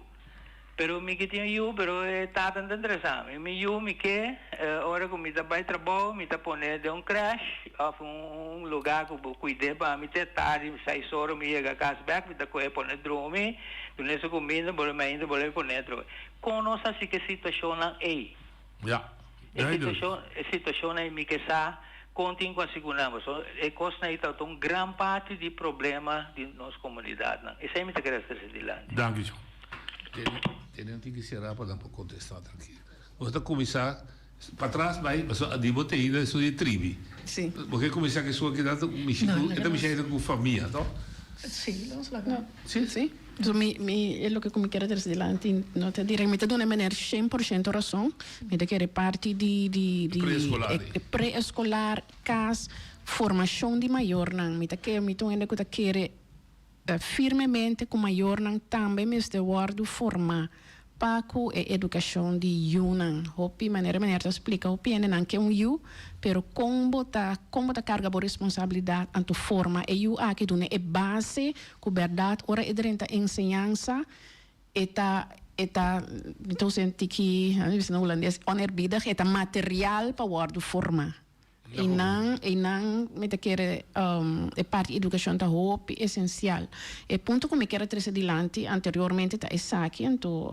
Pero mi ke tin un yu, pero e tata no ta interesá mi. Mi yu mi ke, ora ku mi ta bai trabou, mi ta pone den un crèsh òf un lugá ku bo kuid'é pa mi te tardi, seis ora mi yega kas bèk, mi ta kohe pone drumi, dun'é su kuminda, bolbe mainta bolbe pone atrobe. Kon nos hasi ku e situashonnan ei? Ya. E situashon, e situashonnan ei mi ke sa kon tin ku hasi ku nan, pasobra e kosnan ei ta un gran parti di problema di nos komunidatnan. Esei mi ta kere trese dilanti. Danki, John. Tene un tiki será pa nan por contestá trankil. Nos ta cuminsá patras bai, pasobra di bo te hinda esun di tribi. Sí. Bo ke cuminsá ku esun aki nan ta mishi ku, e ta mishi ainda ku famia, to? Sí, nos laga. Sí. Sí. So mi, mi, e loke ku mi kier trese dilanti no ta direct. Mi ta duna meneer shen por shento rason. Mi ta kere parti di, di, di Preescolar. e preescolar, kas, formashon di mayornan. Mi ta ke, mi ta un hende ku ta kere. Firmemente ku mayornan tambe mester wòrdu formá pa ku e edukashon di yunan. Hopi manera meneer ta splika hopi hendenan ke un yu, pero kon bo ta kon bo ta karga bo responsabilidat anto forma e yu aki duna e base ku bèrdat ora e drenta enseñansa e ta e ta mi ta usa un tiki bisa na hulandes oneerbiedig e ta material pa wòrdu formá. Einan, einan mi ta kere e parti edukashon ta hopi esensial. E punto ku mi kier a trese dilanti anteriormente ta esaki, anto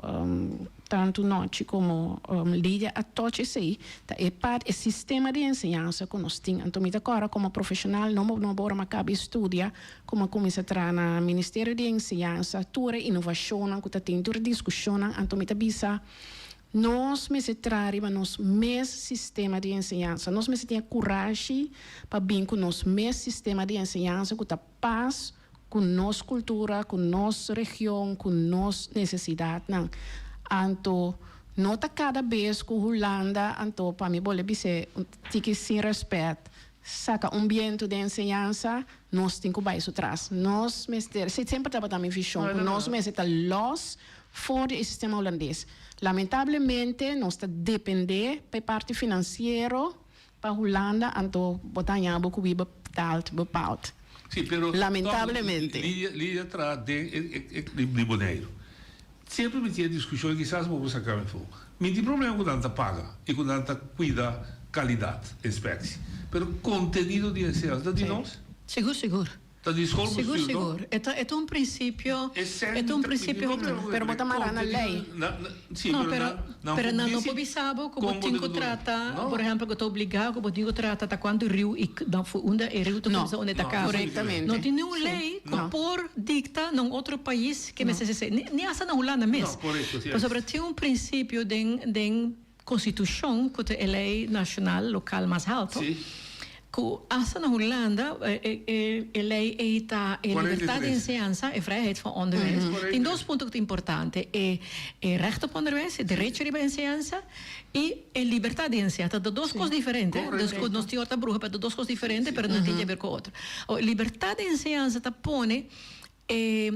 tantu Nochi komo Lidia a toch esei, ta e parti, e sistema di enseñansa ku nos tin. Anto mi ta kòrda komo profeshonal no no ora mi a kaba di studia ku mi a kuminsá traha na Ministerio di Enseñansa, tur e inovashonnan ku ta tin, tur e diskushonnan, anto mi ta bisa, Nos mester traha riba nos mes sistema di enseñansa. Nos mester tin e kurashi pa bin ku nos mes sistema di enseñansa ku ta pas ku nos kultura, ku nos region, ku nos nesesidatnan. Anto no ta kada bes ku Hulanda, anto pa mi bole bis'é un tiki sin rèspèt, saka un bientu den enseñansa, nos tin ku bai su tras. Nos mester, esei semper tabata mi vishon, ku nos mester ta lòs For di e sistema hulandes. Lamentablemente nos ta depende pa e parti financiero pa Hulanda anto bo ta haña bo cu wie betaalt bepaalt. Sí, pero Lamentablemente. Lidia, Lidia traha den e e di Boneiru. Semper mi tin e discusion y kisas bo por saca mi afo. Mi tin problema cu nan ta paga y cu nan ta cuida calidad, inspectie. Pero contenido di enseñansa ta di nos? Sigur, sigur. Ta di skol Sigur, bestuur, no? sigur. E ta, e ta un prinsipio, E e ta un prinsipio. Pero bo ta mara na lei. Sí, No, pero pero, nan, nan pero por nan no disi por bisa bo ku bo kon bo tin tin ku ku duna. trata, No. por ehèmpel, ku ta obligá ku bo tin ku trata ta kuantu riu i dan fu unda e riu ta No. kuminsá unda e ta No, kaba. Korektamente. No tin niun Sí. lei ku No. por dikta na un otro pais ke No. mester sesei. Ni, ni asta na Hulanda mes. No, korekto, sí. Pasobra tin un prinsipio den, den konstitushon ku ta e lei nashonal, lokal mas haltu. Sí. Ku asta na Hulanda e lei ei ta e libertad di enseñansa, e vrijheid van onderwijs. Tin dos punto ku ta importante, e recht op onderwijs, e derecho riba enseñansa, i e libertad di enseñansa. Ta dos kos diferente, dus ku nos tin ora ta bruha, pero ta dos kos diferente, pero nan tin haber ku otro. Libertad di enseñansa ta pone e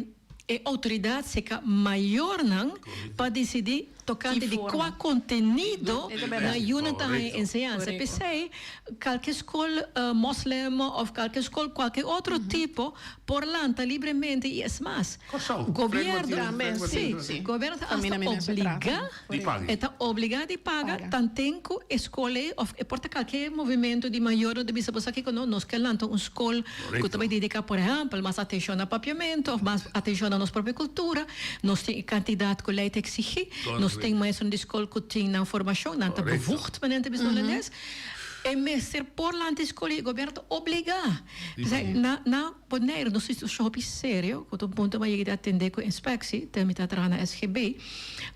e outoridat seka mayornan pa disidí tokante di kua kontenido nan yunan ta haña enseñansa. P'esei kalke skol mòslem òf kalke skol kualke otro tipo por lanta libremente i es mas, gobièrnu sí, gobièrnu ta asta obligá e ta obligá di paga tanten ku e skol ei òf e por ta kalke movimentu di mayornan ta bisa bo sa kiko no, nos ke lanta un skol Ku ta bai dediká, por ehèmpel, mas atenshon na papiamentu òf mas atenshon na nos propio kultura. Nos tin e kantidat ku lei ta eksigí. Nos tin maestronan di skol ku tin nan formashon, nan ta bevoegd, manera nan ta bisa na hulandes. E mester por lanta e skol i e gobièrnu ta obligá. P'esei na na Boneiru nos situashon hopi serio ku ta un punto m'a yega di atendé ku inspeksie, te mi ta traha na SGB,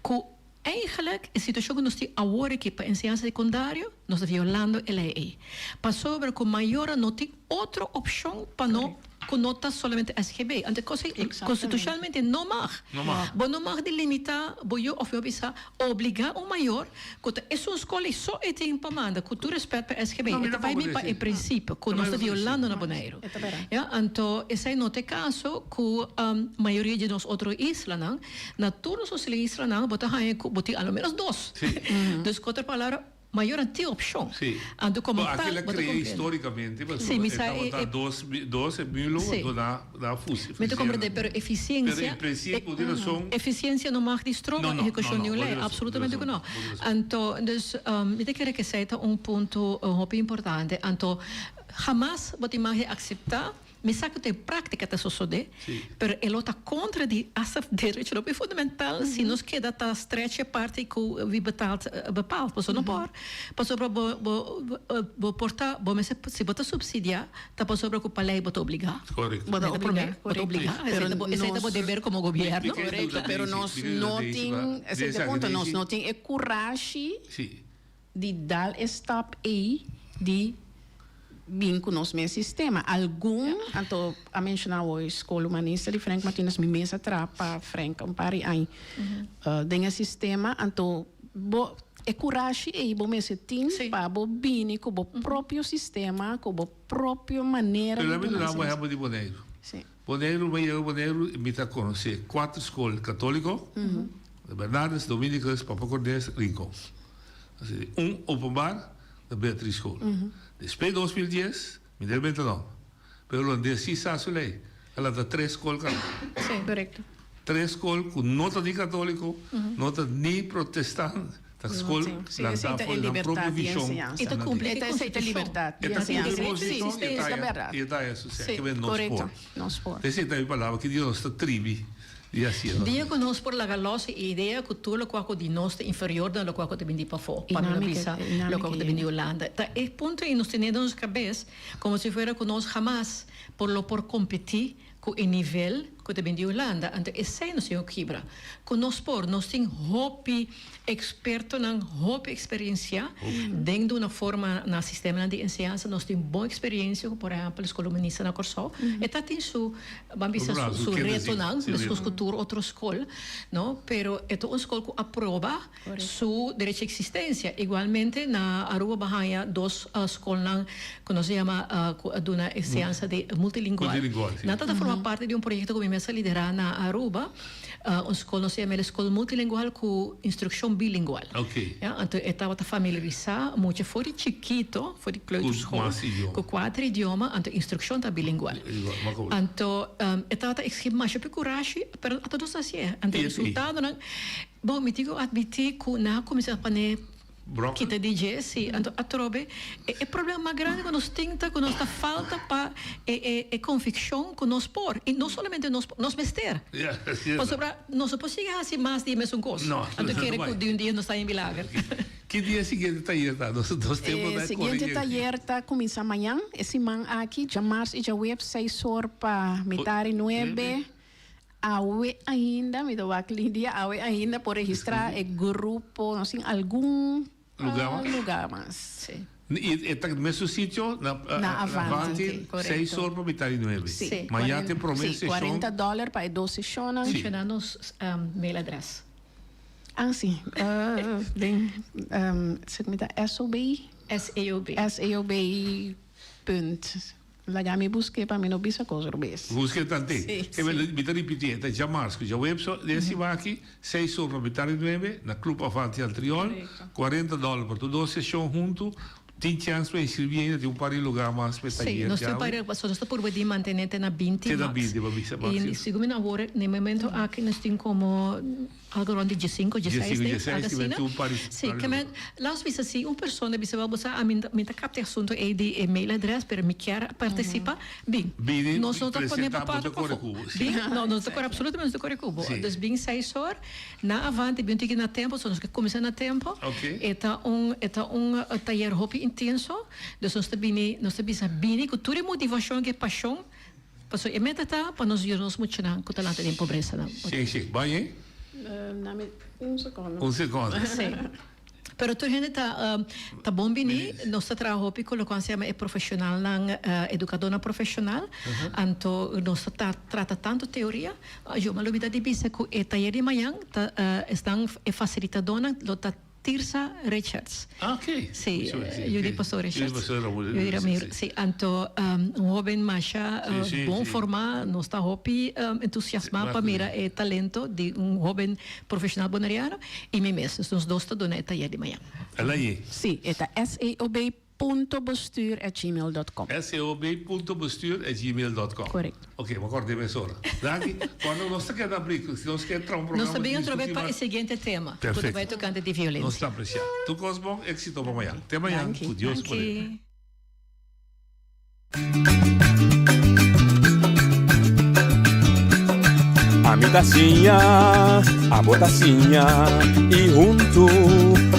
ku Eigenlijk e situacion cu nos tin awor aki pa enseñansa secundario, nos ta violando e ley ey. Pasobra cu mayornan no tin otro opcion pa no cu no ta solamente SGB. Anto e cos ey constitucionalmente no mag. Bo no mag di limita bo yu of bo bisa obliga un mayor cu ta esun scol ey so e tin pa manda, cu tur respet pa SGB. E ta bay mi pa e principio cu nos ta violando na Boneiru. Ya, anto esey no ta e caso cu mayoria di nos otro islanan. Na tur nos osilistranan bo ta haña ku bo tin a lo menos dos. Dus ku otro palabra, mayornan tin opshon. Anto komo Bo tal, akela bo ta krea komprende. histórikamente, pasobra Sí, mi e sa e tabata e dos dos e mulo Sí. anto na na fusi Mi ta komprende, fusiona. pero Pero efisiensia en prinsipio tin rason. Efisiensia no mag di stroba No, no, no, ehekushon no, di un bo lei, tin rason, bo tin absolutamente ku rason, no. bo tin rason. Anto, dus mi ta kere ku esei ta un punto hopi importante. Anto, hamas bo tin mag di akseptá. Mi sa ku den práktika ta sosodé, pero e lo ta kontra di asta derecho lopi fundamental si nos keda ta stretch e parti ku wie betaalt bepaalt. Pasobra no por, pasobra bo bo bo por ta bo mester si bo ta supsidiá ta pasobra ku pa lei bo ta obligá. Korekto. Bo ta obligá. Bo ta obligá. Esei ta bo esei ta bo deber komo gobièrnu. Korekto, pero nos no tin, esei ta e punto, nos no tin e kurashi di dal e stap ei di bin ku nos mes sistema. Algun, anto a menshoná awor e Skol Humanista di Frank Martinus, mi mes a traha pa Frank un par di aña den e sistema, anto bo e kurashi ei bo mester tin pa bo bini ku bo propio sistema, ku bo propio manera Pero di laat mi duna duna bo enseñansa. ehempel di Boneiru. Sí. Boneiru, mi a yega Boneiru i mi ta konosé kuater skol katóliko, Bernardus, Dominicus, Papa Cornes, Rincon. Así, un openbaar na Beatriz School. Despues 2010, mi debe menta no, pero holandés sí sa su ley, a lanta tres skol kaba. Sí, korekto. Tres skol ku no ta ni katóliko, no ta ni protestant, ta skol Sí, lantá esei ta e for nan propio libertad di vishon. enseñansa. E ta kumpli E ku ta esei ta konstitushon. libertad E di ta kumpli enseñansa. ku Sí, konstitushon i e sí, ta ta haya, bèrdat. i e ta haya su sè, Sí, ke men nos korekto, por. nos por. Esei ta mi palabra, ki dia nos ta tribi di hasié nos. Dia ku nos por laga los e idea ku tur lokual ku di nos ta inferior dan lokual ku ta bini di pafó, I pa mi nan no mi ke, bisa i nan mi lokual ke ku ta bini di yega. Hulanda. Ta e punto ei nos tene den nos kabes komo si fuera ku nos hamas por lo por kompetí ku e nivel ku ta bini di Hulanda. Anto esei nos tin ku kibra. Ku nos por, nos tin hopi ekspertonan, hopi eksperensia den duna forma na sistemanan di enseñansa. Nos tin bon eksperensia ku por ehèmpel Skol Humanista na Kòrsou. E ta tin su, ban bisa, su retonan, meskos ku tur otro skol, no? Pero e ta un skol ku a proba su derecho di eksistensia. Igualmente na Aruba bo haña dos skolnan ku nos a yama ku a duna enseñansa di multilingual. Nan ta ta forma parti di un proyekto ku mi mes a liderá na Aruba, un skol nos a yama el skol multilingual ku instrukshon bilingual. Ya, anto e tabata familiarisá mucha for di chikito, for di kleuterschool, ku kuater idioma, anto instrukshon ta bilingual. Anto e tabata eksigí masha hopi kurashi, pero ata nos a hasié. Anto e resultadonan. Bon, mi tin ku atmití ku nan a kuminsá pone kita di dje, sí. Anto atrobe, e e problema mas grandi ku nos tin ta ku nos ta falta pa e e e konvikshon ku nos por, i no solamente nos por, nos mester. Pasobra nos no por sigui hasi mas di e mesun kos. Anto kere ku di un dia nos ta haña milager. Ki dia e siguiente tayer ta? Nos nos tempo E ta kore siguiente yega. tayer ta kuminsá mañan, e siman aki, djamars i djaweps, seis or pa mitar i nuebe. Awe ainda, mi ta wak Lidia, awe ainda por registra e grupo, nos tin algun Lugar mas? lugar mas. Sí. I e ta mesun sitio na Na Avanti, Avanti, korekto. seis or pa mitar di nuebe. Sí. Mañana ta e prome Sí, seshon. 40 dòler pa e dos seshonnan. Sí. Menshoná nos mailadres. Ah, sí. Den, sek mi ta SOB? SEOB. SEOB punt. Laga mi busk'é pa mi no bisa kos robes. Busk'é tant'é. Sí, Ke sí. Mi ta ripití, e ta djamars ku djaweps den e siman aki, seis or pa mitar di nuebe, na Club Avanti Antriol. Korekto. 40 dòler pa tur dos seshon huntu. Tin chèns pa inskribí ainda, tin un par di lugá mas pa e Sí, tayer nos tin un djawe. par di, pasobra nos ta purba di mantené te na 20 Te na max. 20 pa bisa I máximo. segun mi na awor, na e momento aki nos tin komo Algo rond di diesinco, dieseis, Diesinco, nee? dieseis, Algo ki men asina. tin un par di Sí, par di ke men, laat ons bisa si un persona bisa wel bo sa, a mi mi ta kapta e asunto ei di e mailadres, pero mi kier participa, bin. Bini, Nos no ta pone presenta, bo bo ta parti kore pafó. ku bo, sí. Bin, no, nos ta kore absolutamente nos ta kore ku bo. Sí. Dus bin seis or, na Avanti, bin un tiki na tempo, so nos ke kuminsá na tempo. Oké. E ta un, e ta un tayer hopi intenso, dus nos ta bini, nos ta bisa bini ku tur e motivashon ku e pashon, Pasobra e meta ta pa nos yuda nos muchanan ku ta lanta den pobresanan. Sí, sí. Bai e? Dame un sekondo. Un sekondo. Sí. Pero tur hende ta ta bon bini. Nos ta traha hopi ku loke se yama e profeshonalnan, edukadornan profeshonal. Anto nos ta trata tantu teoria. Yo mi a lubida di bisa ku e tayer di mañan ta esnan e fasilitadornan lo ta. Tirsa Richards. Ah, ok. Sí, Sí, sí, yu di ok. Pastor Yu di Richards. Pastor Ramon Yu di Richards, Ramiro. sí. Sí, anto un hoben masha Sí, sí, bon sí. formá. Nos ta hopi entusiasmá Sí, pa mira e talento di un hoben profesional boneriano i mi mes. Dus nos dos ta duna e tayer di mañan. El a ye? Sí, e ta SEOB punto bestuur at gmail dot com. SEOB punto bestuur at gmail dot com. Correcto. Ok, bo acorda mesora. Danki. Cuando nos ta keda abri, si nos kier traha un Nos programa ta di bin otra vez discuti pa e mas. siguiente tema, cu ta Perfecto. bai tocante di violencia. Nos ta aprecia. Tur cos bon, exito pa mañan. Te mañan, Danki. cu Dios Danki. poder. Ami ta siña, abo ta siña i huntu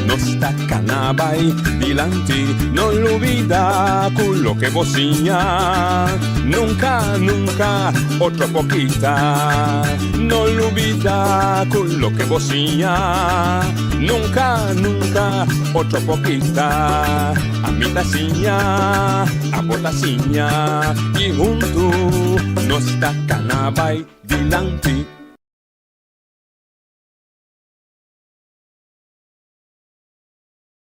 nos ta kana bai dilanti. No lubida ku loke bo siña nunka, nunka otro por kita. No lubida ku loke bo siña nunka, nunka otro por kita. Ami ta siña, abo ta siña i huntu nos ta kana bai dilanti.